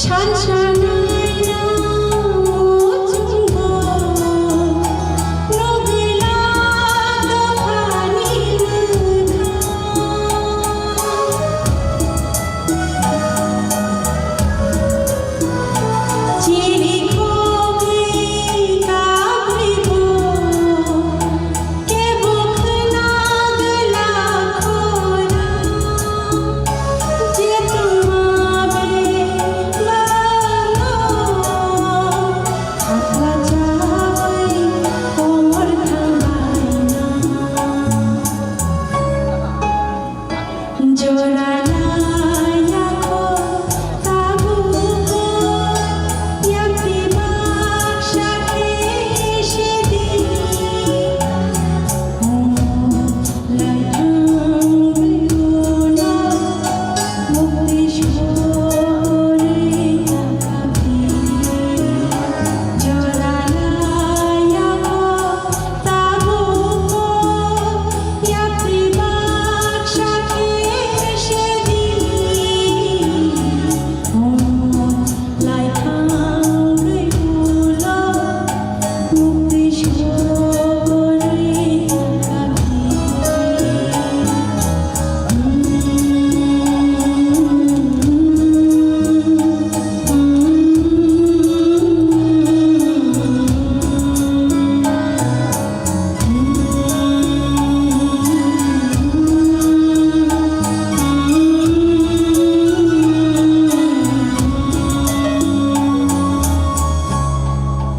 Sansanaina muchungo nugwila dophani mwkha. Chini khogwi kabribo kebo khna gwla khorang.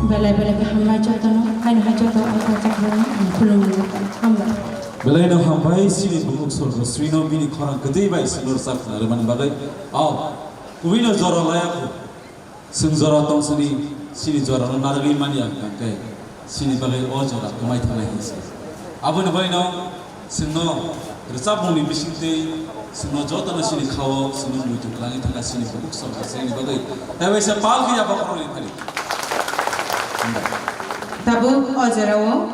Belai belai khe hambai jotono, haino hai joto o kaichak rokno ang khulumwi joto. Hambai. Belai no hambai chini bumuk Sorgo Srino bini khorang kwtwi bai chwngno rwchap khna rwmani bagwi. Ao, kubui no jora laya kho. Chwng jora tong sini, chini jora no narwgwi manya hwnkhe chini bagwi o jora kwmai thangnai hinwi se. Aboni bagwi no chwngno rwchapmungni bisingtwi chwngno jotono chini khao chwngno muitu kwlangwi thangkha chini bumuk Sorgo Srino bagwi. Tei waisa pal khe yapha khoroknwi phani. Tabuk o jorao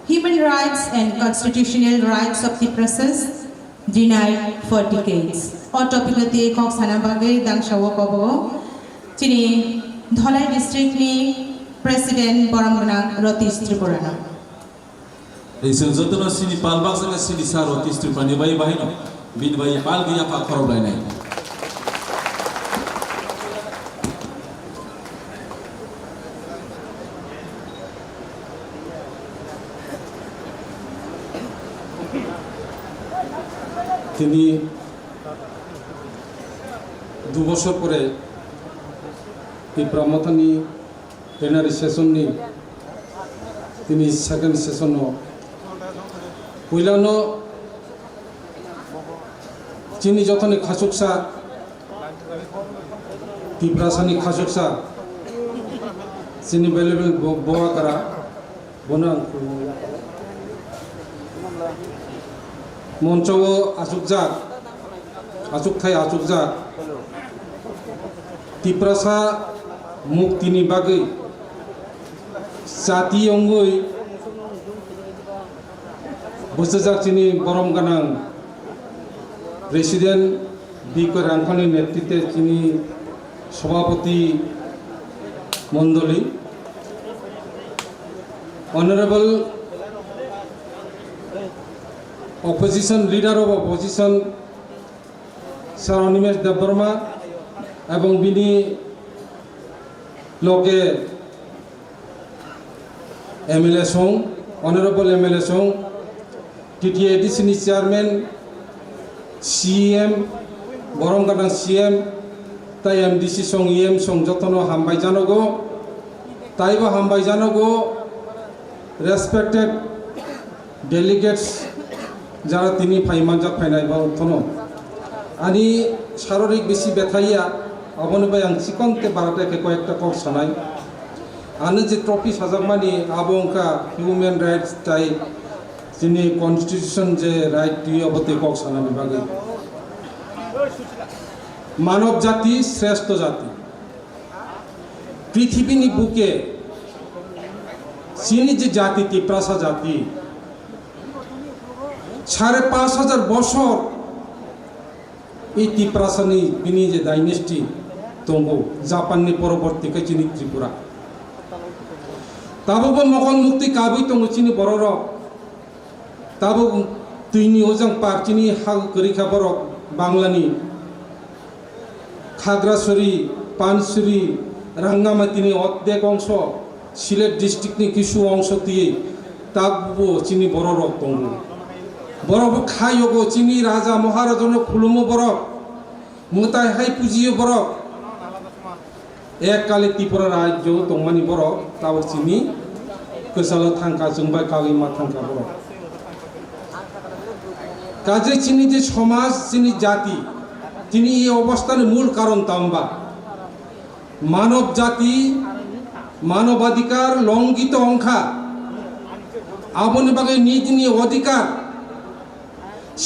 Human Rights and Constitutional Rights of Tiprasas Denied for Decades. O topic o tei kok sana bagwi dangsa o kobo chini Dholai district ni President borom gwnang Ratish Tripura no. Ei chwng jotono chini pal baksa khe chini sa Ratish Tripura ni bai bahai no bini bai pal gwi yapha khorok lainai. Tini du bosor pore Tipra Mothani plenary session ni tini second session o puilano chini jothoni khachuksa Tiprasani khachuksa chini valuable bo-, Boa Kara bono ang khulumwi moncho o achukjak, achukthai achukjak Tiprasa muktini bagwi jati wngwi bwsajak chini borom gwnang President Bikor Rangkhani netritwe chini Sabhapati Mondoli, Honorable Opposition Leader of Opposition Sir Animesh Debbarma ebong bini loge M L A song, Honorable M L A song, T T A D C ni Chairman, C M, borom gwnang C M, tai M D C song, E M song jotono hambai janogo, taibo hambai janogo, respected delegates, jara tini phai manjak phainai bo thono. Ani sarorik bisi bethaiya, aboni bai ang chikon te barate khe koyekta kok sanai. Ano je trophy sajakmani abo wngkha human rights tai chini constitution je right twi obo twi kok sanani bagwi. Manob jati shrestho jati. Prithibini buke chini je jati Tiprasa jati sare panch hajar bosor ei Tiprasani bini je dynasty tongo, Japan ni poroborti khe chini Tripura. Tabukbo mokol mukti kabui tongo chini bororok. Tabuk twini ojang par chini ha kwrwi kha borok Banglani. Khagrasuri, Pansuri, Rangamati ni ordek ongso, Sylhet district ni kisu ongso twiwi tabukbo chini bororok tongo. Borokbo kha yogo chini raja maharaja no khulumo borok. Mwtai hai pujiyo borok. Ek kali Tripura rajyo tongmani borok, tabuk chini kwchalo thangkha, chwng bai kagwi ma thangkha borok. Kaje chini je somaj, chini jati, chini ei obostani mul karon tamba? Manob jati, manobadhikar longito ongkha. Aboni bagwi nijini odhikar,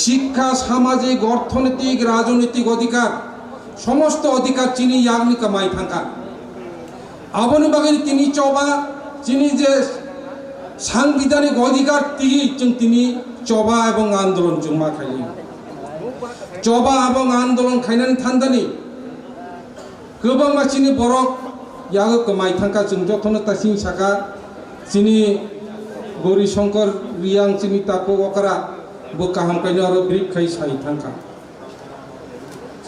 শিক্ষা, সামাজিক, অর্থনৈতিক, রাজনৈতিক অধিকার, সমস্ত অধিকার chini yakni kwmai thangkha. Aboni bagwi tini choba, chini je সাংবিধানিক অধিকার twi chwng tini choba ebong আন্দোলন chwng ma khaili. Choba ebong আন্দোলন khainani thandani kwbangma chini borok yago kwmai thangkha, chwng jotono ta chini saka, chini Gauri Shankar Reang, chini takhuk okra, bo kaham kaino aro brik khai sai thangkha.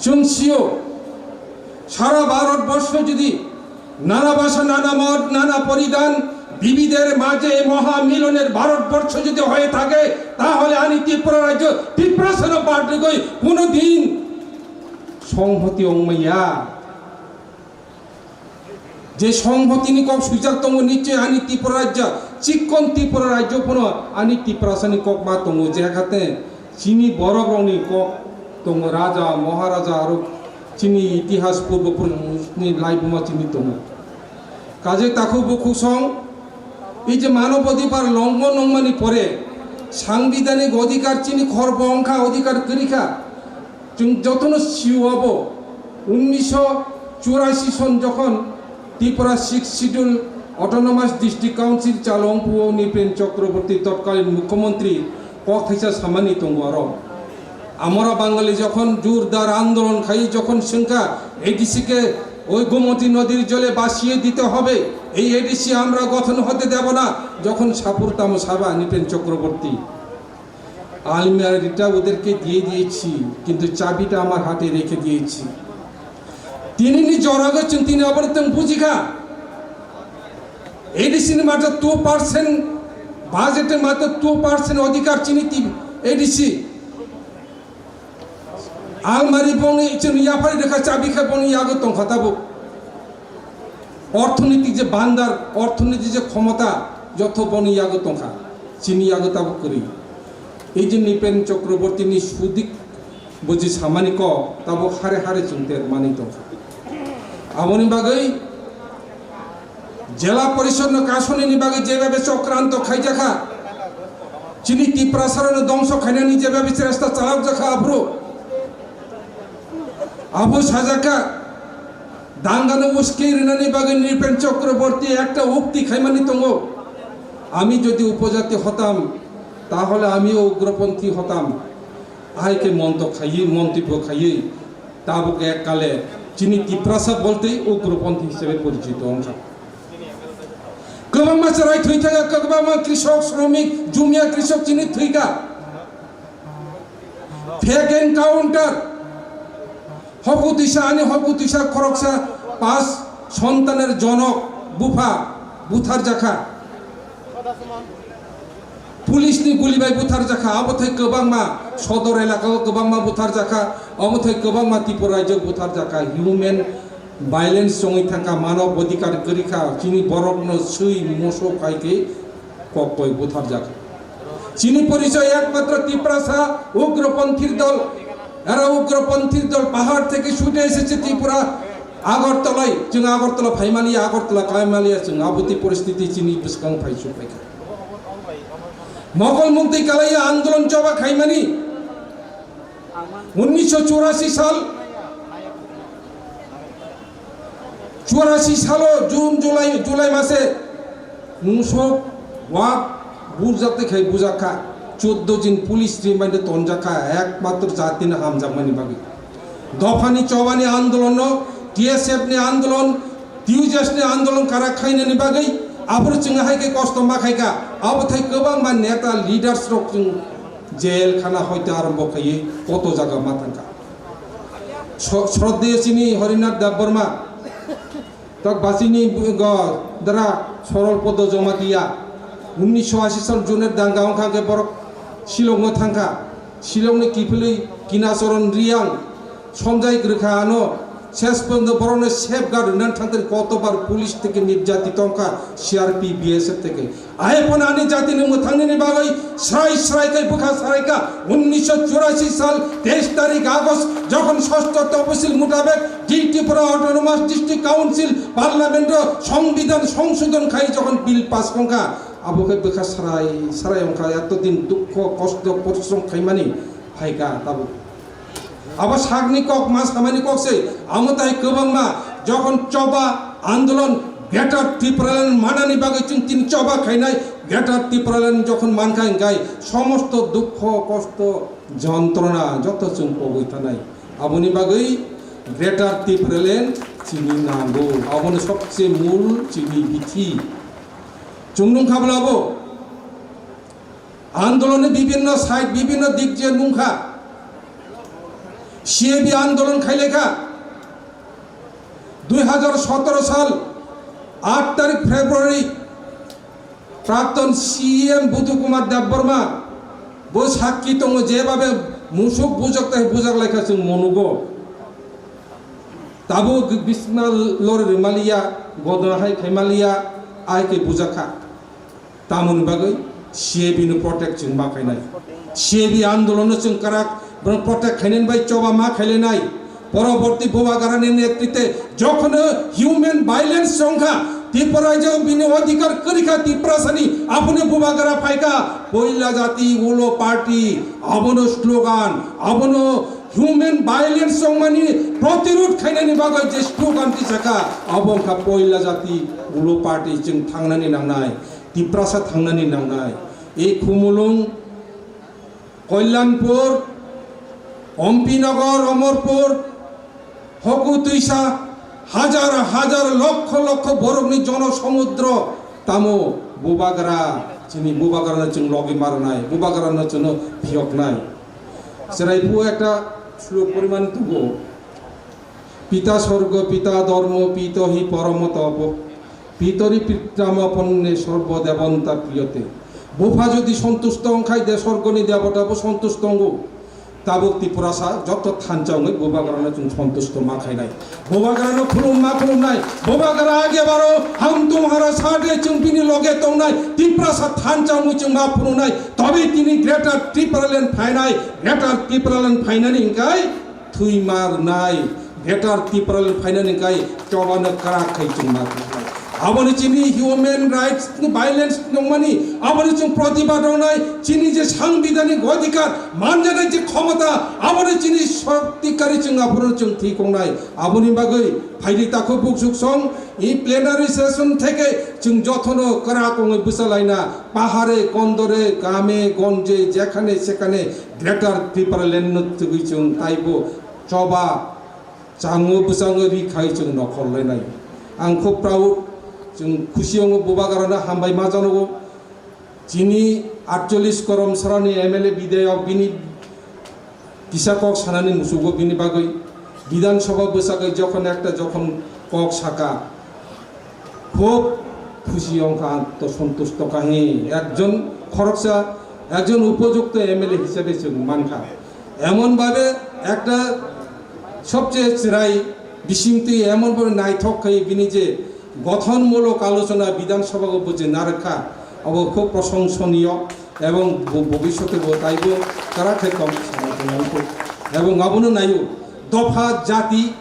Chwng sio, সারা ভারতবর্ষ যদি নানা ভাষা, নানা মত, নানা পরিধান, বিবিধের মাঝে মহামিলনের ভারতবর্ষ যদি হয়ে থাকে, তাহলে আমি ত্রিপুরা রাজ্য, ত্রিপুরা সেনা পার্টি কোনোদিন সংহতি ongmaya. Je songhotini kok swijak tongo, nichoi ani Tripura rajya, chikkon Tripura rajya phano ani Tiprasani kok ma tongo, je hakhate chini borok rokni kok tongo, raja, maharaja, aro chini itihas purbo purusni laibuma chini tongo. Kaje takhuk bukhuk song, ei je manob odhikar longmon nongmani pore, সাংবিধানিক অধিকার chini khorbo ongkha, odhikar kwrwikha, Chwng jotono sio abo, উনিশশো চুরাশি সন যখন Tripura six schedule autonomous district council চালু ongphuo Nripen Chakraborty তৎকালীন মুখ্যমন্ত্রী kok thaisa samani tongo aro. আমরা বাঙালি যখন জোরদার আন্দোলন খাই, যখন শঙ্কা এডিসি কে ওই গোমতী নদীর জলে ভাসিয়ে দিতে হবে, এই এডিসি আমরা গঠন হতে দেব না, যখন সাপুর তামো সাবা নৃপেন চক্রবর্তী আলমিরাটা ওদেরকে দিয়ে দিয়েছি, কিন্তু চাবিটা আমার হাতে রেখে দিয়েছি। Tinini jorago chwng tini obono tong bujikha. ADC ni মাত্র টু পার্সেন্ট, বাজেটে মাত্র টু পার্সেন্ট অধিকার chini ti-, ADC. Almari boni chwng yaphari rwkha, chabi khe boni yago tongkha tabuk. অর্থনৈতিক যে ভান্ডার, অর্থনৈতিক যে ক্ষমতা, যত boni yago tongkha, chini yago tabuk kwrwi. Ei je Nripen Chakraborty ni sudik buji samani kok tabuk hare hare chwng ter mani tongkha. Aboni bagwi Jela Porishod no kasonini bagwi jebhabe chokranto khaijakha, chini Tiprasarano dongso khainani jebhabe chesta chalokjakha aphuru. Abo sajak kha, dangano uskei rinani bagwi Nripen Chakraborty ekta ukti khaimani tongo, "আমি যদি উপজাতি হতাম, তাহলে আমিও উগ্রপন্থী হতাম।" Hai khe monto khaiwi, montobyo khaiwi, tabuk ek kale chini Tiprasa boltei ugroponthi hisebe porijito wngkha. Kwbangma chwrai thwi thangkha, kwbangma krishok, shromik, jumia krishok chini thwikha. Fake encounter. Hoku twisa, ani hoku twisa khoroksa pas sontaner jonok bupha butharjakha. Police ni guli bai butharjakha, abo thai kwbangma sodor elaka o kwbangma butharjakha, abo thai kwbangma Tripura rajyo butharjakha. Human violence chongwi thangkha, manob odhikar kwrwikha, chini borok no swi moso khai khe kok koi butharjakha. Chini porichoy ekmatro Tiprasa ugroponthir dol, era ugroponthir dol pahar theke chute esechhe Tripura Agartalai, chwng Agartala phaimaliya, Agartala khlaimaliya, chwng aboti poristiti chini bwskang phai chuk phaikha. Mokol muktwi kalaiya andolon choba khaimani উনিশশো চুরাশি সাল, চুরাশি সালো জুন, জুলাই, জুলাই মাসে musok wak burjakte khai bujakha, চোদ্দ দিন পুলিশ রিমান্ডে tonjakha, একমাত্র জাতিনো hamjakmani bagwi. Dophani chobani andolono T S F ni andolon, T U J S ni andolon karak khainani bagwi aphuru chwng hai khe kosto ma khaikha. Abo thai kwbangma neta leaders rok chwng jail khana hoite arombo khaiwi koto jaga ma thangkha. Sro-, Shraddheyo chini Harinath Debbarma, tak basini go dara Sorol Podo Jamatia, unnisho ashi sal June danga wngkha khe borok Shillong o thangkha. Shillong ni kiphilwi Kinacharan Riyang, Sonjay Grikha ano ses porjonto borokno safeguard rwnani thangtani kotobar police theke nirjati tongkha, C R P B S F theke. Aphano ani jatini mwthangnini bagwi srai srai khe bwkha sarai kha. Unnisho churashi sal teis tarik August jokhon sosto toposil mutabek D Tripura Autonomous District Council Parliament o Songbidan songsodon khai jokhon bill pass wngkha, abo khe bwkha sarai sarai wngkha, eto din dukho kosto porishrom khaimani phaikha tabuk. Abo sakni kok ma samani kok se, amo tai kwbangma jokhon choba andolon Greater Tipraland manani bagwi chwng tini choba khainai, Greater Tipraland jokhon mankha hinkhai somosto dukho kosto jontrona joto chwng pogwi thanai. Aboni bagwi Greater Tipraland chini nango, abono sobse mul chini bithi. Chwng nungkha bwlabo andolonni bibhinno side, bibhinno dik je nungkha, C A B andolon khailekha. Dui hajar sotoro sal aat tarik February, prakton C E M Budu Kumar Debbarma bo sakki tongo, jebabe musuk bujak tai bujak laikha chwng monugo. Tabuk bisna lori rwmaliya, godona hai khaimaliya, ai khe bujakha. Tamoni bagwi C A B no protect chwng ma khainai. C A B andolon no chwng kwrak, bono protect khainani bai choba ma khailainai. Poroborti Bubagrani netrite jokhono human violence wngkha, Tripura rajyo bini odhikar kwrwikha Tiprasani, abono Bubagra phaikha, poila jati ulo party, abono slogan, abono human violence wngmani protirod khainani bagwi je slogan tisakha, abo wngkha poila jati ulo party chwng thangnani nangnai. Tiprasa thangnani nangnai. E Khumulwng, Kalyanpur, Ompinagar, Amarpur, Hoku Twisa, hajar hajar, lokkho lokkho borokni jono somudro tamo Bubagra, chini Bubagrano chwng logi marnai, Bubagrano chwngno phiyoknai. Chwrai phu ekta slok poriman tugo. Pita sorgo, pita dhormo, pito hi poromo topo, pitori pitramo ponne sorbo devanta priyate. Bupha jodi sontusto wngkhai de sorgoni debota bo sontusto wngo. Tabuk Tiprasa joto thansa wngwi Bubagrano chwng sontusto ma khainai. Bubagrano khulum ma khulumnai. Bubagra age baro ham tumhara sade chwng bini loge tongnai. Tiprasa thansa wngwi chwng ma phunuknai. Tobe tini Greater Tipraland phainai. Greater Tipraland phainani hwnkhe thwi ma rwnai, Greater Tipraland phainani kai chobano kwrak khai chwng ma rwnai. Aboni chini human rights ni violence nongmani, aboni chwng protibad wngnai, chini je sangbidhanik odhikar manjanai je khomota, aboni chini shakti kari chwng aphuru chwng thwi kongnai. Aboni bagwi phaidi takhuk buksuk song, e plenary session theke chwng jothono kwrak wngwi bwchalaina, pahare, kondore, game, gonje, jekhane sekhane Greater Tipraland no tugwi chwng taibo choba chango bwchango ri khai chwng nokhor lainai. Ang khub proud, chwng khusi wngo Bubagrano hambai ma janogo. Chini atchollish korom sarani M L A bidayok bini kisa kok sanani musugo bini bagwi Bidhan Sabha bwsagwi jokhon ekta jokhon kok saka, খুব খুশি wngkha, to sontusto kha hi. Ekjon khoroksa, ekjon upojukto M L A hisabe chwng mankha. Emon bhabe ekta sobche chwrai bisingtwi emon bhabe naithok khai bini je gothonmulok alochona Bidhan Sabha o bo je narwkha, abo khub proshongsoniyo ebong bo-, bobishote bo taibo kwrak khe tong, ebong abono naio dopha jati,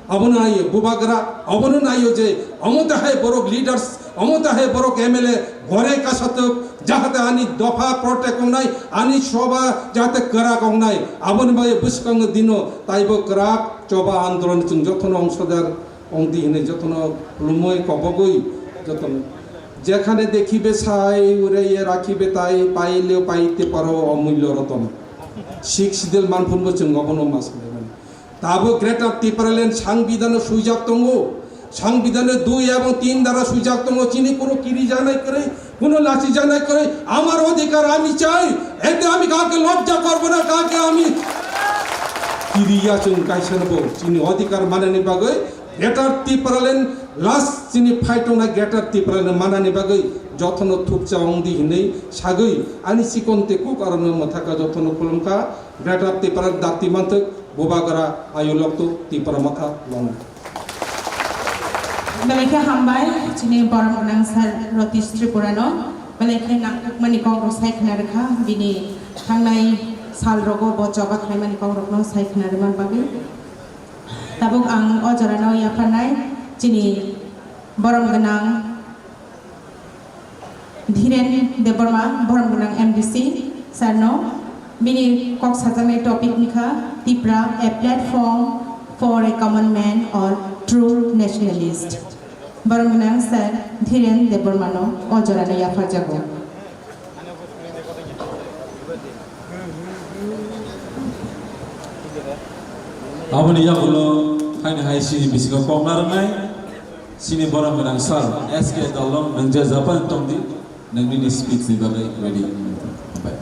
abono naio Bubagra, abono naio je omo tahai borok leaders, omo tahai borok M L A gore kasatok, jahate ani dopha protect wngnai, ani soba jahate kwrak wngnai, aboni bagwi bwskango dino taibo kwrak choba andolon chwng jotono ongsoder ongdi hinwi jotono khulumwi kobogwi jotono. যেখানে দেখিবে ছাই উড়াইয়া রাখিবে তাই, পাইলেও পাইতে পারো অমূল্য Ratan. Sixth Schedule manphunbo chwng obono ma sanai mani. Tabuk Greater Tipraland Sangbidhano swijak tongo. Sangbidhano dui ebong tin dara swijak tongo. Chini kuno kirijaknai kwrwi, kuno lachijaknai kwrwi. Amar odhikar ami chai. Ekdom ami kake lojja korbo na, kake ami kiriya chwng kaisa no bo. Chini odhikar manani bagwi Greater Tipraland last chini fight tongnai Greater Tipraland manani bagwi jotono thukcha wngdi hinwi sagwi ani chikon tei kuk arokno mwthaka jotono khulumkha. Greater Tipraland dakti manthok. Bubagra ayuloktu Tipra Motha long. Belai khe hambai chini borom gwnang sir Ratish Tripura no. Belai khe nangkukmani kok rok sai khna rwkha, bini thangnai sal rogo bo choba khlaimani kok rok no sai khna rwmani bagwi. Tabuk ang o jora no yapharnai chini borom gwnang Dhiren Debbarma, borom gwnang M D C sir no, bini kok sajaknai topic wngkha Tipra, a platform for a common man or true nationalist. Borom gwnang sir Dhiren Debbarma no o jora no yapharjago. Aboni yagulo haini hai chini bisingo kok narwknai chini borom gwnang sir S K Dallon, nwng je Japan tongdi, nwng nini speech ni bagwi ready. Hambai.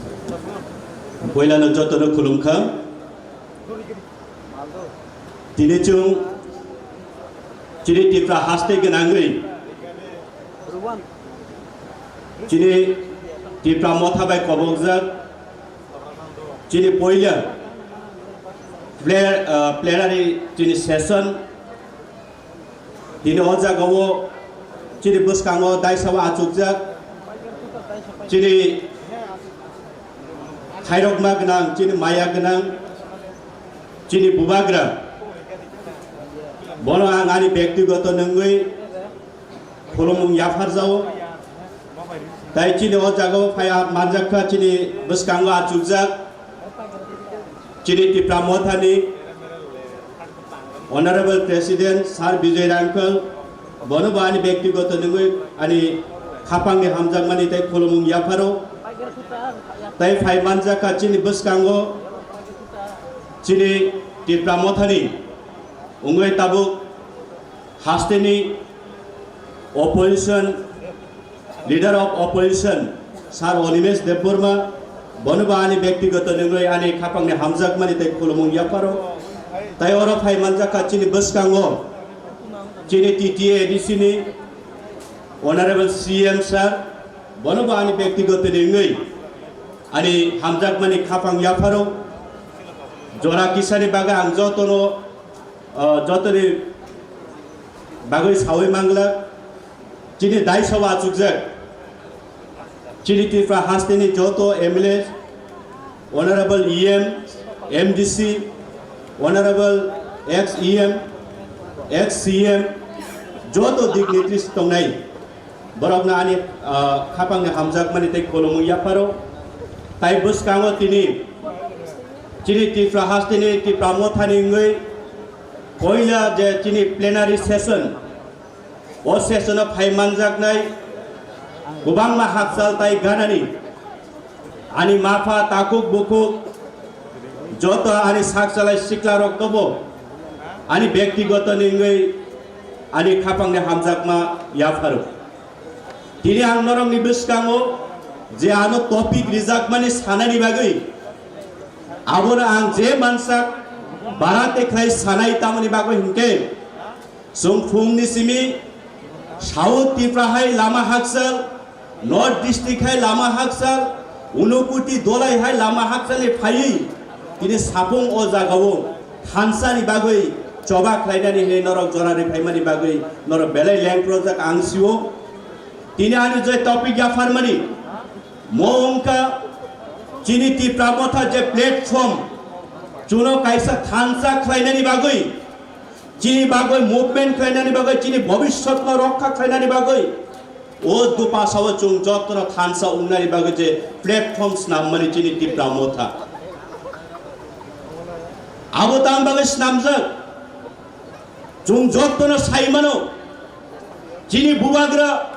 Puila nwng jotono khulumkha. Tini chwng chini Tipra haste gwnangwi chini Tipra Motha bai kobokjak chini puila plen-, ah, plenary chini session. Tini o jagao chini bwskango daisa o achukjak chini khairokma gwnang, chini maya gwnang, chini bubagra. Bono ang ani bektigoto nwngwi khulumung yapharjao. Tai chini o jagao phai manjakha chini bwskango achukjak chini Tipra Mothani Honorable President Sir Bijoy Rangkhal, bono bo ani bektigoto nwngwi ani khapangni hamjakmani tei khulumung yapharo. Tai phai manjakha chini bwskango chini Tipra Mothani wngwi tabuk hasteni opposition, leader of opposition, Sir Animesh Debbarma, bono bo ani bektigoto nwngwi ani khapangni hamjakmani tei khulumung yapharo. Tai oro phai manjakha chini bwskango chini T T A A D C ni Honorable C M sir, bono bo ani bektigoto nwngwi ani hamjakmani khapang yapharo. Jora kisani bagwi ang jotono, ah, jotoni bagwi sawi manglak. Chini daisa o achukjak chini Tripura hasteni joto M L A, Honorable E M, M D C, Honorable ex E M, ex C M, joto dignitaries tongnai. Borokno ani, ah, khapangni hamjakmani tei khulumung yapharo. Tai bwskango tini chini Tripura hasteni Tripura Mothani wngwi poila je chini plenary session, o session o phai manjaknai kwbangma hakchal tai ganani ani mapha takhuk bukhuk joto ani sakchalai siklarok tobo ani bektigoto ni wngwi ani khapangni hamjakma yapharo. Tini ang norokni bwskango je ano topic rijakmani sanani bagwi, abono ang je mansak barate khlai sanai tamoni bagwi hinkhe, chwng phungni simi South Tripura hai lama hakchal, North District hai lama hakchal, Unokuti Dolai hai lama hakchalni phaiwi tini sapung o jagao thansani bagwi choba khlainani hinwi norok jora rwi phaimani bagwi norok belai lengprojak ang sio. Tini ani je topic yapharmani, mo wngkha chini Tipra Motha je platform, chuno kaisa thansa khlainani bagwi, chini bagwi movement khlainani bagwi, chini bhobishyotno rokha khlainani bagwi, o dopasao chwng jotono thansa wngnani bagwi je platform snammani chini Tipra Motha. Abo tang bagwi snamjak? Chwng jotono sai mano, chini bubagra,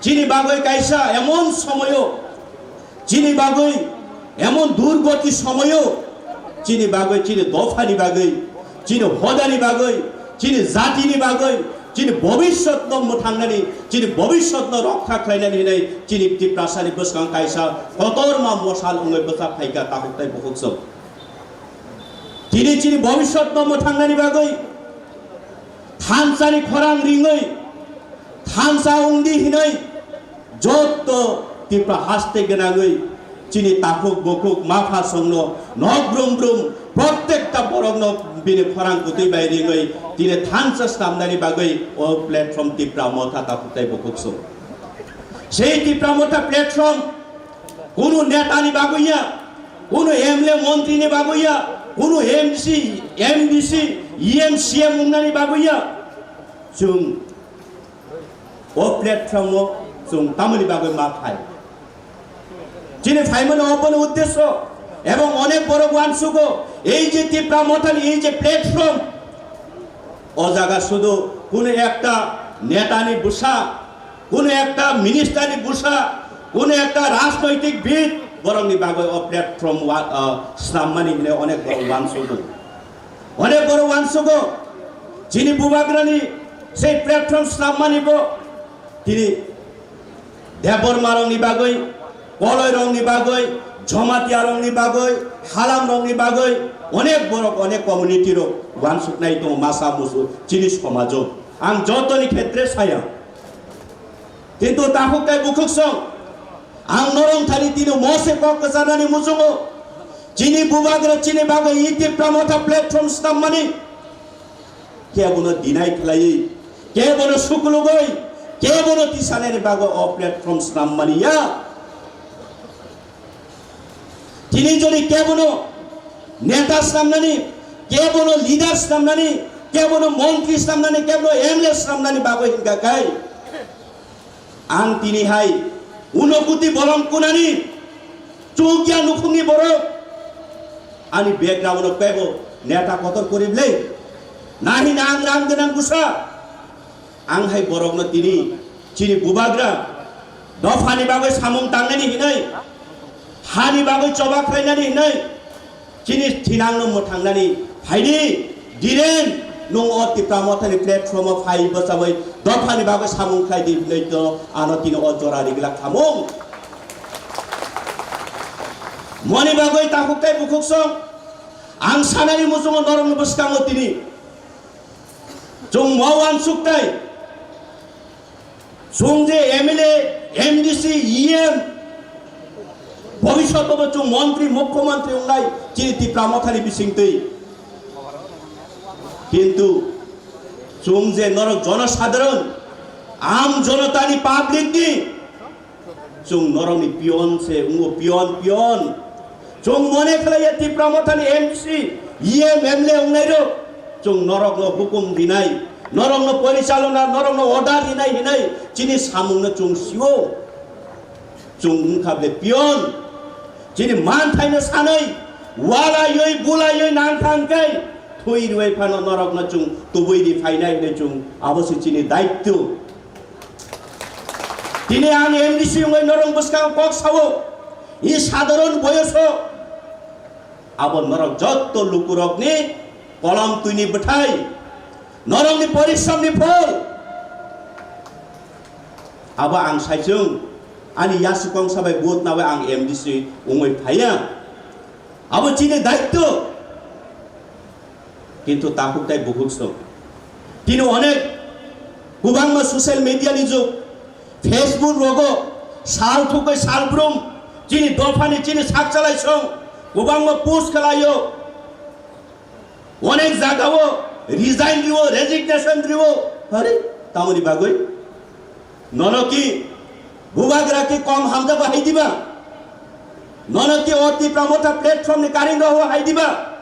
chini bagwi kaisa emon somoyo, chini bagwi emon durgoti somoyo, chini bagwi, chini dophani bagwi Chini hodani bagwi, chini jatini bagwi, chini bobiswtno mwthangnani, chini bobiswtno rokha khlainani hinwi chini Tiprasani bwskang kaisa kotorma mosal wngwi bwsa phaikha takhuk tei bukhuk song. Tini chini bobiswtno mwthangnani bagwi thansani khorang ringwi thansa wngdi hinwi jotto Tipra haste gwnangwi chini takhuk bukhuk mapha songno nok brum brum prottekta borokno bini khorang kutwi bai ringwi tini thansa snamnani bagwi o platform Tipra Motha takhuk tei bukhuk song. Sei Tipra Motha platform kunu netani bagwi ya, kunu M L A montrini bagwi ya, kunu M C, M D C, E M, C M wngnani bagwi ya. Chwng o platform o chwng tamoni bagwi ma phai. Chini phaimani obono uddesyo ebong onek borok uansugo ei je Tipra Mothani ei je platform, o jaga sudu kunu ekta netani bwsa, kunu ekta ministerni bwsa, kunu ekta rajnoitik bid borokni bagwi o platform wa-, ah, snammani hinwi onek borok uansugo. Onek borok uansugo chini bubagrani sei platform snammani bo tini Debbarmarokni bagwi, Koloirokni bagwi, Jamatia rokni bagwi, Halam rokni bagwi onek borok, onek community rok uansuknai tongo masa musu chini somajo. Ang jotoni khetre saya. Kintu takhuk tei bukhuk song, ang norong thani tini mose kok kwcharnani muchungo. Chini bubagra chini bagwi Tipra Motha platform snammani. Kebono deny khlaiwi, kebono suklugwi, kebono tisanani bagwi o platform snam mani ya. Tini jodi kebono neta snamnani, kebono leader snamnani, kebono montri snamnani, kebono M L A snamnani bagwi hinkha khai. Ang tini hai unokuti bolong kunani chukya nukhungni borok ani background o kebo neta kotor kori ble. Nahi na ang rang gwnang bwsa. Ang hai borokno tini chini bubagra dophani bagwi samung tangnani hinwi, hani bagwi choba khlainani hinwi, chini thinangno mwthangnani phaidi, Dhiren, nwng o Tipra Mothani platform o phai bwchabwi dophani bagwi samung khlai di hinwi to ano tini o jora rigla khamung. Moni bagwi takhuk tei bukhuk song ang sanani muchungo norokni bwskango tini chwng mo uansuk tai. Chwng je M L A, M D C, E M, bhobishoto bo chwng montri, mukhyamantri wngnai chini Tipra Mothani bisingtwi. Kintu chwng je norok jonosadharon, am jonotani, public ni, chwng norokni peon se wngo, peon, peon. Chwng mone khlaiya Tipra Mothani M C, E M, M L A wngnai rok. Chwng norokno hukum dinai, norokno porichalona, norokno order dinai hinai chini samungno chwng sio. Chwng wngkha ble peon. Chini manthaino sanai, walaiwi, bulaiwi nangkha hwnkhe thwi rwui phano norokno chwng tubui di phainai hinwi chwng abo se chini daityo. Tini ang M D C wngwi norok bwskango kok sao, i sadharon boyoso abo norok jotto lukurokni kolom twini bwthai, norokni porishramni phol. Abo ang saichung ani yasukong sabai vote nawi ang M D C wngwi phaiya. Abo chini daityo. Kintu takhuk tai bukhuk song. Tini onek kwbangma social media ni jug, Facebook rogo sal thukwi sal brum chini dophani chini sak chalai song kwbangma post khlaio. Onek jagao resign rio, resignation rio. Hare, tamoni bagwi? Nono ki bubagra ki kom hamjago hai diba? Nono ki o Tipra Motha platform ni karing roho hai diba?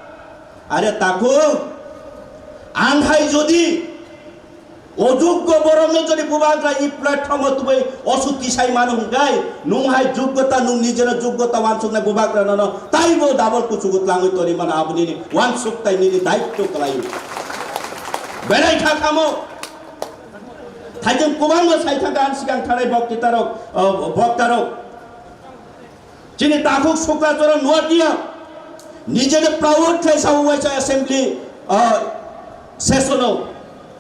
Are takhuk, ang hai jodi ojuggo borokno jodi bubagra i platform o tubui osuk kisai mano hwnkhe, nwng hai juggota, nwng nijeno juggota wansuknai bubagra nono taibo double kuchugo tlangwi toni mano, aboni ni wansuk tai nini daityo kwlaio. Berai kha kamo. Thaijwng kwbangma saithaka ang sikang thanai boktitarok, o, boktarok. Chini takhuk Suklacharan Nuatia nijeno proud khlai sao waisa assembly, o, Sesono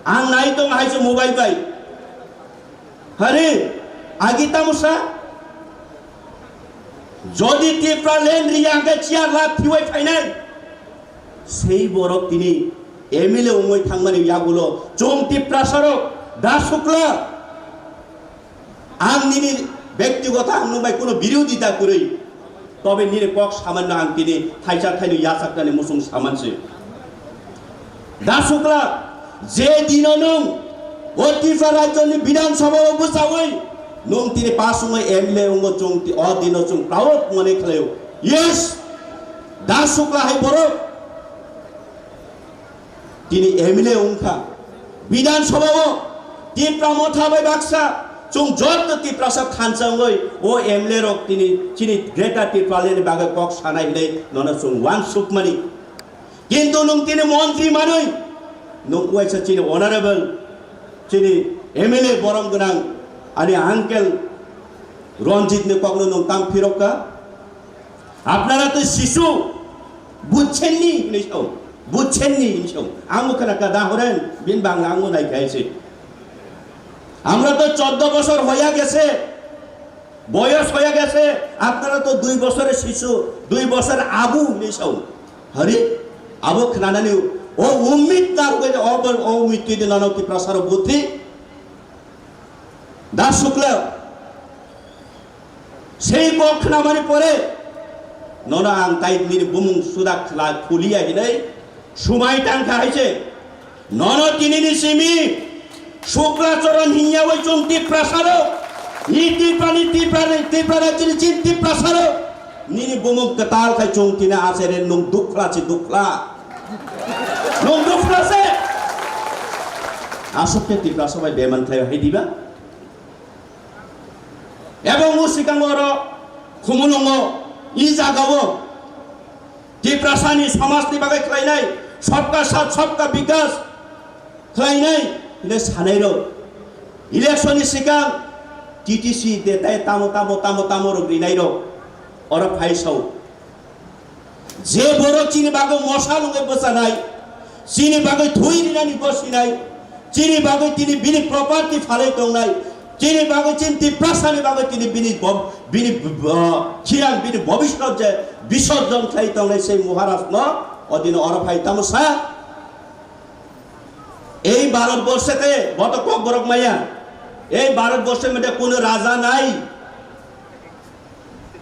ang nai tong hai se mobile bai. Hari agi tamusa. Jodi Tipra land riya hingke chair la thiwai phainai. Sei borok tini M L A wngwi thangmani yagulo chwng Tiprasarok da sukla. Ang nini bektigoto ang nwng bai kuno birodita kwrwi, tobe nini kok samanno ang tini thaisa thaino yachaknani muchung samansi. Da sukla, je dino nwng o Tripura rajyoni Bidhan Sabha o bwchawi nwng tini pass wngwi M L A wngo, chwng ti-, o dino chwng proud mone khlaio. Yes, da sukla hai borok. Tini M L A wngkha. Bidhan Sabha o Tipra Motha bai baksa chwng joto Tiprasa thansa wngwi o M L A rok tini chini Greater Tipraland ni bagwi kok sanai hinwi nono chwng uansukmani. Kintu nwng tini montri manwi nwng uaisa chini honorable chini M L A borom gwnang ani uncle Ranjit ni kokno nwng tang phirokka. আপনারা তো শিশু, বুঝছেন নি? Hinwi sao. Buchchenni hinwi sao. Ang bo khna ka da horen, bin bangla ang bo nai khai se. আমরা তো চোদ্দ বছর হয়ে গেছে, বয়স হয়ে গেছে, আপনারা তো দুই বছরের শিশু, দুই বছর Abu hinwi sao. Hari, abo khnanani o ummit nar koi o, o ummit twi de nano Tiprasaro butri. Da sukla. Sei kok khnamani pore nono ang tai nini bumung suda khla khuliya hinwi sumai tangkha hai se. Nono tinini simi Sukla Choron hinya bai chwng Tiprasarok, ni Tiprani Tiprani Tiprani chini chin Tiprasarok nini bumung kwtal khai chwng tini asere nwng dukhla si dukhla. Nwng dukhla se. Aswk khe Tiprasa bai beman khlai hai diba? Ebong o swkang oro Khumulwngo, i jagao Tiprasani samajni bagwi khlainai, sabka saath, sabka bikas khlainai, hwnwi sanairok. Election ni swkang T T C de tai tamo, tamo, tamo, tamo rok rinairok oro phai sao. Je borok chini bagwi mosa lungwi bwchanai, chini bagwi thwi rinani gosinai, chini bagwi tini bini property phalwi tongnai, chini bagwi chini Tiprasani bagwi tini bini bob-, bini, uh, khirang bini bobiswt je bisorjon khlai tongnai sei Maharaj no odino oro phai tamo sa. এই ভারতবর্ষেতে বত ককবরক মাইয়া, এই ভারতবর্ষের মধ্যে কোনো রাজা নাই।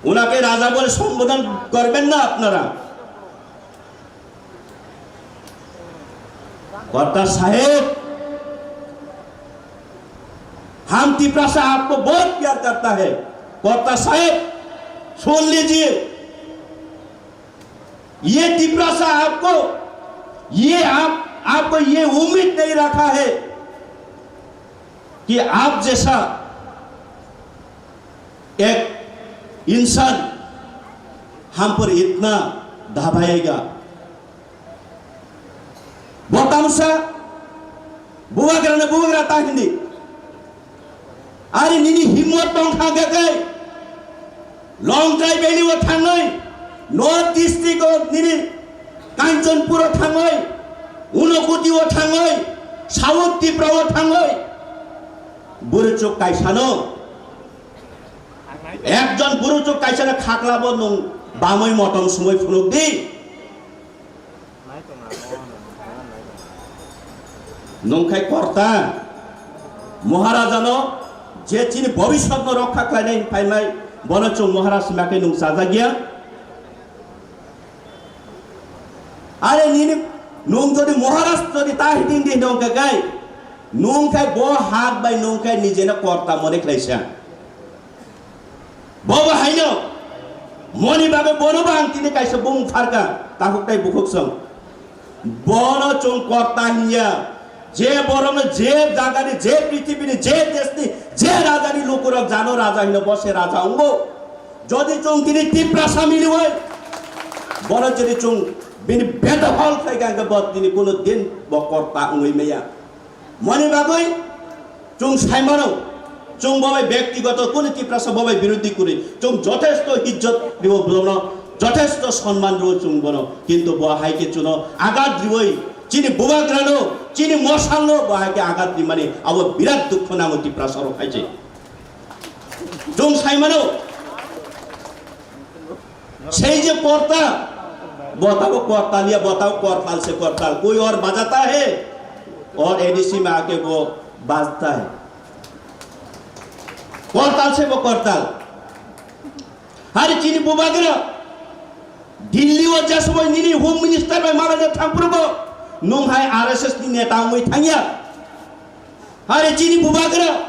ওনাকে রাজা বলে সম্বোধন করবেন না আপনারা। কর্তা সাহেব, हम तिपरासा आपको बहुत प्यार करता है। কর্তা সাহেব, सुन लीजिए, ये तिपरासा आपको, ये आप, आपको ये उम्मीद नहीं रखा है कि आप जैसा एक इंसान हम पर इतना दबाएगा। Bo tamsa bubagrano bubagra ta hindi. Ari nini himmot tong kha khe kai Longtrai Valley o thangwi, North District o nini Kanchanpur o thangwi, Unakoti o thangwi, South Tripura o thangwi, buruchuk kaisano, ekjon buruchuk kaisano khaklabo nwng bamwi motom sumwi phunuk di. Nungkhai korta Maharajano je chini bobiswtno rokha khlainai hinwi phaimai, bono chwng Maharaj hima khe nung chajakya. Are nini nung jodi Maharaj jodi ta hiting di nung khe kai, nung khai bo hak bai nung khai nijeno korta mone khlaisa. Bobo haino moni bagwi bono bo ang tini kaisa bumung pharka, takhuk tai bukhuk song. Bono chwng korta hinya, je borokno je jagani, je prithibini, je deshni, je rajani lukurok jano raja hino, bo se raja wngo. Jodi chwng tini Tiprasa miliwi, bono jodi chwng bini bedahol khlai kha, hwnkhe bo tini kuno din bo korta wngwi maya. Moni bagwi chwng sai mano, chwng bo bai bektigoto kunu Tiprasa bo bai birodhi kwrwi, chwng jothesto hijjot ribo bono, jothesto sonman ribo chwng bono, kintu bo hai khe chwngno agat riwi Chini bubagrano, chini mosalno bo hai khe agat rimani, abo birat dukho nango Tiprasa rok hai se. Chwng sai mano, sei je korta, bo tabo korta liya, bo tabo kortal se kortal, koi aur bajata hai, aur A D C mein aake wo bajta hai, kortal se bo kortal. Hari chini bubagra Delhi o je somoi nini Home Minister bai malaina thangphuru bo nwng hai R S S ni neta wngwi thangya. Hari chini bubagra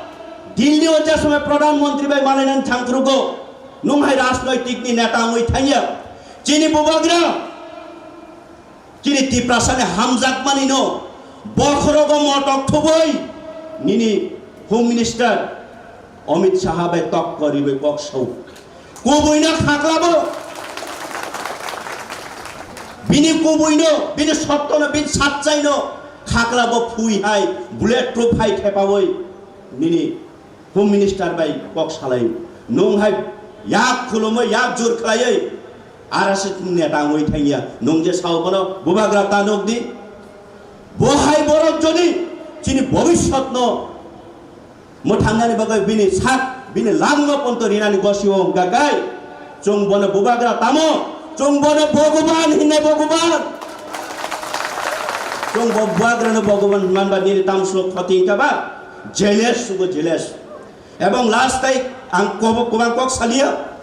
Delhi o je somoi Pradhan Mantri bai malaina thangphuru bo nwng hai rajnoitik ni neta wngwi thangya. Chini bubagra Chini Tiprasani hamjakmani no bokhorogo motok thubui nini Home Minister Amit Shah bai tok koriwi kok sao. Kubui no khaklabo, bini kubui no, bini sotto no, bini satchai no khaklabo phui hai bullet proof hai thepawi nini Home Minister bai kok salai, nwng hai yak khulumwi, yak jur khlaiwi R S S ni neta wngwi thangya. Nwng je sao bono bubagra ta nuk di. Bo hai borok jodi chini bobiswt no mwthangnani bagwi bini sak, bini langno ponto rinani gosio wngkha kai. Chwng bono bubagra tamo, chwng bono Bhogoban hinwi Bhogoban. Chwng bo bubagrano Bhogoban hwnmanba nini tamsok khoti wngkha ba? Jealous, sugo jealous. Ebong last tai ang kobo kubang kok salia.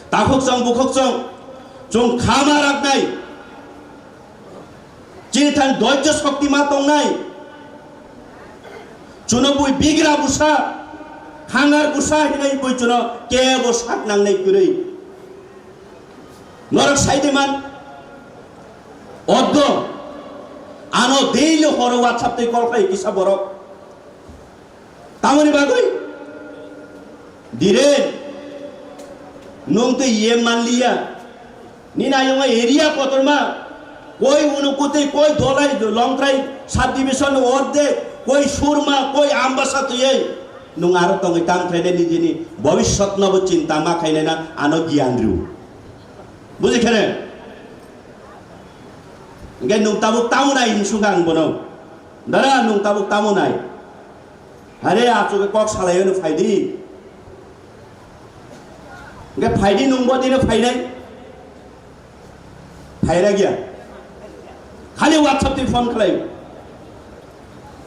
Takhuk chwng bukhuk chwng, chwng khama raknai. Chini thani doijjo shokti ma tongnai. Chuno bui bigra busa, hangar busa hinai bui chuno kebo sak nangnai kwrwi. Norok saide man, oddo, ano daily horo WhatsApp tei call khai kisa borok. Tamoni bagwi? Dire, nwng tei iye manliya. Nini ayongo area kotorma, koi Unukoti, koi Dolai, Longtrai subdivision ordek, koi Surma, koi Ambasa twiwi. Nwng aro tongwi tang khlainai nijini bobiswtnobo chinta ma khainai na ano giyan rw. Buji khene? Hingke nwng tabuk tamo nai hinsuka ang bono. Dara nwng tabuk tamo nai. Hare, achukhe kok salaio no phaidi. Hingke phaidi nwngbo dino phainai. Phaira giya. Khali WhatsApp twi phone khlai.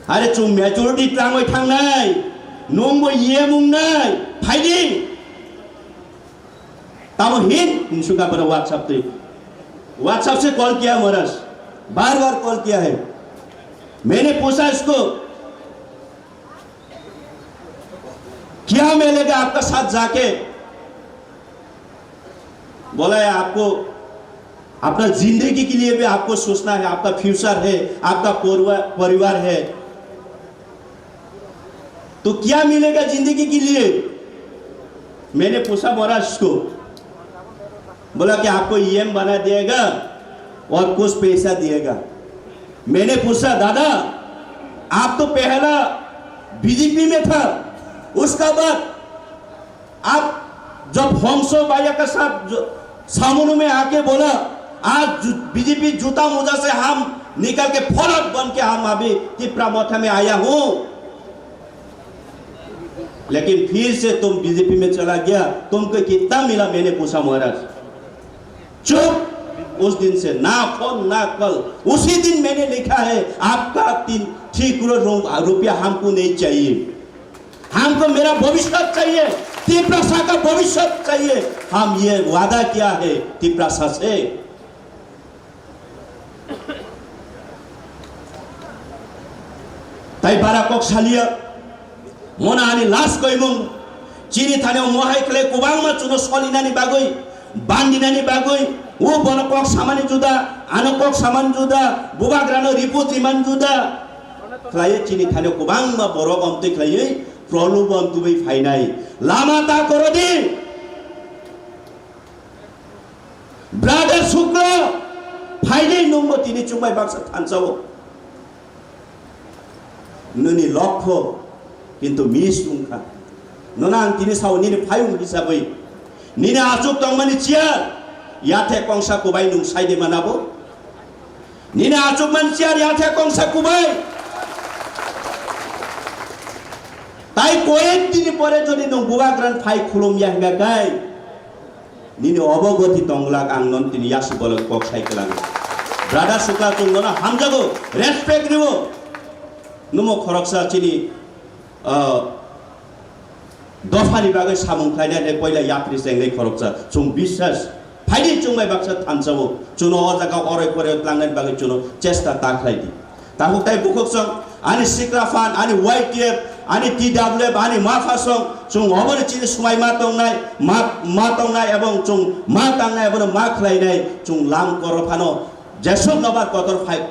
Hare, chwng majority twlangwi thangnai. Nwngbo yem wngnai. Phaidi. Tamo hin hinsuka bono WhatsApp twi. WhatsApp se call kiya Maharaj. बार बार कॉल किया है। मैंने पूछा इसको, क्या मिलेगा आपका साथ जाके? बोला है, आपको अपना जिंदगी के लिए भी आपको सोचना है, आपका फ्यूचर है, आपका परिवार, परिवार है। तो क्या मिलेगा जिंदगी के लिए? मैंने पूछा महाराज को, बोला कि आपको ईएम बना दिएगा और कुछ पैसा दिएगा। मैंने पूछा, दादा, आप तो पहला बीजेपी में था, उसका बाद आप जब हंसो भैया के साथ जो सामने में आके बोला, आज जू-, बीजेपी जूता मोजा से हम निकल के फलक बन के हम अभी तिपरा मोर्चा में आया हूँ, लेकिन फिर से तुम बीजेपी में चला गया, तुमको कितना मिला? मैंने पूछा महाराज। चुप। उस दिन से ना फोन ना कॉल। उसी दिन मैंने लिखा है, आपका तीन थ्री करोड़ रू-, रुपया हमको नहीं चाहिए। हमको मेरा भविष्य चाहिए, तिपरासा का भविष्य चाहिए। हम ये वादा किया है तिपरासा से। Tai bara kok salia, mona ani last koimung, chini thani mohai khle kubangma chuno solinani bagwi, bandinani bagwi, o bono kok samani juda, ano kok samani juda, bubagrano report rimani juda. Khlaiwi chini thani kubangma borok omtwi khlaiwi prolobon tubui phainai. Lama ta korodi. Brother Shukla, phaidi nwngbo tini chumbai baksa thansa-o. Nini lokho kintu miss wngkha. Nono ang tini sao nini phayung hisabwi. Nini achuk tongmani chair, yathe kongsa kubai nwng saide manabo. Nini achukmani chair yathe kongsa kubai. Tai koyek dini pore jodi nwng bubagrani phai khulum ya hingka kai, nini obogoti tonglak ang non tini yasu bolok kok sai kwlango. Brother Sukla, chwng nono hamjago, respect riwo. Numo khoroksa chini, ah, dophani bagwi samung khlainai hai poila yapri chengnai khoroksa. Chwng biswas phaidi chwng bai baksa thansa-o. Chwngno o jaga oroi poroi tlangnani bagwi chwngno chesta ta khlai di. Tabuk tai bukhuk song, ani sikla phan, ani Y T F, ani T W F, ani mapha song, chwng oboni chini swmai ma tongnai, ma, ma tongnai, ebong chwng ma tangnai, abono ma khlainai, chwng lam koro phano, jesuk nobar kotor phai,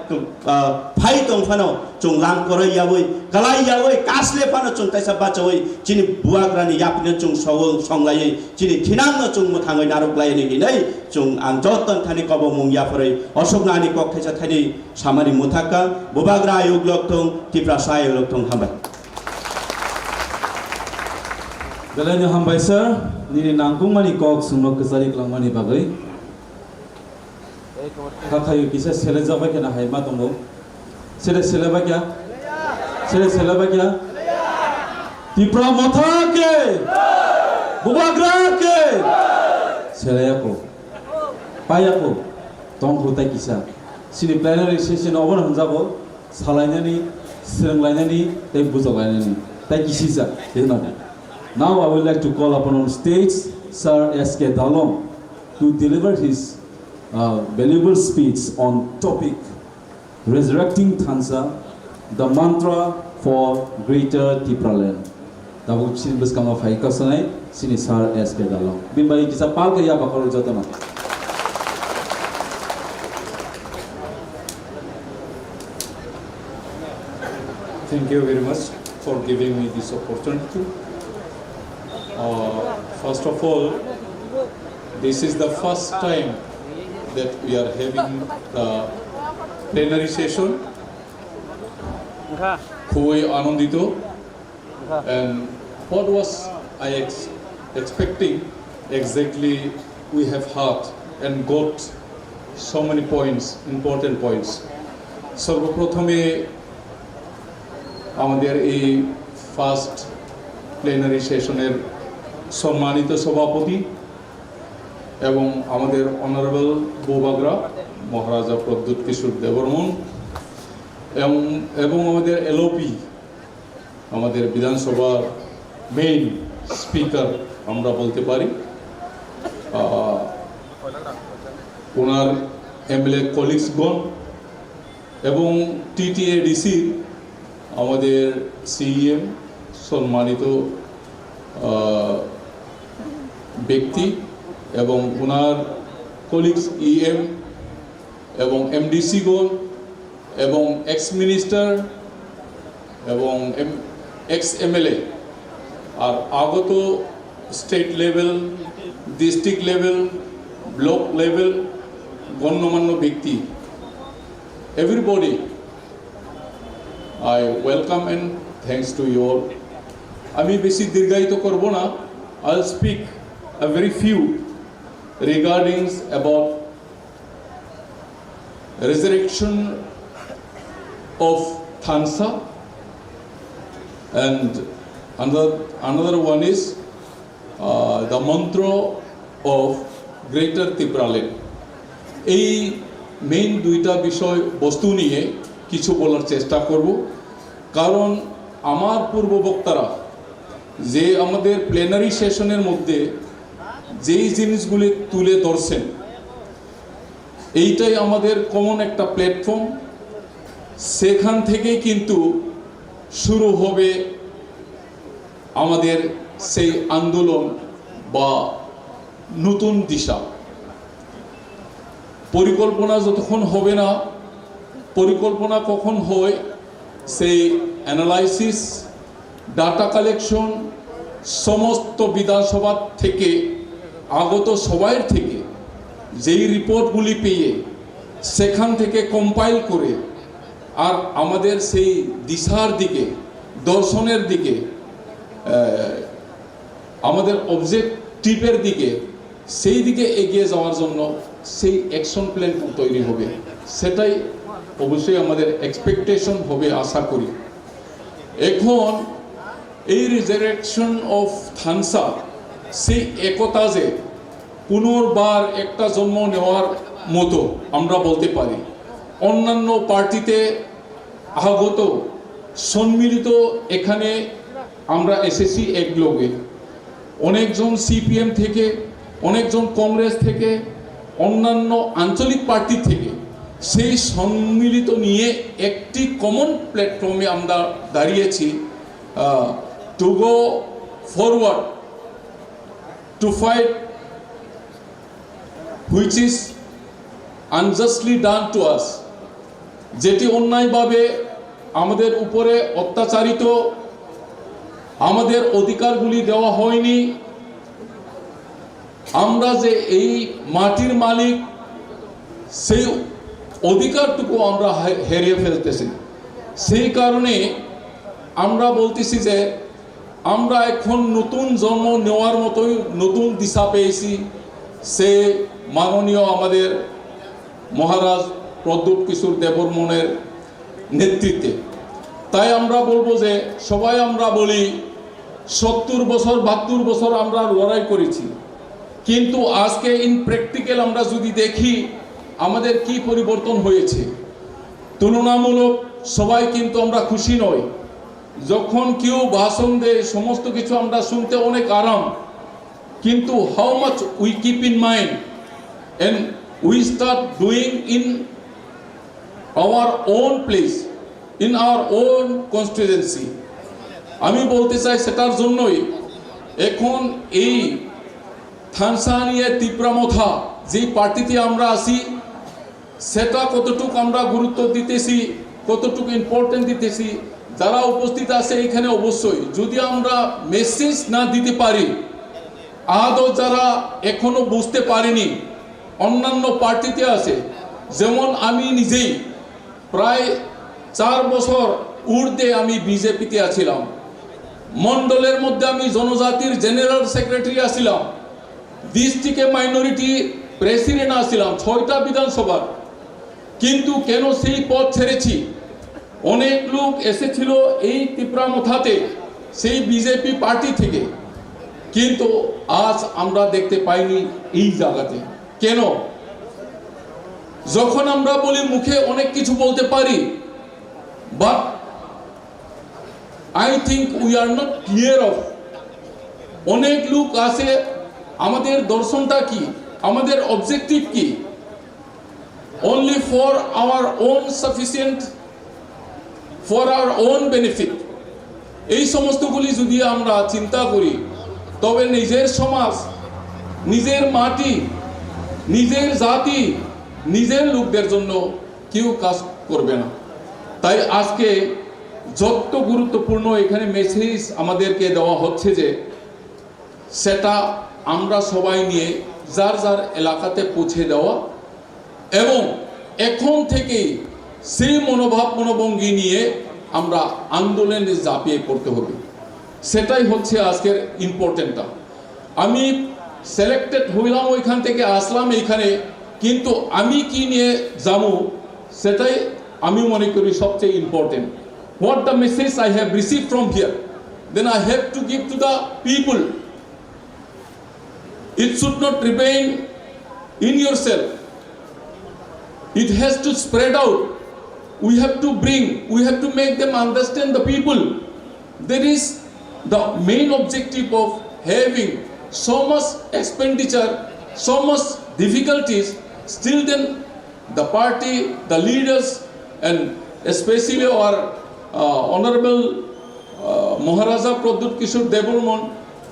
ah, phai tong phano, chwng lam koroi yawi, kalai yawi, kasle phano chwng taisa bachawi, chini bubagrani yapino chwng song, songlaiwi, chini thinangno chwng mwthangwi narwk laini hinwi, chwng ang joto thani kobongmung yapharwi, osokno ani kok thaisa thani, Samani muthaka, bubagra ayuk lok thung, Tiprasa ayuk lok thung, hambai. Belai no hambai sir, nini nangkukmani kok sungno kwchari kwlangmani bagwi. Hakhayu kisa sele jabai kheno hai ma tongo. Sele sele bai kya? Sele sele bai kya? Tipra motha ke! Bubagra ke! Sele yako. Payako tongkhu tai kisa. Chini plenary session obono hwnjago salainani, swrwnglainani tei bujaklainani tai kisijak hinwi. Now I would like to call upon on stage Sir S K Dalong to deliver his, uh, valuable speech on topic Resurrecting Thansa, the mantra for Greater Tipraland. Tabuk chini bwskango phai kasanai chini Sir S K Dalong. Bini bai kisa pal khe ya bakhorok jotono. Thank you very much for giving me this opportunity. Uh, first of all, this is the first time that we are having the plenary session. খুবই আনন্দিত। And what was I ex- expecting exactly? We have heard and got so many points, important points. সর্বপ্রথমে আমাদের এই first plenary সেশনের সম্মানিত সভাপতি এবং আমাদের অনারেবল বুবাগ্রা মহারাজা প্রদ্যুৎ কিশোর দেববর্মন এবং, এবং আমাদের এলওপি, আমাদের বিধানসভার মেইন স্পিকার আমরা বলতে পারি, আহ, ওনার এমএলএ কলিগসগণ এবং টিটিএডিসির আমাদের সিইএম সম্মানিত, আহ, ব্যক্তি এবং ওনার কলিগস ইএম এবং এমডিসিগণ এবং এক্স মিনিস্টার এবং এম- এক্স এমএলএ আর আগত state level, district level, block level গণ্যমান্য ব্যক্তি, everybody, I welcome and thanks to you all. আমি বেশি দীর্ঘায়িত করব না। I'll speak a very few regarding about resurrection of Thansa, and another, another one is, uh, the mantra of Greater Tipraland. এই মেইন দুইটা বিষয় বস্তু নিয়ে কিছু বলার চেষ্টা করব, কারণ আমার পূর্ববক্তারা যে আমাদের প্লেনারি সেশনের মধ্যে যেই জিনিসগুলি তুলে ধরছেন, এইটাই আমাদের কমন একটা প্ল্যাটফর্ম। সেখান থেকেই কিন্তু শুরু হবে আমাদের সেই আন্দোলন বা নতুন দিশা। পরিকল্পনা যতক্ষণ হবে না, পরিকল্পনা কখন হয়, সেই অ্যানালাইসিস, ডাটা কালেকশন, সমস্ত বিধানসভা থেকে আগত সবাইর থেকে যেই রিপোর্টগুলি পেয়ে সেখান থেকে কম্পাইল করে আর আমাদের সেই দিশার দিকে, দর্শনের দিকে, আহ, আমাদের অবজেক্টিভের দিকে, সেই দিকে এগিয়ে যাওয়ার জন্য সেই অ্যাকশন প্ল্যানটা তৈরি হবে। সেটাই অবশ্যই আমাদের এক্সপেকটেশন হবে, আশা করি। এখন এই রিজারেকশন অফ থানসা, সেই একতা যে পুনর্বার একটা জন্ম নেওয়ার মতো আমরা বলতে পারি। অন্যান্য পার্টিতে আগত সম্মিলিত এখানে আমরা এসেছি এক লগে। অনেকজন সিপিএম থেকে, অনেকজন কংগ্রেস থেকে, অন্যান্য আঞ্চলিক পার্টি থেকে, সেই সম্মিলিত নিয়ে একটি কমন প্ল্যাটফর্মে আমরা দাঁড়িয়েছি, to go forward to fight which is আনজাস্টলি ডান টু আস। যেটি অন্যায়ভাবে আমাদের উপরে অত্যাচারিত, আমাদের অধিকারগুলি দেওয়া হয়নি, আমরা যে এই মাটির মালিক, সেই অধিকারটুকু আমরা হে- হেরিয়ে ফেলতেছি। সেই কারণে আমরা বলতেছি যে আমরা এখন নতুন জন্ম নেওয়ার মতোই নতুন দিশা পেয়েছি। সে মাননীয় আমাদের মহারাজ প্রদ্যুৎ কিশোর দেববর্মনের নেতৃত্বে। তাই আমরা বলবো যে সবাই আমরা বলি, সত্তর বছর, বাহাত্তর বছর আমরা লড়াই করেছি, কিন্তু আজকে ইন প্র্যাকটিক্যাল আমরা যদি দেখি, আমাদের কি পরিবর্তন হয়েছে। তুলনামূলক সবাই কিন্তু আমরা খুশি নই। যখন কেউ ভাষণ দেয়, সমস্ত কিছু আমরা শুনতে অনেক আরাম, কিন্তু how much we keep in mind and we start doing in our own place, in our own constituency? আমি বলতে চাই, সেটার জন্যই এখন এই থানসানিয়া তিপ্রা মথা যে পার্টিতে আমরা আছি, সেটা কতটুকু আমরা গুরুত্ব দিতেছি, কতটুকু ইম্পর্টেন্ট দিতেছি, যারা উপস্থিত আছে এখানে, অবশ্যই যদি আমরা মেসেজ না দিতে পারি, আদৌ যারা এখনো বুঝতে পারেনি, অন্যান্য পার্টিতে আছে, যেমন আমি নিজেই প্রায় চার বছর ঊর্ধ্বে আমি বিজেপিতে আছিলাম। মণ্ডলের মধ্যে আমি জনজাতির জেনারেল সেক্রেটারি আছিলাম, ডিস্ট্রিক্টে মাইনরিটি প্রেসিডেন্ট আছিলাম ছয়টা বিধানসভার। কিন্তু কেন সেই পদ ছেড়েছি? অনেক লোক এসেছিল এই তিপ্রা মথাতে, সেই বিজেপি পার্টি থেকে, কিন্তু আজ আমরা দেখতে পাইনি এই জায়গাতে। কেন? যখন আমরা বলি, মুখে অনেক কিছু বলতে পারি, but I think we are not clear of অনেক লোক আছে, আমাদের দর্শনটা কি, আমাদের অবজেক্টিভ কি? Only for our own sufficient, for our own benefit, এই সমস্তগুলি যদি আমরা চিন্তা করি, তবে নিজের সমাজ, নিজের মাটি, নিজের জাতি, নিজের লোকদের জন্য কেউ কাজ করবে না। তাই আজকে যত গুরুত্বপূর্ণ এখানে মেসেজ আমাদেরকে দেওয়া হচ্ছে যে সেটা আমরা সবাই নিয়ে যার যার এলাকাতে পৌঁছে দেওয়া এবং এখন থেকেই সেই মনোভাব মনোভঙ্গি নিয়ে আমরা আন্দোলনে ঝাঁপিয়ে পড়তে হবে। সেটাই হচ্ছে আজকের ইম্পর্টেন্টটা। আমি সিলেক্টেড হইলাম, ওইখান থেকে আসলাম এইখানে, কিন্তু আমি কি নিয়ে যাবো, সেটাই আমি মনে করি সবচেয়ে important. What the message I have received from here, then I have to give to the people. It should not remain in yourself. It has to spread out. We have to bring, we have to make them understand the people. There is the main objective of having so much expenditure, so much difficulties, still then the party, the leaders, and especially our uh, Honorable uh, Maharaja Pradyut Kishore Debbarman,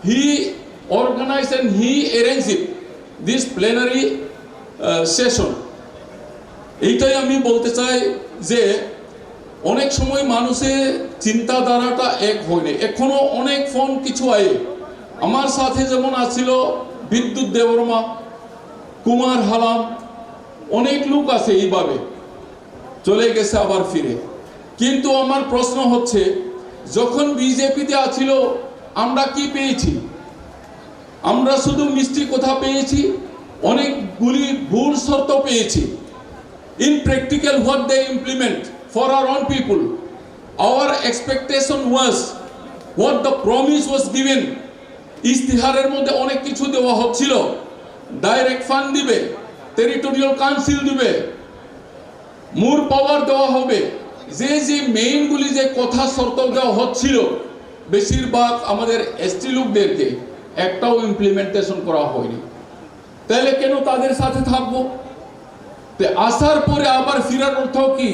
he organized and he arranged this plenary uh, session. এইটাই আমি বলতে চাই যে অনেক সময় মানুষের চিন্তাধারাটা এক হয় না। এখনো অনেক ফোন কিছু আয়। আমার সাথে যেমন আছিল বিদ্যুৎ দেববর্মা, কুমার হালাম, অনেক লোক আছে এইভাবে চলে গেছে আবার ফিরে। কিন্তু আমার প্রশ্ন হচ্ছে, যখন বিজেপিতে আছিল, আমরা কি পেয়েছি? আমরা শুধু মিষ্টি কথা পেয়েছি, অনেকগুলি ভুল শর্ত পেয়েছি। In practical, what they implement for our own people? Our expectation was, what the promise was given, ইস্তিহারের মধ্যে অনেক কিছু দেওয়া হচ্ছিল, ডাইরেক্ট ফান্ড দিবে, টেরিটোরিয়াল কাউন্সিল দিবে, মোর পাওয়ার দেওয়া হবে, যে যে মেইনগুলি যে কথা শর্ত দেওয়া হচ্ছিল, বেশিরভাগ আমাদের এসটি লোকদেরকে একটাও ইমপ্লিমেন্টেশন করা হয়নি। তাহলে কেন তাদের সাথে থাকবো? তে আসার পরে আবার ফিরার অর্থ কি?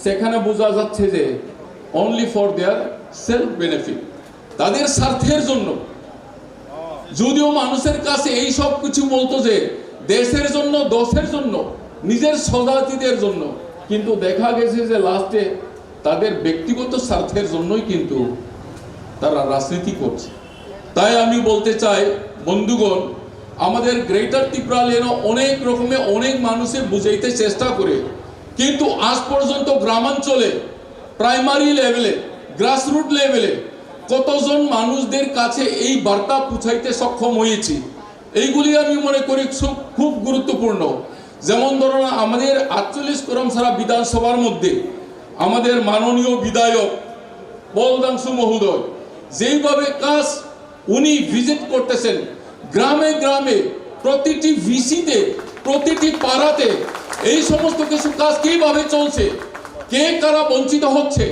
সেখানে বোঝা যাচ্ছে যে only for their self benefit, তাদের স্বার্থের জন্য। যদিও মানুষের কাছে এই সব কিছু বলতো যে দেশের জন্য, দশের জন্য, নিজের স্বজাতিদের জন্য, কিন্তু দেখা গেছে যে লাস্টে তাদের ব্যক্তিগত স্বার্থের জন্যই কিন্তু তারা রাজনীতি করছে। তাই আমি বলতে চাই বন্ধুগণ, আমাদের গ্রেটার টিপ্রা লেনো অনেক রকমে অনেক মানুষে বুঝাইতে চেষ্টা করে, কিন্তু আজ পর্যন্ত গ্রামাঞ্চলে, প্রাইমারি লেভেলে, গ্রাসরুট লেভেলে কতজন মানুষদের কাছে এই বার্তা পৌঁছাইতে সক্ষম হয়েছি, এইগুলি আমি মনে করি খুব, খুব গুরুত্বপূর্ণ। যেমন ধরুন, আমাদের আটচল্লিশ করমছড়া বিধানসভার মধ্যে আমাদের মাননীয় বিধায়ক পল দাংশু মহোদয় যেইভাবে কাজ উনি ভিজিট করতেছেন, গ্রামে গ্রামে, প্রতিটি ভিসিতে, প্রতিটি পাড়াতে এই সমস্ত কিছু কাজ কিভাবে চলছে, কে কারা বঞ্চিত হচ্ছে,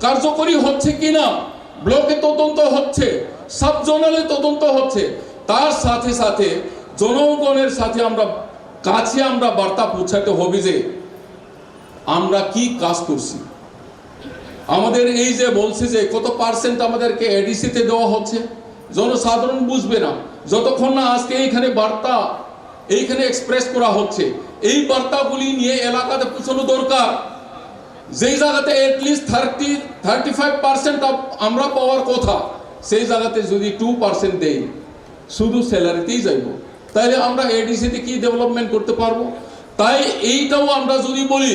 কার্যকরী হচ্ছে কিনা, ব্লকে তদন্ত হচ্ছে, সাব জোনালে তদন্ত হচ্ছে, তার সাথে সাথে জনগণের সাথে আমরা কাছে আমরা বার্তা পৌঁছাতে হবে যে আমরা কি কাজ করছি। আমাদের এই যে বলছে যে কত পার্সেন্ট আমাদেরকে এডিসিতে দেওয়া হচ্ছে, জনসাধারণ বুঝবে না যতক্ষণ না আজকে এইখানে বার্তা এইখানে এক্সপ্রেস করা হচ্ছে। এই বার্তাগুলি নিয়ে এলাকাতে পৌঁছানো দরকার। যেই জায়গাতে at least thirty thirty five percent আমরা পাওয়ার কথা, সেই জায়গাতে যদি টু পার্সেন্ট দেই, শুধু স্যালারিতেই যাইব, তাহলে আমরা এডিসিতে কি ডেভেলপমেন্ট করতে পারবো? তাই এইটাও আমরা যদি বলি,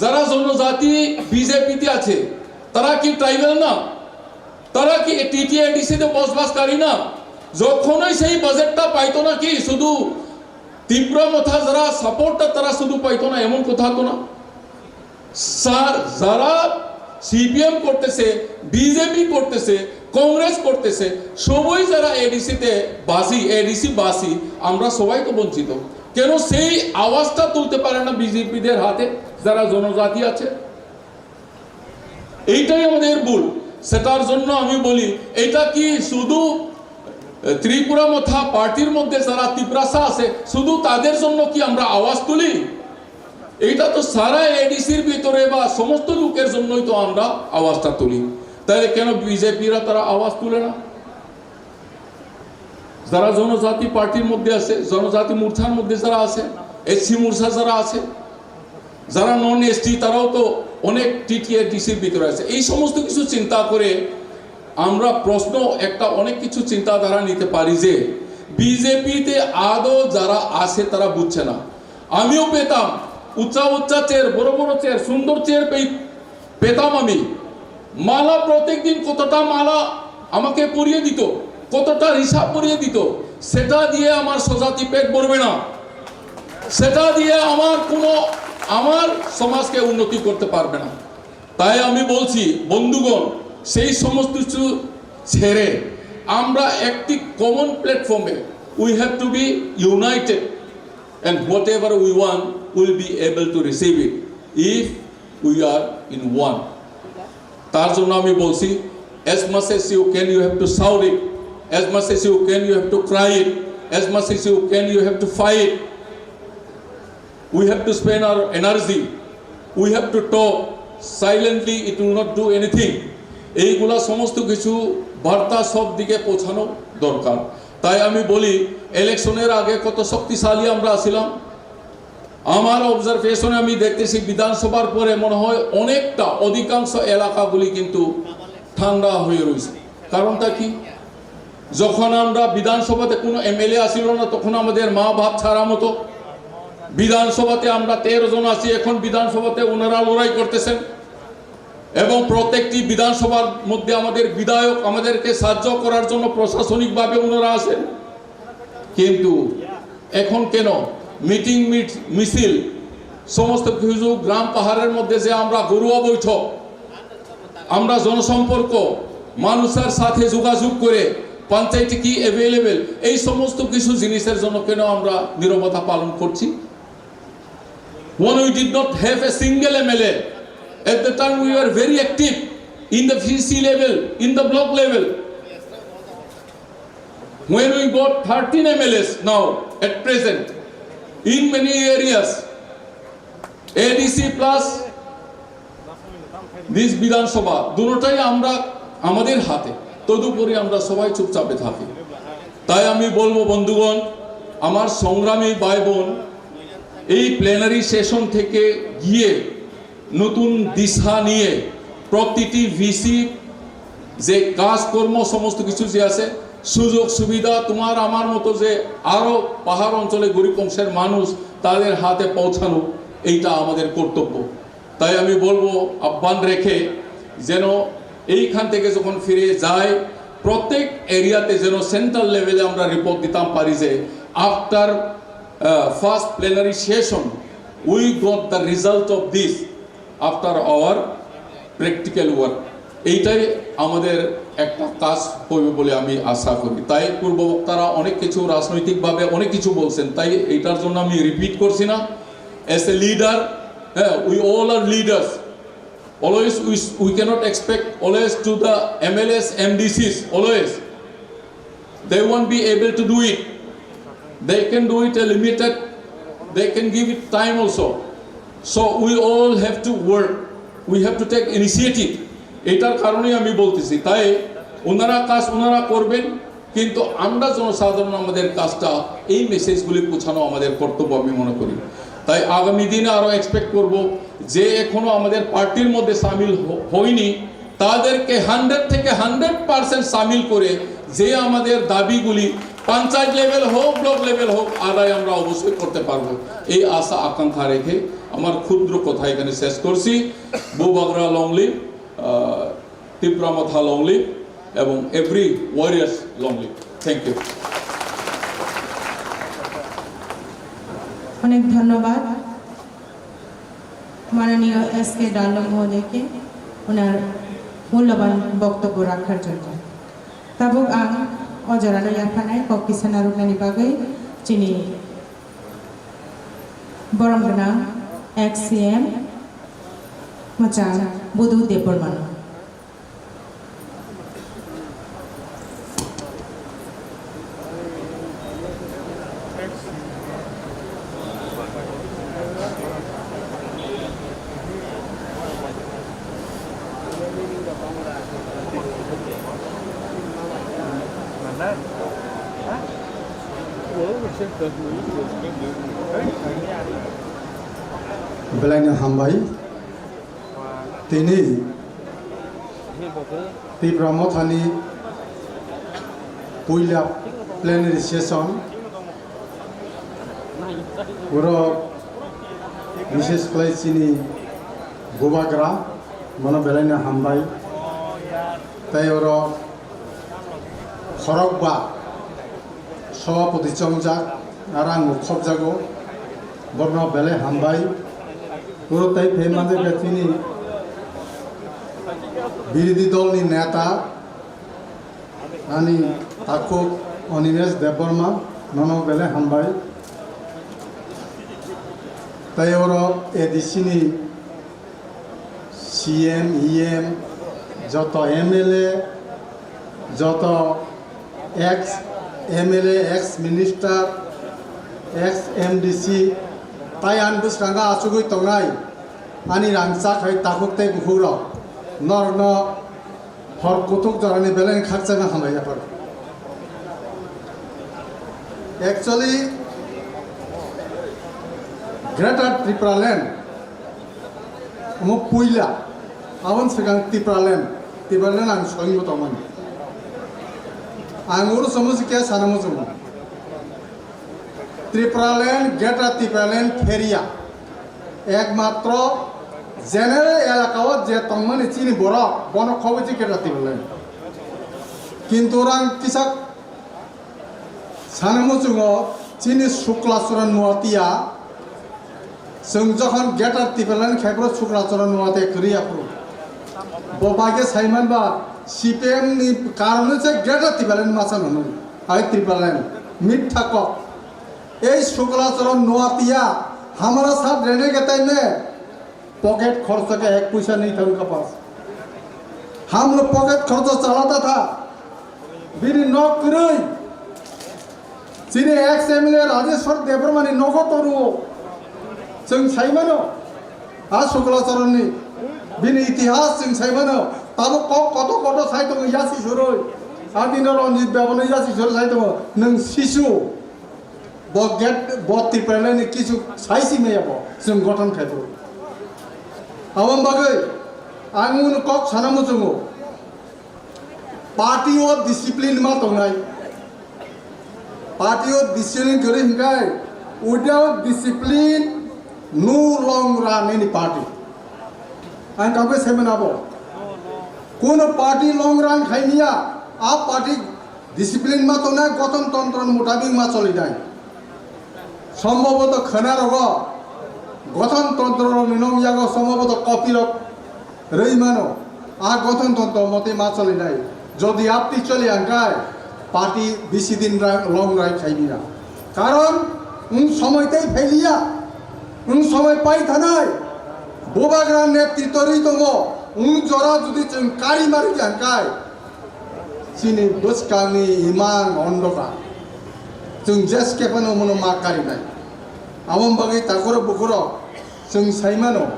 যারা জনজাতি বিজেপিতে আছে, তারা কি ট্রাইবাল না? তারা কি টিটিএডিসিতে বসবাসকারী না? যখনই সেই বাজেটটা পাইতো নাকি শুধু তিপ্রা মথা যারা সাপোর্টার তারা শুধু পাইতো না, এমন কথা তো না। স্যার, যারা সিপিএম করতেছে, বিজেপি করতেছে, কংগ্রেস করতেছে, সবই যারা এডিসিতে বাসি, এডিসি বাসি, আমরা সবাই তো বঞ্চিত। কেন সেই আওয়াজটা তুলতে পারে না বিজেপিদের হাতে যারা জনজাতি আছে? এইটাই আমাদের ভুল। সেটার জন্য আমি বলি, এটা কি শুধু ত্রিপুরা মথা পার্টির মধ্যে যারা তিপ্রাসা আছে শুধু তাদের জন্য কি আমরা আওয়াজ তুলি? এটা তো সারা এডিসির ভিতরে বা সমস্ত লোকের জন্যই তো আমরা আওয়াজটা তুলি। তাহলে কেন বিজেপিরা তারা আওয়াজ তুলে না? যারা জনজাতি পার্টির মধ্যে আছে, জনজাতি মোর্চার মধ্যে যারা আছে, এসসি মোর্চা যারা আছে, যারা নন এসটি, তারাও তো অনেক টিটিএডিসির ভিতরে আছে। এই সমস্ত কিছু চিন্তা করে আমরা প্রশ্ন একটা অনেক কিছু চিন্তাধারা নিতে পারি যে বিজেপিতে আদৌ যারা আছে তারা বুঝছে না। আমিও পেতাম উচ্চা উচ্চা চেয়ার, বড় বড় চেয়ার, সুন্দর চেয়ার পেতাম আমি। মালা প্রত্যেকদিন কতটা মালা আমাকে পরিয়ে দিত, কতটা ঋষা পরিয়ে দিত, সেটা দিয়ে আমার স্বজাতি পেট ভরবে না, সেটা দিয়ে আমার কোনো, আমার সমাজকে উন্নতি করতে পারবে না। তাই আমি বলছি বন্ধুগণ, সেই সমস্ত কিছু ছেড়ে আমরা একটি কমন প্ল্যাটফর্মে, we have to be united and whatever we want, we'll be able to receive it if we are in one. তার জন্য আমি বলছি, as much as you can, you have to shout it, as much as you can, you have to cry it, as much as you can, you have to fight. We have to spend our energy, we have to talk. Silently it will not do anything. এইগুলা সমস্ত কিছু বার্তা সব দিকে পৌঁছানো দরকার। তাই আমি বলি, ইলেকশনের আগে কত শক্তিশালী আমরা আছিলাম। আমার অবজারভেশনে আমি দেখতেছি বিধানসভার পরে মনে হয় অনেকটা অধিকাংশ এলাকাগুলি কিন্তু ঠান্ডা হয়ে রয়েছে। কারণটা কি? যখন আমরা বিধানসভাতে কোনো এমএলএ আসিল না, তখন আমাদের মা বাপ ছাড়া মতো। বিধানসভাতে আমরা তেরো জন আছি, এখন বিধানসভাতে ওনারা লড়াই করতেছেন এবং প্রত্যেকটি বিধানসভার মধ্যে আমাদের বিধায়ক আমাদেরকে সাহায্য করার জন্য প্রশাসনিকভাবে ওনারা আছেন। কিন্তু এখন কেন মিটিং মিছিল সমস্ত কিছু গ্রাম পাহাড়ের মধ্যে যে আমরা ঘরোয়া বৈঠক, আমরা জনসম্পর্ক, মানুষের সাথে যোগাযোগ করে পঞ্চায়েতে কি অ্যাভেলেবল, এই সমস্ত কিছু জিনিসের জন্য কেন আমরা নীরবতা পালন করছি? When we did not have a single M L A, at the time we were very active in the V C level, in the block level. When we got thirteen M L As now, at present, in many areas, A D C plus this বিধানসভা, দুটোটাই আমরা, আমাদের হাতে। তদুপরি আমরা সবাই চুপচাপে থাকি। তাই আমি বলবো বন্ধুগণ, আমার সংগ্রামী ভাই বোন, এই প্লেনারি সেশন থেকে গিয়ে নতুন দিশা নিয়ে প্রতিটি ভিসি যে কাজকর্ম, সমস্ত কিছু যে আছে, সুযোগ সুবিধা, তোমার আমার মতো যে আরো পাহাড় অঞ্চলে গরিব অংশের মানুষ, তাদের হাতে পৌঁছানো, এইটা আমাদের কর্তব্য। তাই আমি বলবো, আহ্বান রেখে যেন এইখান থেকে যখন ফিরে যায়, প্রত্যেক এরিয়াতে যেন সেন্ট্রাল লেভেলে আমরা রিপোর্ট দিতাম পারি যে after first plenary session we got the result of this after our practical work. এইটাই আমাদের একটা কাজ হবে বলে আমি আশা করি। তাই পূর্ববক্তারা অনেক কিছু রাজনৈতিকভাবে অনেক কিছু বলছেন, তাই এইটার জন্য আমি রিপিট করছি না। As a leader, হ্যাঁ, we all are leaders. Always we, we cannot expect always to the M L As, M D Cs, always. They won't be able to do it. They can do it a limited, they can give it time also. So we all have to work. We have to take initiative. এটার কারণেই আমি বলতেছি, তাই ওনারা কাজ ওনারা করবেন, কিন্তু আমরা জনসাধারণ আমাদের কাজটা, এই মেসেজগুলি পৌঁছানো আমাদের কর্তব্য আমি মনে করি। তাই আগামী দিনে আরো এক্সপেক্ট করব যে এখনো আমাদের পার্টির মধ্যে সামিল হ-, হয়নি, তাদেরকে হান্ড্রেড থেকে হান্ড্রেড পার্সেন্ট সামিল করে যে আমাদের দাবিগুলি পঞ্চায়েত লেভেল হোক, ব্লক লেভেল হোক, আদায় আমরা অবশ্যই করতে পারবো। এই আশা আকাঙ্ক্ষা রেখে আমার ক্ষুদ্র কথা এখানে শেষ করছি। Bubagra long live, আহ, Tipra Motha long live, এবং every warriors long live. Thank you. অনেক ধন্যবাদ মাননীয় এস কে ডালং মহোদয়কে ওনার মূল্যবান বক্তব্য রাখার জন্য। Tabuk ang o jorano yapharnai kok kisa narwknani bagwi chini borom gwnang ex C M mwchang Budu Debbarmano. Belai no hambai. Tini Tipra Mothani puila plenary session, oro bises khlai chini bubagra, bono belai no hambai. Tei oro khorokba sobapoti chongjak, aro ang bo khopjago, borno belai hambai. Oro tei phai manjakha chini birodhi dolni neta, ani takhuk Animesh Debbarma, nono belai hambai. Tei oro A D C ni C M, E M, joto M L A, joto ex M L A, ex minister, ex M D C, tai ani bwskango achugwi tongnai ani rangchak hai takhuk tei buphukrok, norokno hor kuthuk jorani belai khakchangma hambai yapharo. Actually, Greater Tipraland omo puila, aboni swkang Tipraland, Tipraland ang soyungbo tongmani. Ang oro somo se khe sana muchungo. Tipraland, Greater Tipraland pheria. Ekmatro general elaka o je tongmani chini borok, bono khoboi se Greater Tipraland. Kintu orang kisa sana muchungo chini Sukla Suran Noatia, Chwng jokhon Greater Tipraland khai phuru Sukla Charan Noatia kwrwi aphuru. Bo bagwi saiman ba C P M ni karon se Greater Tipraland masa nang. Ai Tipraland. Mitha kok. Ei Sukla Charan Noatia hamara saath rehne ke time mein pocket kharcha ka ek paisa nahi tha unka paas. Hum log pocket kharcha chalata tha. Bini nok kwrwi. Chini ex M L A Rajeshwar Debbarma ni nogo toruo. Chwng saimano. A Sukla Charan ni. Bini itihas chwng saimano. Tamo kok koto koto sai tongo yasi suroi. A dino Ranjit Baba no yasi suroi sai tongo. Nwng sisu. Bo get, bo Tipraland ni kisu sai si maya bo. Chwng gothon khai phuru. Aboni bagwi ang unu kok sana muchungo. Party o discipline ma tongnai. Party o discipline kwrwi hwnkhe, without discipline, no long run any party. Ang kabe semen abo. Kono party long run khaimiya, a party discipline ma tongnai, gothon tontro mutabik ma cholinai. Sombhoboto khwnarogo gothon tontro rokni nong yago sombhoboto copy rok rwi mano. A gothon tontro mote ma cholinai. Jodi apni choli angkai party bisi din ra-, long ride khaimina. Karon wng somoi tei phailiya, wng somoi pai thanai. Bubagra netritw rwi tongo, wng jora jodi chwng kari mari angkai. Chini bwskangni imang ondokar. Chwng jeske phano omono ma karinai. Aboni bagwi takhorok bukhorok chwng saimano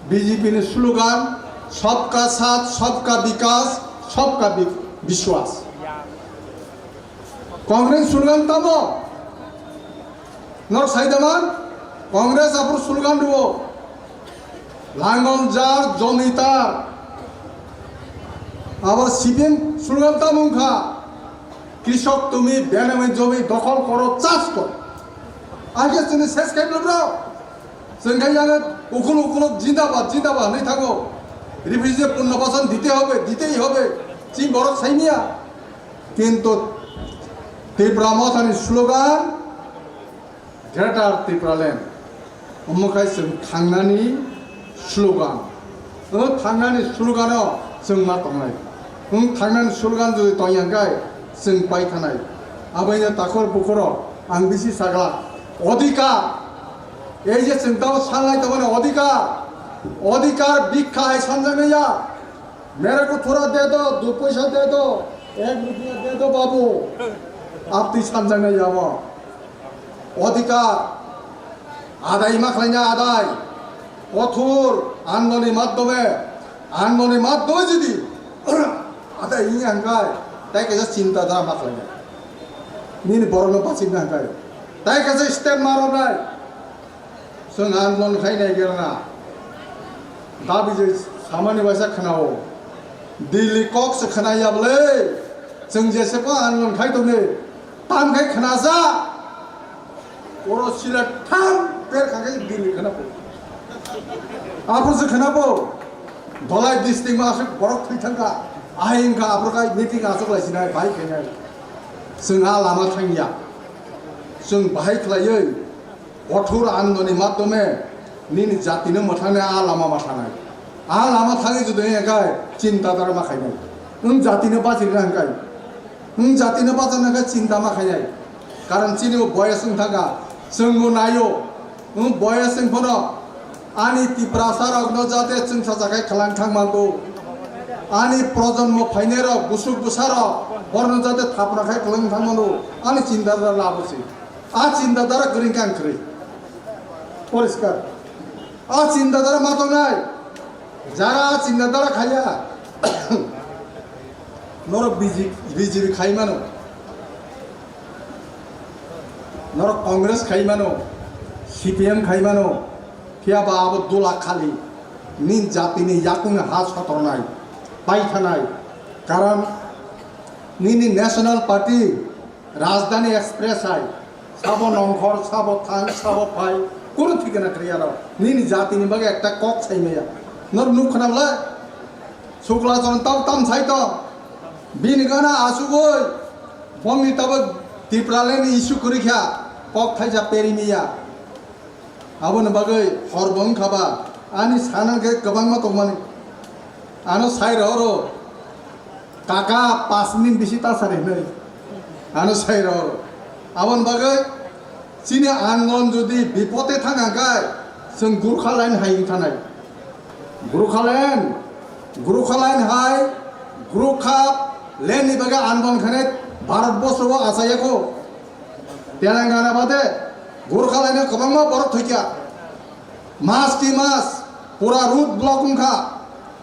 B J P ni slogan, "Sabka saath, sabka vikas, sabka vi-, vishwas." Congress slogan tamo? Norok sai da man? Congress aphuru slogan rwo. Langon jar, jomitar. Abo C P M slogan tamo wngkha. Krishok tumi benami jomi dokhol koro, chas koro. Age chini ses khai bro. Chwng khai yang ukhul ukhul jindabad, jindabad hwnwi thango. Refugee punno basan dite hobe, ditehi hobe. Chini borok saimiya. Kintu Tipra Mothani slogan, Greater Tipraland. Omo khai chwng thangnani slogan. O thangnani slogan-o chwng ma tongnai. Wng thangnani slogan jodi tongya hwnkhe chwng pai thanai. Aboino takhor bukhoro ang bisi sagla. Odhikar. Ei je chwng tamo sanlai tongmani odhikar. Odhikar bikha hai sanjaknai ya. Mere ko thora de do, du paisa de do, ek rupiya de do babu. Apni sanjaknai ya bo. Odhikar adai ma khlaina adai. Kothor andoloni madhyome, andoloni madhyome jodi adai wngya hwnkhe, tai kaisa chinta dhara ma khlaina. Nini borokno bachikna hwnkhe, tai kaisa step ma rwnai. Chwng andolon khai nai gela na. Dabi je samani waisa khwnao. Delhi kok se khwnaya bwle. Chwng jese ko andolon khai tongo. Tam khai khwnaja. Oro sila tham per kha khai Delhi khwnapo. Apo se khwnapo. Dholai district ma aswk borok thwi thangkha. Ahai wngkha aphuru khai meeting achuk lai sinai bai khainai. Chwng a lama thangya. Chwng bahai khlaiwi. Kothor andoloni madhyome nini jatino mwthangni a lama ma thangnai. A lama thangwi jodi wngya khe chinta dhara ma khainai. Wng jatino bachirina hwnkhe, wng jatino bachana hwnkhe chinta ma khainai. Karon chini bo boyes wng thangkha, chwngbo naio, wng boyes wng phano ani Tiprasa rokno jate chwngsacha khai khwlang thang mango. Ani projonmo phainai rok, busuk bwsa rok, borno jate thapna khai khwlang thang mano. Ani chinta dhara labo se. A chinta dhara kwrwi khe ang kwrwi. Poriskar. A chinta dhara ma tongnai. Jara a chinta dhara khaiya. Norok B J P, B J P khai mano. Norok Congress khai mano. C P M khai mano. Phiya ba abo dula khali. Nin jatini yakung ha sotornai. Paithanai. Karon nini National Party Rajdhani Express hai, sabo nongkhor, sabo thang, sabo phai, kunu thikana kwrwi aro. Nini jatini bagwi ekta kok sai maya. Nor nuk khna bwle? Sukla Charan tao tam sai tong. Bini gana asugoi. Bongni tabuk Tipraland ni issue kwrwi kha. Kok thaisa peri miya. Aboni bagwi horbo wngkha ba, ani sana khe kwbangma tongmani. Ano sai rw oro, kaka pas minute bisi ta sari hinwi. Ano sai rw oro. Aboni bagwi chini andolon jodi bipode thang kha khe, chwng Gurkha line hai wng thanai. Gurkha line, Gurkha line hai, Gurkha line ni bagwi andolon khainai Bharat borsho o achai ya kho. Telangana bade Gurkha line o kwbangma borok thwikha. Mas ki mas, pura road block wngkha.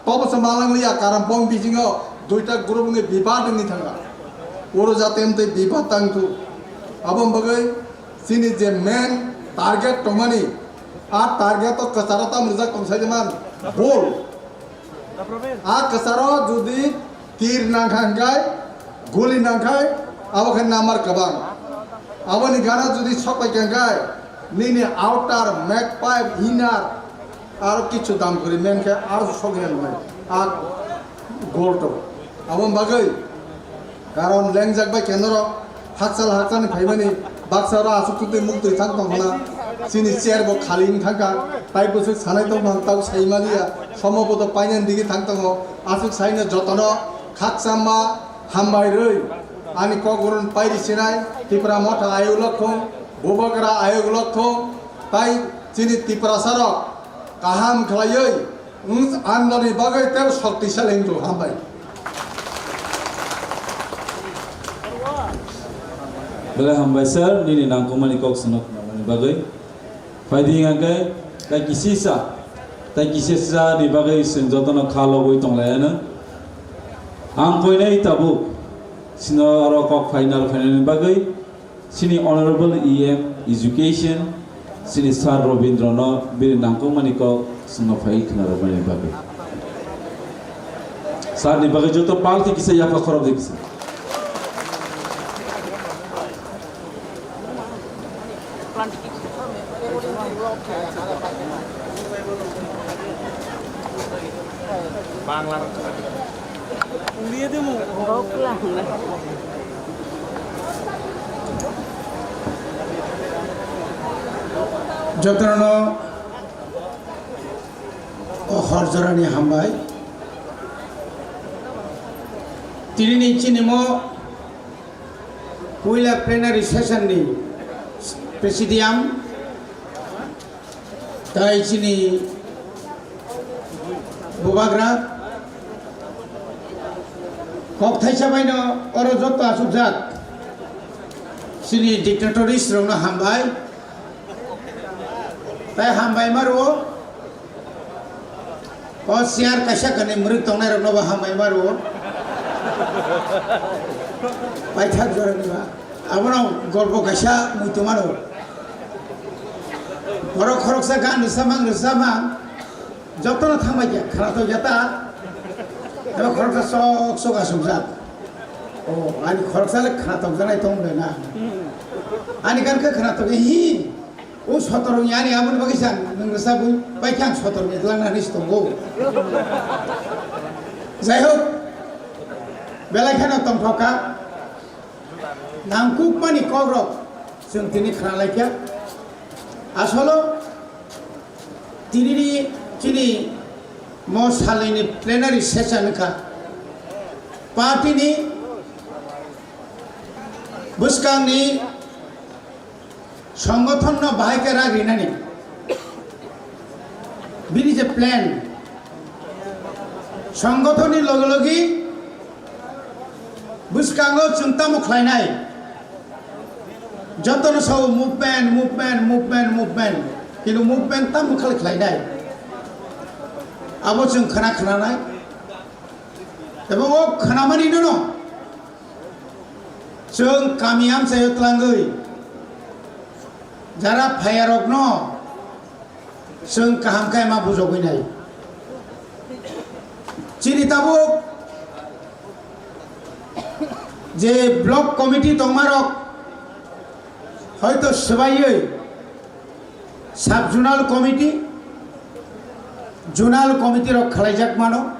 Tobo se malang liya, karon bong bisingo duita group wngwi bipad wngwi thangkha. Oro jate amtwi bipad tangthu. Aboni bagwi chini je main target tongmani, a target o kwcharo tam rijak tong sai man, bol. A kwcharo jodi tir nangkha hwnkhe, guli nangkha, abo khe number kwbang. Aboni gana jodi sokpai kha hwnkhe, nini outer, magpipe, inner, aro kichu dam kwrwi men khe aro sokya nai. A goal to. Aboni bagwi Karon lengjak bai khe norok hakchal hakchalni phaimani baksa oro aswk thutwi muktwi thang tongkha na. Chini chair bo khali wng thangkha, tai bwswk sanai tongkha, tau sai maliya, somo bodo painani digi thang tongo. Aswk saino jotono khakchangma hambai rwi ani kok ron pairi sinai Tipra Motha ayuk lok thung, Bubagra ayuk lok thung, tai chini Tiprasa rok kaham khlaiwi wng andoloni bagwi tei shoktisali wng tong hambai. Belai hambai sir, nini nangkukmani kok swngno khwnamani bagwi. Phaidi hwnkhe tai kisisa, tai kisisa ni bagwi chwng jotono kha logwi tonglaiyano. Ang koinai tabuk chwngno oro kok phaina rwphainani bagwi. Chini Honorable E M Education, chini Sir Robindro no bini nangkukmani kok chwngno phai khwnarwkmani bagwi. Sir ni bagwi joto palti kisa yapha khorok di kisa. Bangla. Jotono o hor jorani hambai. Tinini chini mo puila plenary session ni presidium. Tai chini bubagra kok thaisa baino oro joto achukjak chini dignitaries rokno hambai. Tai hambai ma rwo. O chair kaisa kanwi mwrwk tongnai rokno bo hambai ma rwo. Paithak jorani ba. Abono golpo kaisa muitu mano. Borok khoroksa gan rwsa mang rwsa mang. Jotono thangbai khe khwnathok ya ta. Eba khoroksa sok sok asukjak. O, ani khoroksa le khwnathok janai tong de na. Ani gan khe khwnathok hi. O sotor wngya ani aboni bagwi sa nwng rwsa bui pai khe ang sotor wngya twlang nani se tongo. Jai hok, belai kheno tongthok kha. Nangkukmani kokrok chwng tini khna lai kha. Asolo tinini chini mo salnwini plenary session wngkha. Party ni bwskangni songgothon no bahai khe rak rinani. Bini je plan, songgothon ni logi logi bwskango chwng tamo khlainai? Jotono sao movement, movement, movement, movement. Kintu movement tamo khali khlainai? Abo chwng khna khnanai. Ebo o khnamani nono chwng kami amchaio twlangwi jara phaiyarokno chwng kaham khe ma bujogwi nai. Chini tabuk je block committee tongmarok hoito swbaiwi sub zonal committee, zonal committee rok khwlaijak mano.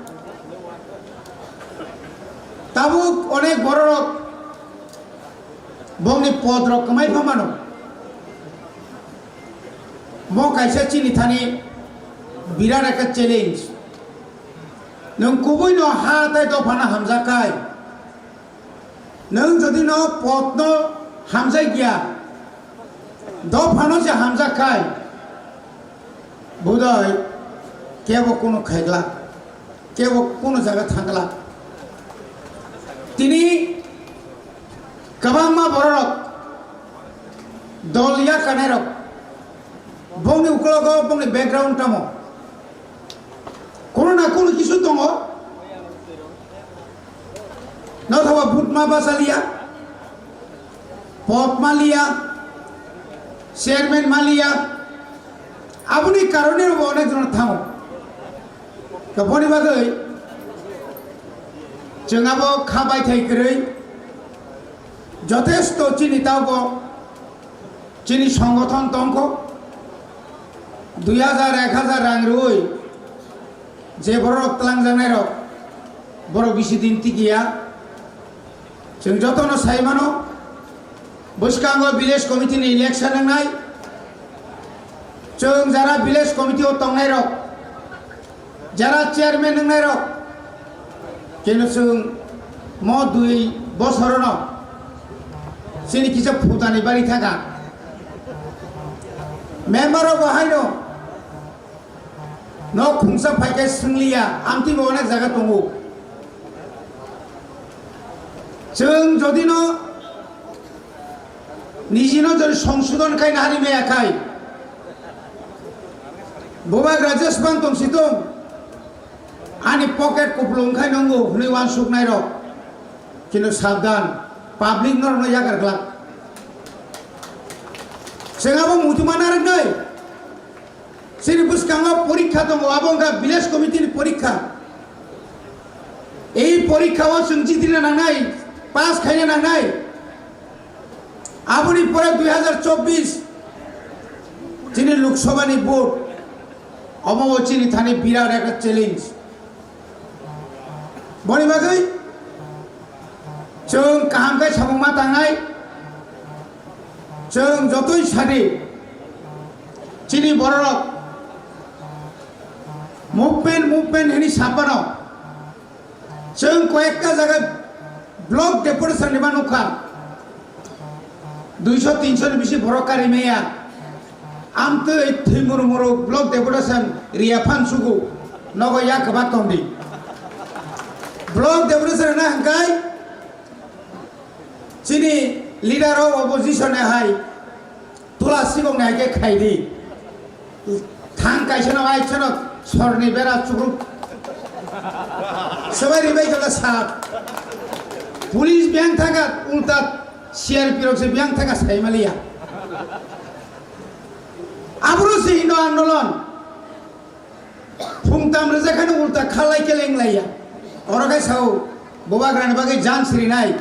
Tabuk onek bororok bongni pod rok kwmai pha mano. Bo kaisa chini thani birat ekta challenge. Nwng kubui no ha tai dophano hamjak khai, nwng jodi no pot no hamjak ya, dophano se hamjak khai, budai kebo kuno khaigla, kebo kuno jaga thangla. Tini kwbangma bororok dol ya kanairok, bongni ukologo bongni background tamo, kono na kono kisu tongo. Nothoba butma basaliya, pot maliya, chairman maliya, aboni karone bo onek jon thango. To boni bagwi chwng abo kha baithai kwrwi jotesto chini taubo chini songothon tongkho dui hajar ek hajar rang rwi je borok tlangjaknairok borok bisi din tikiya. Chwng jotono sai mano, bwskango village committee ni election wngnai. Chwng jara village committee o tongnai rok, jara chairman wngnai rok, keno chwng mo dui bosorono chini kisa phutani bari thaka. Member rok bo haino nok khungsa phaikhe swngliya, amtwi bo onek jaga tongo. Chwng jodi no niji no jodi songsodon khai nahari maya khai, boba graduate bang tong situng, ani pocket kupulung khai nongo hwnwi uansuknai rok. Kino sabdan, public norokno yakar glak. Chwng abo muitu mana rwknai. Chini bwskango porikha tongo, abo wngkha village committee ni porikha. Ei porikha o chwng jitrina nangnai, pass khaina nangnai. Aboni pore dui hajar chobbish chini Lok Sabha ni vote, omo bo chini thani birat ekta challenge. Boni bagwi chwng kaham khe samung ma tangnai, chwng jotoi sadi chini bororok movement, movement hini sapano chwng koyekta jaga block deputation ni ma nukha. Duiso tinso ni bisi borok kari maya. Amtwi thwimuru muru block deputation riya phan sugu nogo ya kwbak tongdi. Block deputation na hwnkhe chini leader of opposition hai tula sikok ni hai khe khaidi. Thang kaisa no ai chano sorni bera chukruk. Sabai ribai kala sap. Police biyang thaka ulta C R P rok se biyang thaka saimaliya. Abro se hino andolon. Phung tam rwjak khani ulta khalai keleng laiya. Oro khai sao, bobagrani bagwi jan sirinai.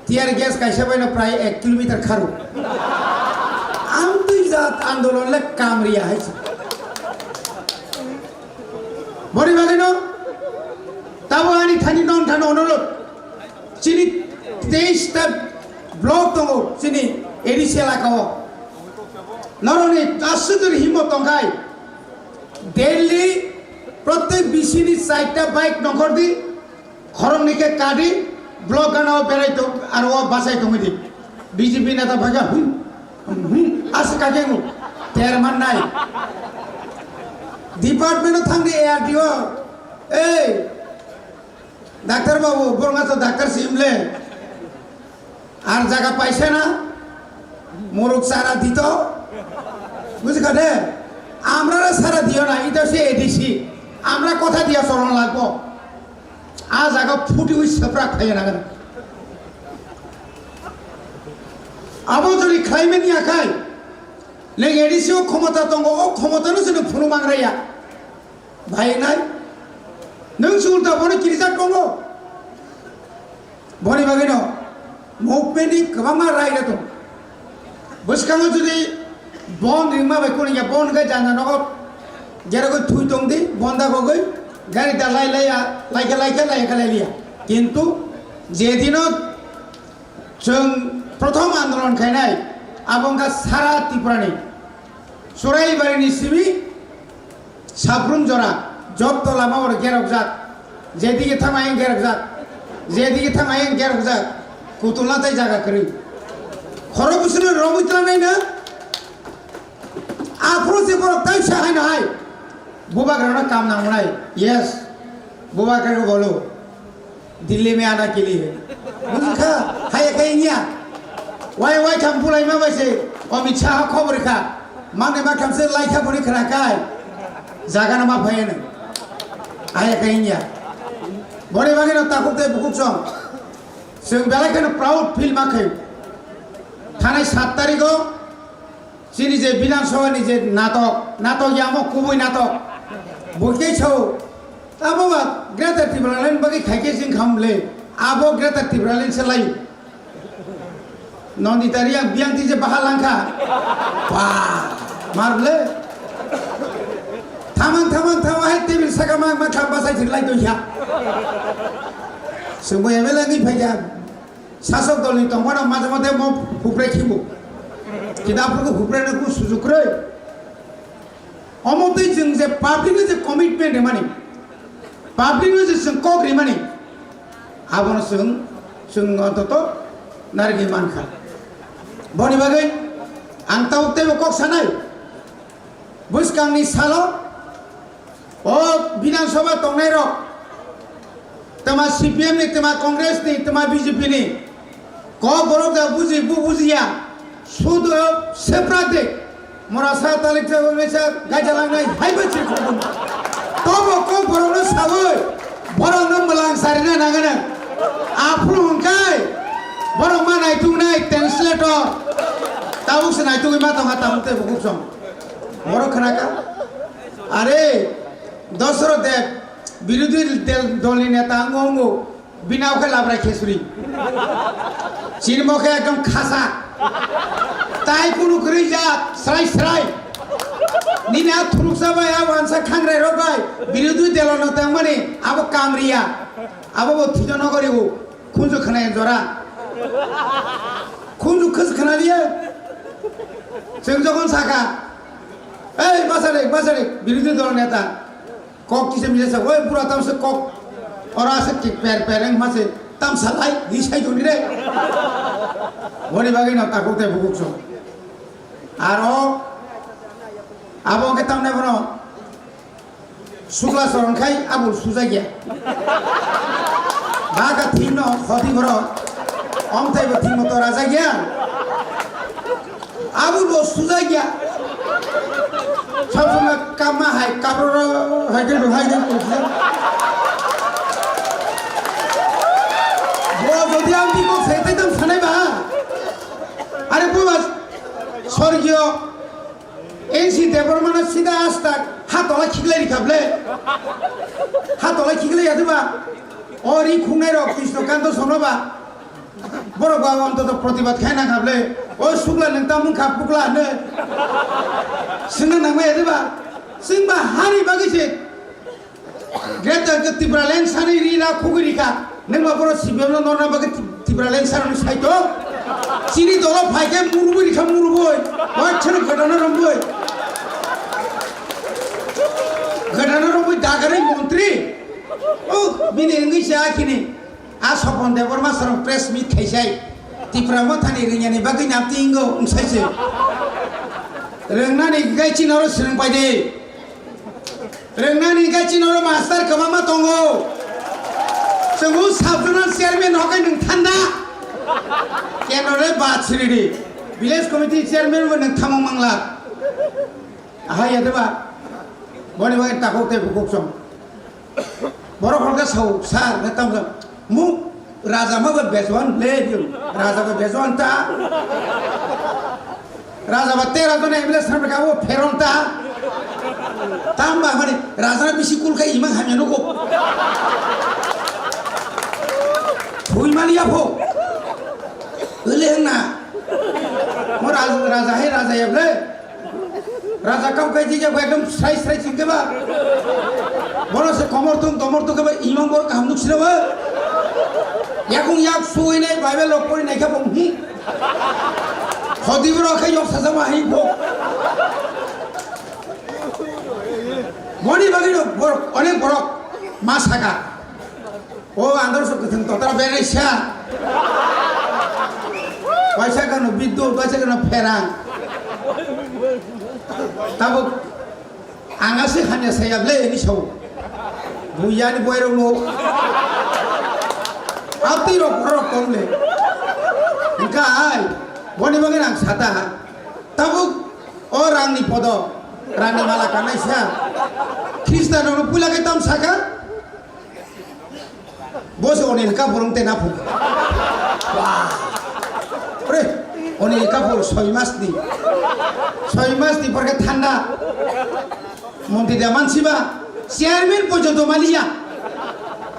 Tear gas kaisa baino prai ek kilometer kharo. Amtwi jat andolon le kamriya hai se. Boni bagwino tabo ani thani non thano onorot. Chini teis ta block tongo chini A D C elaka o. Noroni aswk jori himmo tongkhai. Daily prottek bisini chaita bike nongkhor di, khoroknwi khe kadi, block gana o berai tong, aro o bachai tongwi di. B J P neta bhaga, hmm, hmm, hmm, aswk kake ngo, ter man nai. Department o thangdi A R D O, ei, Doctor babu, borok to doctor si imle. Ar jaga paisa na? Muruk sara dito. Bujhi kha de? Amra ra sara diyo na, ito se A D C. Amra kotha diya cholon lagbo. A jaga phuti ui seprak phaiya na gana. Abo jodi khlaimani akhai, neng A D C o khomota tongo, o khomota no se nung phunu mangraya. Bhai nai, nwng se ulta bono kirijak tongo. Boni bagwi no movement ni kwbangma raida tong. Bwskango jodi bon ringma bai kuni ya bon gai jana nogo gerogoi thui tong di, bon da gogoi gari da lai lai ya, lai khe lai khe lai khe lai liya. Kintu jedino chwng prothom andolon khainai, abo wngkha sara Tripura ni. Churaibari ni simi Sabrum jora, jotto lama oro gerokjak, jedike thang ayang gerokjak, jedike thang ayang gerokjak, kutulna tei jaga kwrwi. Khorok bwswkno romwi twlanai no, aphuru se borok tai sa hai no hai, bubagrano kam nang nai, yes, bubagrano bolo. Delhi mein aana ke liye. Bujikha, haya khe wngya. Wai wai tham bulai ma bai se, Amit Shah khobor kha. Mane ma tham se lai kha boni khna kai. Jaga na ma phai ne. Haya khe wngya. Boni bagwi no takhuk tei bukhuk song. Chwng belai kheno proud feel ma khayo. Thanai sat tarikh o Chini je Bidhan Sabha ni je natok, natok yamo kubui natok. Bo khe sao, abo ba Greater Tipraland bagwi khai khe jing kham le. Abo Greater Tipraland se lai. Nandita Riang biyang ti je baha langkha. Ba, mar le. Thamang, thamang, thamang, hai table saka mang, mang kham basai thik lai to ya. Sumbo M L A ni phai ya. Sasok dolni tongphano maje mode mo hupre khibu. Kida aphuru hupre no ku sujuk kwrwi. Omo twi chwng je public no je commitment rimani, public no je chwng kok rimani, abono chwng, chwng ontoto narigwi mankha. Boni bagwi ang tabuk teibo kok sanai, bwskangni salo O Bidhan Sabha tongnai rok, tama C P M ni, tama Congress ni, tama B J P ni, kok borok da buji, bu bujiya, sudo seprate, mora sa talik sa, sa gaja langnai, hai ba chiri khobun. Tobo kok borok no sawi, borok no mwlang sarina nangana. Aphuru hwnkhai, borok ma naituk nai translator. Tabuk se naituk ma tongha, tabuk tei bukuk song. Borok khna kha? Are, Dosoro Deb, birodhi del-, dolni neta wngo wngo, bini o khe Labrai Khesuri. Chini bo khe ekdom khasa. Tai kunu kwrwi jat, srai srai. Nini a thuruksa bai, a wansa khangrai rok bai, birodhi delo no tangmani, abo kam riya. Abo bo thwijo nogori o. Khunju khwnai jora. Khunju khus khwnaliya. Chwng jokhon saka, "Ei, basarik, basarik, birodhi dol neta." Kok kisa misa sa, "Oi, bura tamsa kok. Ora asa ki per per wng mase tamsa lai, di sai duni re." Boni bagwi no takuk tei bukuk song. Aro, abo ke tamne bono. Sukla chorong khai abul sujakya. Baga thino khoti borok. Omthai bo thimo to rajakya. Abul bo sujakya. Samsung kama hai kabro hai ke hai ke. Bo jodi ang biko setai tam sanai ba. Are bo mas sorgio N C Debbarmano sida asta ha tola khiklai rikha ble. Ha tola khiklai yadu ba. O ri khungnai rok Krishna Kanto sono ba. Borok ba ontoto protibad khai nang kha ble. O sukla nang tamung kha pukla hne. Singna nang yadu ba. Sing ba hari bagi se. Greater Tipraland sani ri ra khugui rikha. Nengma boro C P M no norna bagwi Tipraland sani saito. Chini dolo phaikhe murubui rikha murubui. Wachhano ghatana rombui. Ghatana rombui dagari montri. Oh, bini wngwi se akhini. A Sopon Debbarma sarong press meet khaisai. Tipra Mothani ringyani bagwi napti ingo wngsaise. Ringnani gai chini oro swrwng paide. Ringnani gai chini oro master kwbangma tongo. Chwng o sub zonal chairman hokai nwng thanda. Kendro re ba siridi. Village committee chairman bo nwng thamung mangla. Ahai ya deba. Boni bai takok tei bukuk song. Borok hor khe sao, sir, ne tamo mu raja ma ba bejuan le diu. Raja ba bejuan ta. Raja ba tera jone M L A sir ka o pheron ta. Tam ba mani raja na bisi kul kha imang hamya nugo. Thui mani ya pho. Ele na. Mo raja, raja hai raja ya ble. Raja kau kai jija ko ekdom srai srai chingke ba. Bono se komor tung tomor tung ke ba imam bor kaham nuk sila ba. Yakung yak suwi nai Bible lok pori nai kha bom hi. Hodi bro khe yok saja ma hi bo. Boni bagwi no borok, onek borok ma saka. O andar sok kwthwng totra berai sa. Waisa kano biddut, waisa kano pherang. Tabuk ang aswk hamya saya ble ni sao. Buyani boirok no. Abtwi rok borok tong le. Engka ai, boni bagwi ang sata. Tabuk o rangni podo, rangni mala kanai sa. Khristanrokno puila khe tam saka? Bo se Anil Kapoor wng tei na phung. Wah. Ore, Anil Kapoor soi mas ni. Soi mas ni por khe thanda. Montri da mansi ba. Chairman porjonto maliya.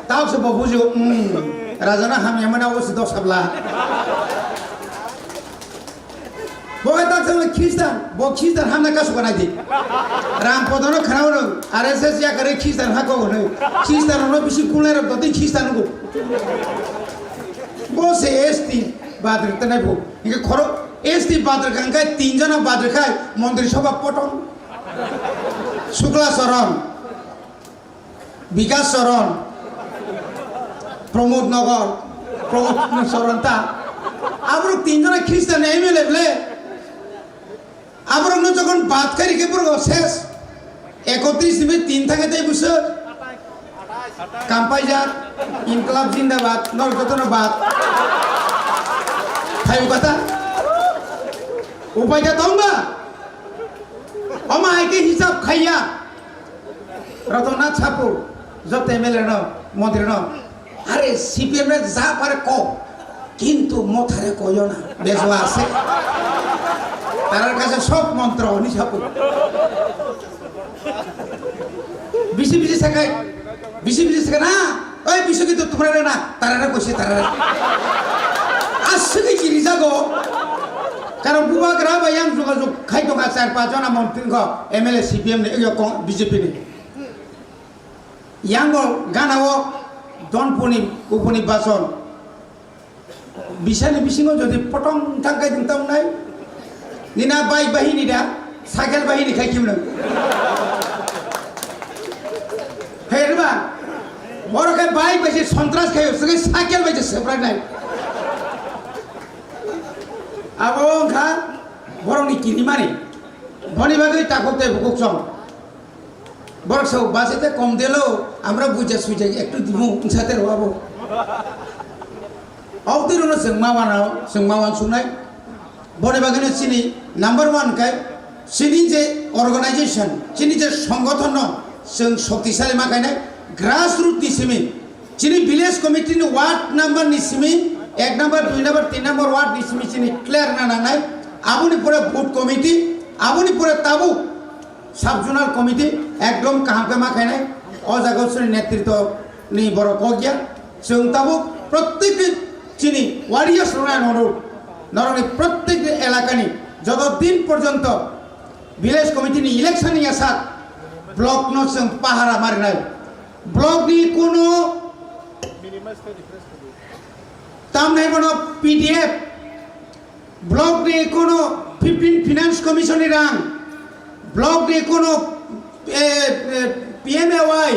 Tao se bo bujo, hmm. Raja na hamya mana o se dos sabla. Bo khe tak thangwi Khristan, bo Khristan hamna kasu kanai di. Ram podono khana rwng, R S S yakarwi Khristan hako hwnwi. Khristan rokno bisi kulnai rok dotwi Khristan nungo. Bo se S T badri tanai bo. Inge khoro S T badri kangkai tin jona badri khai Montri Sabha potong. Sukla Charan. Bikas Charan, Pramod Nagar, Pramod Charan ta. Aborok tinjona Khristan M L A ble. Aborokno jokhon bad kari khe borok ses. Ekotris ni tin thangwi tei bwswk. Kampaijak, Inklab Jindabad, norok jotono bad. Phaio kata. Upai da tong ba? Omo hai khe hisab khaiya. Ratan Nath Sapur, joto M L A no, montri no, are C P M re ja pare ko, kintu mothare koyo na, bejwa ase. Tarar kache sob montro ni Sapur. Bisi bisi sakai, bisi bisi sakai na. Oi, bisugito tumra rena, tarara koise tarara. Aswkhe chirijago. Karon bubagra bai yang jogajog khai tongkha char panch jona montri kho, M L A C P M ni, yo kong B J P ni. Yango gana o Donpuni uponi bason. Bisani bisingo jodi potong thangkai ding tong nai. Nina bai bahini da, cycle bahini khai kimno. Herba, borok khe bai bai se sontras khayo, sege cycle bai se sebrai nai. Abo wngkha borokni kinimani. Boni bagwi takhuk tei bukhuk song. Borok sao base te kom delo, amra buja suja ektu dimu, insate rwabo. Autiro no chwng ma wana, chwng ma wan sunai. Boni bagwi no chini number one kai, chini je organization, chini je songothon no chwng shoktisali ma kainai, grassroot ni simi, chini village committee ni ward number ni simi, ek number, dui number, tin number ward ni simi chini clear na nangnai. Aboni pore booth committee, aboni pore tabuk sub zonal committee ekdom kaham khe ma khainai. O jaga chini netritwo ni borok kok ya. Chwng tabuk prottek chini warriors rwnai norok, norokni prottek elakani joto din porjonto village committee ni election ni yasak block no chwng pahara marinai. Block ni kuno tamnai bono P D F, block ni kuno fifteen finance commission ni rang, block ni kuno, eh, eh, P M A Y,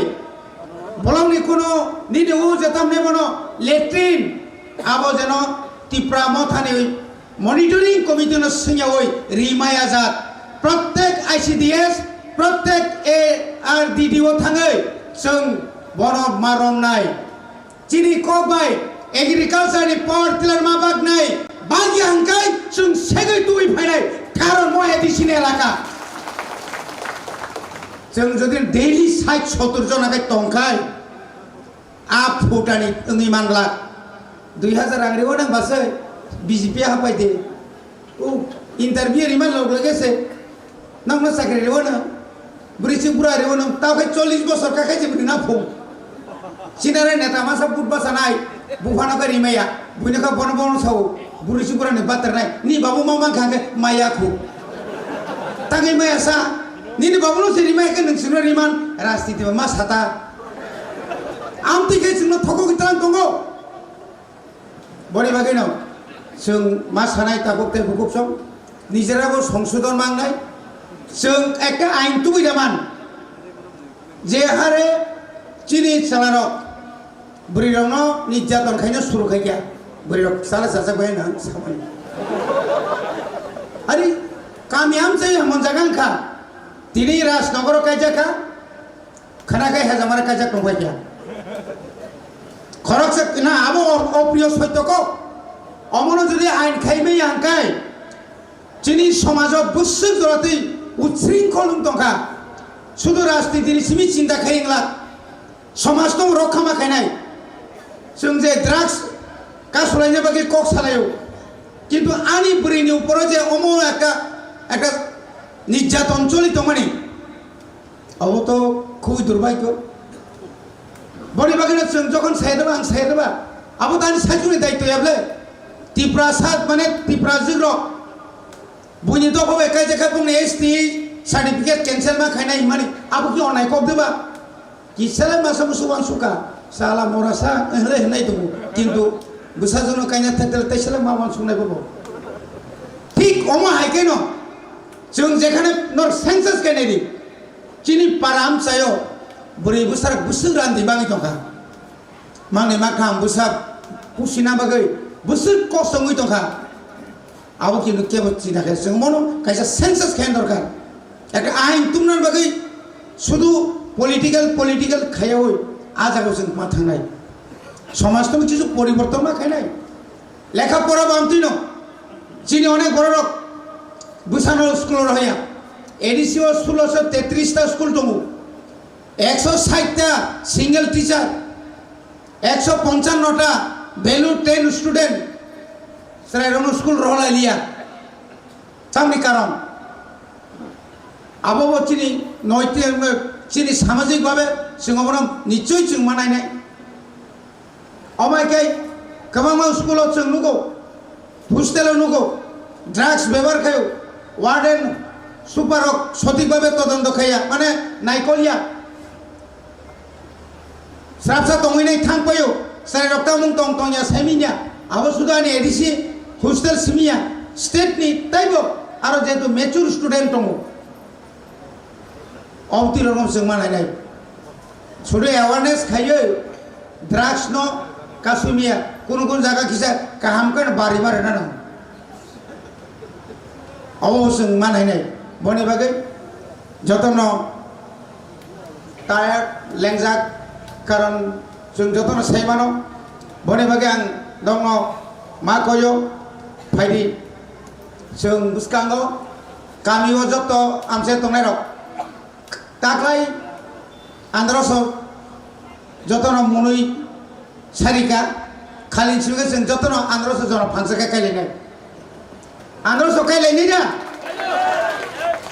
block ni kuno nini o jetam ne bono latrine, abo jeno Tipra Mothani monitoring committee no singyawi rimaya jat. Prottek I C D S, prottek A R D D o thangwi chwng bono maromnai. Chini kok bai agriculture ni power tiller ma baknai, bagya hwnkhe chwng segwi twi phainai, karon mo A D C ni elaka. Chwng jodi daily sait sottor jona khe tongkhai, a phutani wngwi manglak. Dui hazar rang rw nang basai B J P hapai de. O interview rima log lage se. Nokno chakri rw nang. Bwrwi chwng bura rw nang. Tao khe chollish bosor ka khe je bwrwi na phung. Sinare neta masa but basa nai. Buphano khe rimaya. Buino khe bono bono sao. Bwrwi chwng bura ni batar nai. Ni babu ma mang kha khe maya khu. Tangwi maya sa. Nini babu no se rimaya khe nwng sino riman. Rajniti ma sata. Amtwi khe chwngno thokogwi tlang tongo. Boni bagwino chwng ma sanai tabuk tei bukuksong nijera bo songsodon mangnai. Chwng ekta ain tubui da man. Je hare chini chalarok bwrwirokno nirjaton khaina suru khaikha, bwrwirok chala chajak bai nang samani. Ari kami amchai hamon jaga wngkha, tini Rajnogoro kaijakha, khana kai hajamara kaijak tongkhaikha. Khoroksa na abo o-, opriyo soityo kok. Omono jodi ain khaimaya hwnkhai, chini somajo bwswk joratwi ushringkhol wng tongkha. Sudu rajnitini simi chinta khai wngla. Somajno rokha ma khainai. Chwng je drugs kasulaina bagwi kok salaio. Kintu ani bwrwini uporo je omo ekta, ekta nirjaton choli tongmani. Abo to khubui durbhagyo. Boni bagwino chwng jokhon sayadaba, ang sayadaba, abo to ani saichungni daityo ya bwle. Tiprasa mane Tiprajwk rok buini dopha bai kaijak kha bongni S T certificate cancel ma khainai hwnmani, abo khe onai kok deba? Kisa le masa musu wansukha, sala morasa hinlai hinlai tongo, kintu bwsajwkno kaina thekdele teisa le ma wansuknai bobo. Thik omo hai kheno chwng jekhane nor census khe nai di. Chini para amchaio bwrwi bwsarok bwswk randi bagwi tongkha. Mangni makham bwsa pusina bagwi bwswk kosongwi tongkha. Abo kintu kebo china khe chwng bono kaisa census khe dorkar. Ekta ain tungna bagwi sudu political, political khayawi a jagao chwng ma thangnai. Somaj tong chisu poriborton ma khainai. Lekha pora bo amtwino chini onek bororok bwsano school rohya. A D C o sulosho tetris ta school tongo. Ekso sait ta single teacher, ekso ponchanno ta value ten student, chwrairokno school rohorlai liya. Tamni karon abo bo chini noitik, chini samajik babe chwng obono nichoi chwng manainai. Omo hai khe kwbangma school o chwng nugo, hostel o nugo, drugs bebohar khaio, warden, super rok sothik babe todonto khaiya, mane naikolya. Srapsa tongwi nai thang paio, chwrairok tamung tong tongya saiminya, abo sudu ani A D C hostel simiya, state ni taibo aro jehetu mature student tongo. Obtwi rokno chwng ma nainai. Sudu awareness khaiwi drugs no kasumia, kunu kunu jaga kisa kaham khe bari ma rwna nango. Obo chwng ma nainai. Boni bagwi jotono tired lengjak, karon chwng jotono sai mano. Boni bagwi ang nokno ma koyo, phaidi chwng bwskango kami o joto amchai tongnai rok. Taklai androso jotono munui sarika, khalin simi khe chwng jotono androso jono phansa khe kailainai. Androso kailainai na?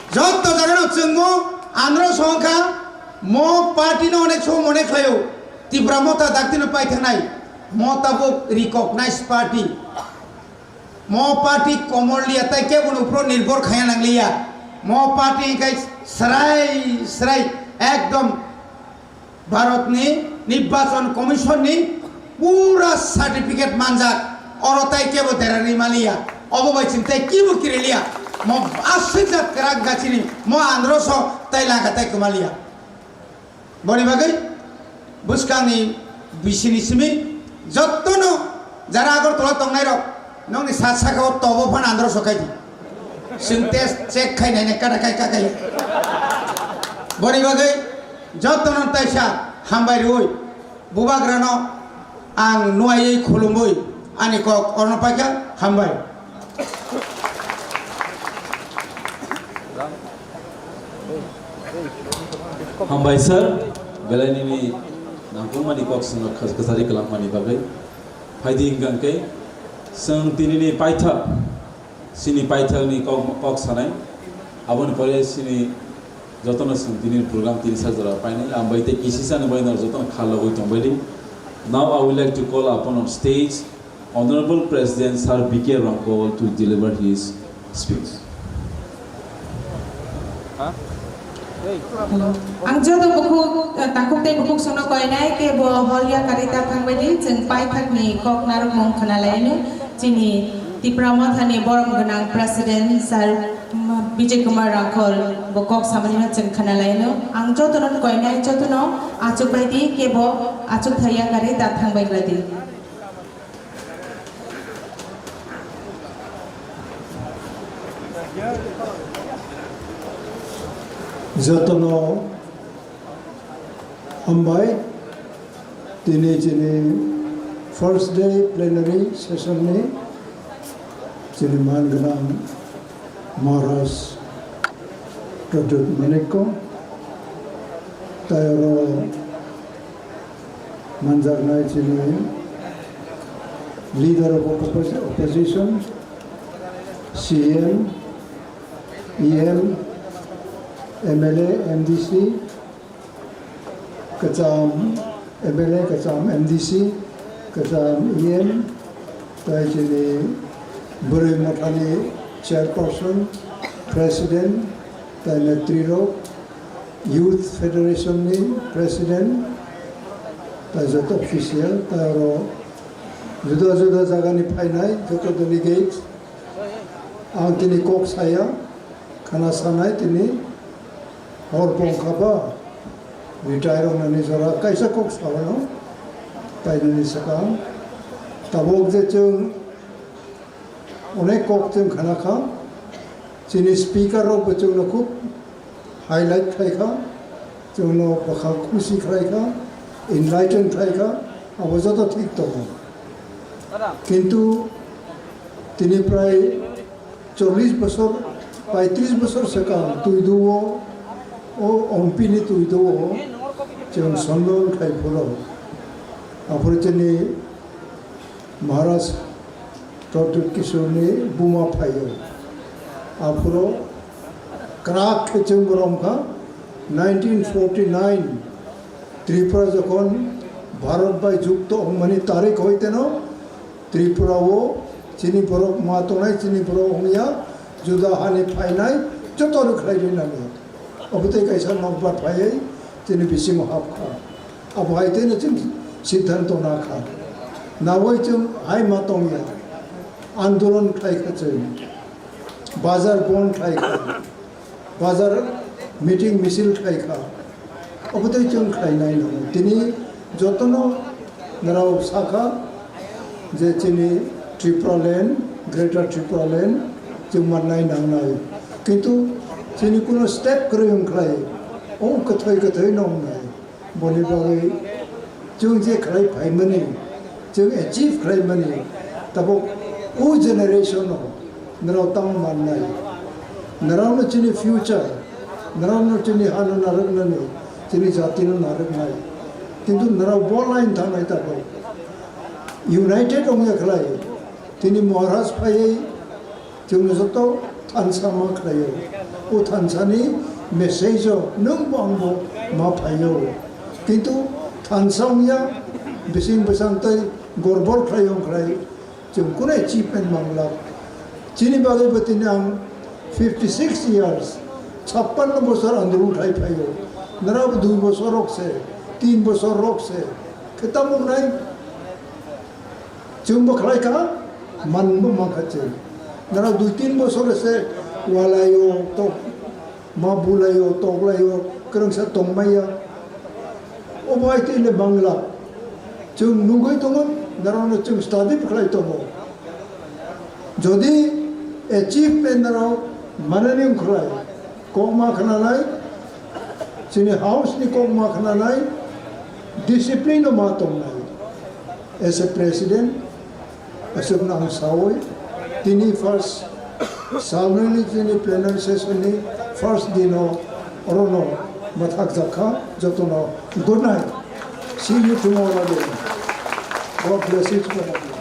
Joto jagano chwngmo androso wngkha, mo party no onek somo onek khlaio. Tipra Motha daktino paithangnai. Mo tabuk recognized party. Mo party komor liya, tai kebo ni upro nirbhor khaya nang liya. Mo party kai srai srai ekdom Bharat ni Nirbachon Commission ni pura certificate manjak. Oro tai kebo derari maliya. Obo bai chwng tai kibo kiri liya. Mo aswk jat kwrak gachini mo androso tai langa tai kwmaliya. Boni bagwi bwskangni bisini simi jottono jara Agartala tongnairok nokni sat sakao tobo phano andro sokaidi. Chwng test check khainai nai kada kai kakai. Boni bagwi jottono taisa hambai rwui bubagrano ang nuaiwi khulumwi ani kok orno paikha, hambai. Hambai sir, belai nini nangkukmani kok swngo khas-, khasari kwlangmani bagwi. Phaidi hwnkha khe, chwng tinini paithak, chini paithakni kok, kok sanai, aboni pore chini jotono chwng tini program tini sak jora painai, ang bai tei kisisa ni bai no jotono kha logwi tongbaidi. Now I would like to call upon on stage Honorable President Sir B K Rongkol to deliver his speech. Hello. Ang joto bukhuk, eh, takhuk tei bukhuk songno koinai khe bo hol ya karwi ta thangbaidi, chwng paithakni kok narwkmung khwnalaino chini Tipra Mothani borom gwnang President Sir, mm, Vijay Kumar Rangkhol bo kok samani no chwng khana lai no. Ang joto no koinai, joto no achuk bai di, kebo achuk thai ya kari da thang bai glai di. Joto no hambai. Tini chini first day plenary session ni chini man gwnang Maharaj Pradyut Manikko, tai oro manjaknai chini leader of opposi-, opposition, C M, E M, M L A, M D C, kwcham M L A, kwcham M D C, kwcham E M, tai chini bwrwi mothani chairperson, president, tai netrirok, youth federation ni president, tai joto official, tai oro juda juda jagani phainai joto delegates. Ang tini kok saya, khana sanai tini hor bongkha ba retire wngnani jora kaisa kok sao no, tainani swkang tabuk je chwng onek kok chwng khana kha, chini speaker rok bo chwngno khub highlight khlai kha, chwngno bwkhak khusi khlai kha, enlighten khlai kha, abo joto thik tongo. Kintu tini prai chollish bosor, paitris bosor swkang twiduo, o ompini twiduo chwng sonno wngkhai phuru. Aphuru chini Maharaj Pradyut Kishoreni buma phaio. Aphuru kwrak khe chwng borom kha nineteen forty nine Tripura jokhon Bharat bai jukto wngmani tarik hoiteno Tripura o chini borok ma tongnai, chini borok wngya, juda hani phainai joto rwkhlai rinani. Obotwi kaisa nokbar phaiwi chini bisingo hapkha. Abo hai teno chwng siddhanto nakha. Nawi chwng hai ma tongya. Andolon khlai kha chwng. Bazar bon khlai kha. Bazar meeting misil khlai kha. Obotwi chwng khlainai nango. Tini jotono nrao sakha je chini Tripura land, Greater Tripura land chwng mannai nangnai. Kintu chini kuno step kwrwi wngkhlai, o kwthwi kwthwi no wngnai. Boni bagwi chwng je khlai phaimani, chwng achieve khlaimani, tabuk o generation o nrao tamo mannai. Nrao no chini future, nrao no chini hano narwknani, chini jati no narwknai. Kintu nrao bo line thangnai tabuk. United wngya khlai, tini Maharaj phaiwi chwngno joto thansa ma khlaio. O thansani message o nwng bo ang bo ma phaio. Kintu thansa wngya, bising bwsang tei gorbor khlai wng khlai chwng kunu achievement manglak. Chini bagwi bo tini ang fifty six years, chappanno bosor andolon khlai phaio. Nrao bo dui bosor rok se, tin bosor rok se, khe tamo wngnai? Chwng bo khlai kha, man bo man kha chwng. Nrao dui tin bosor se walaio, tok, ma bulaio, toklaio, kwrwngsa tongmaya. Obo hai twi le manglak. Chwng nugwi tongo, nrao no chwng study bo khlai tongo. Jodi achievement nrao manani wng khlai, kok ma khnanai, chini house ni kok ma khnanai, discipline no ma tongnai. As a president, aswkno ang sawi, tini first salnwini chini plenary session ni first dino orono mathak jakha, jotono good night. See you tomorrow again. God bless each one of you.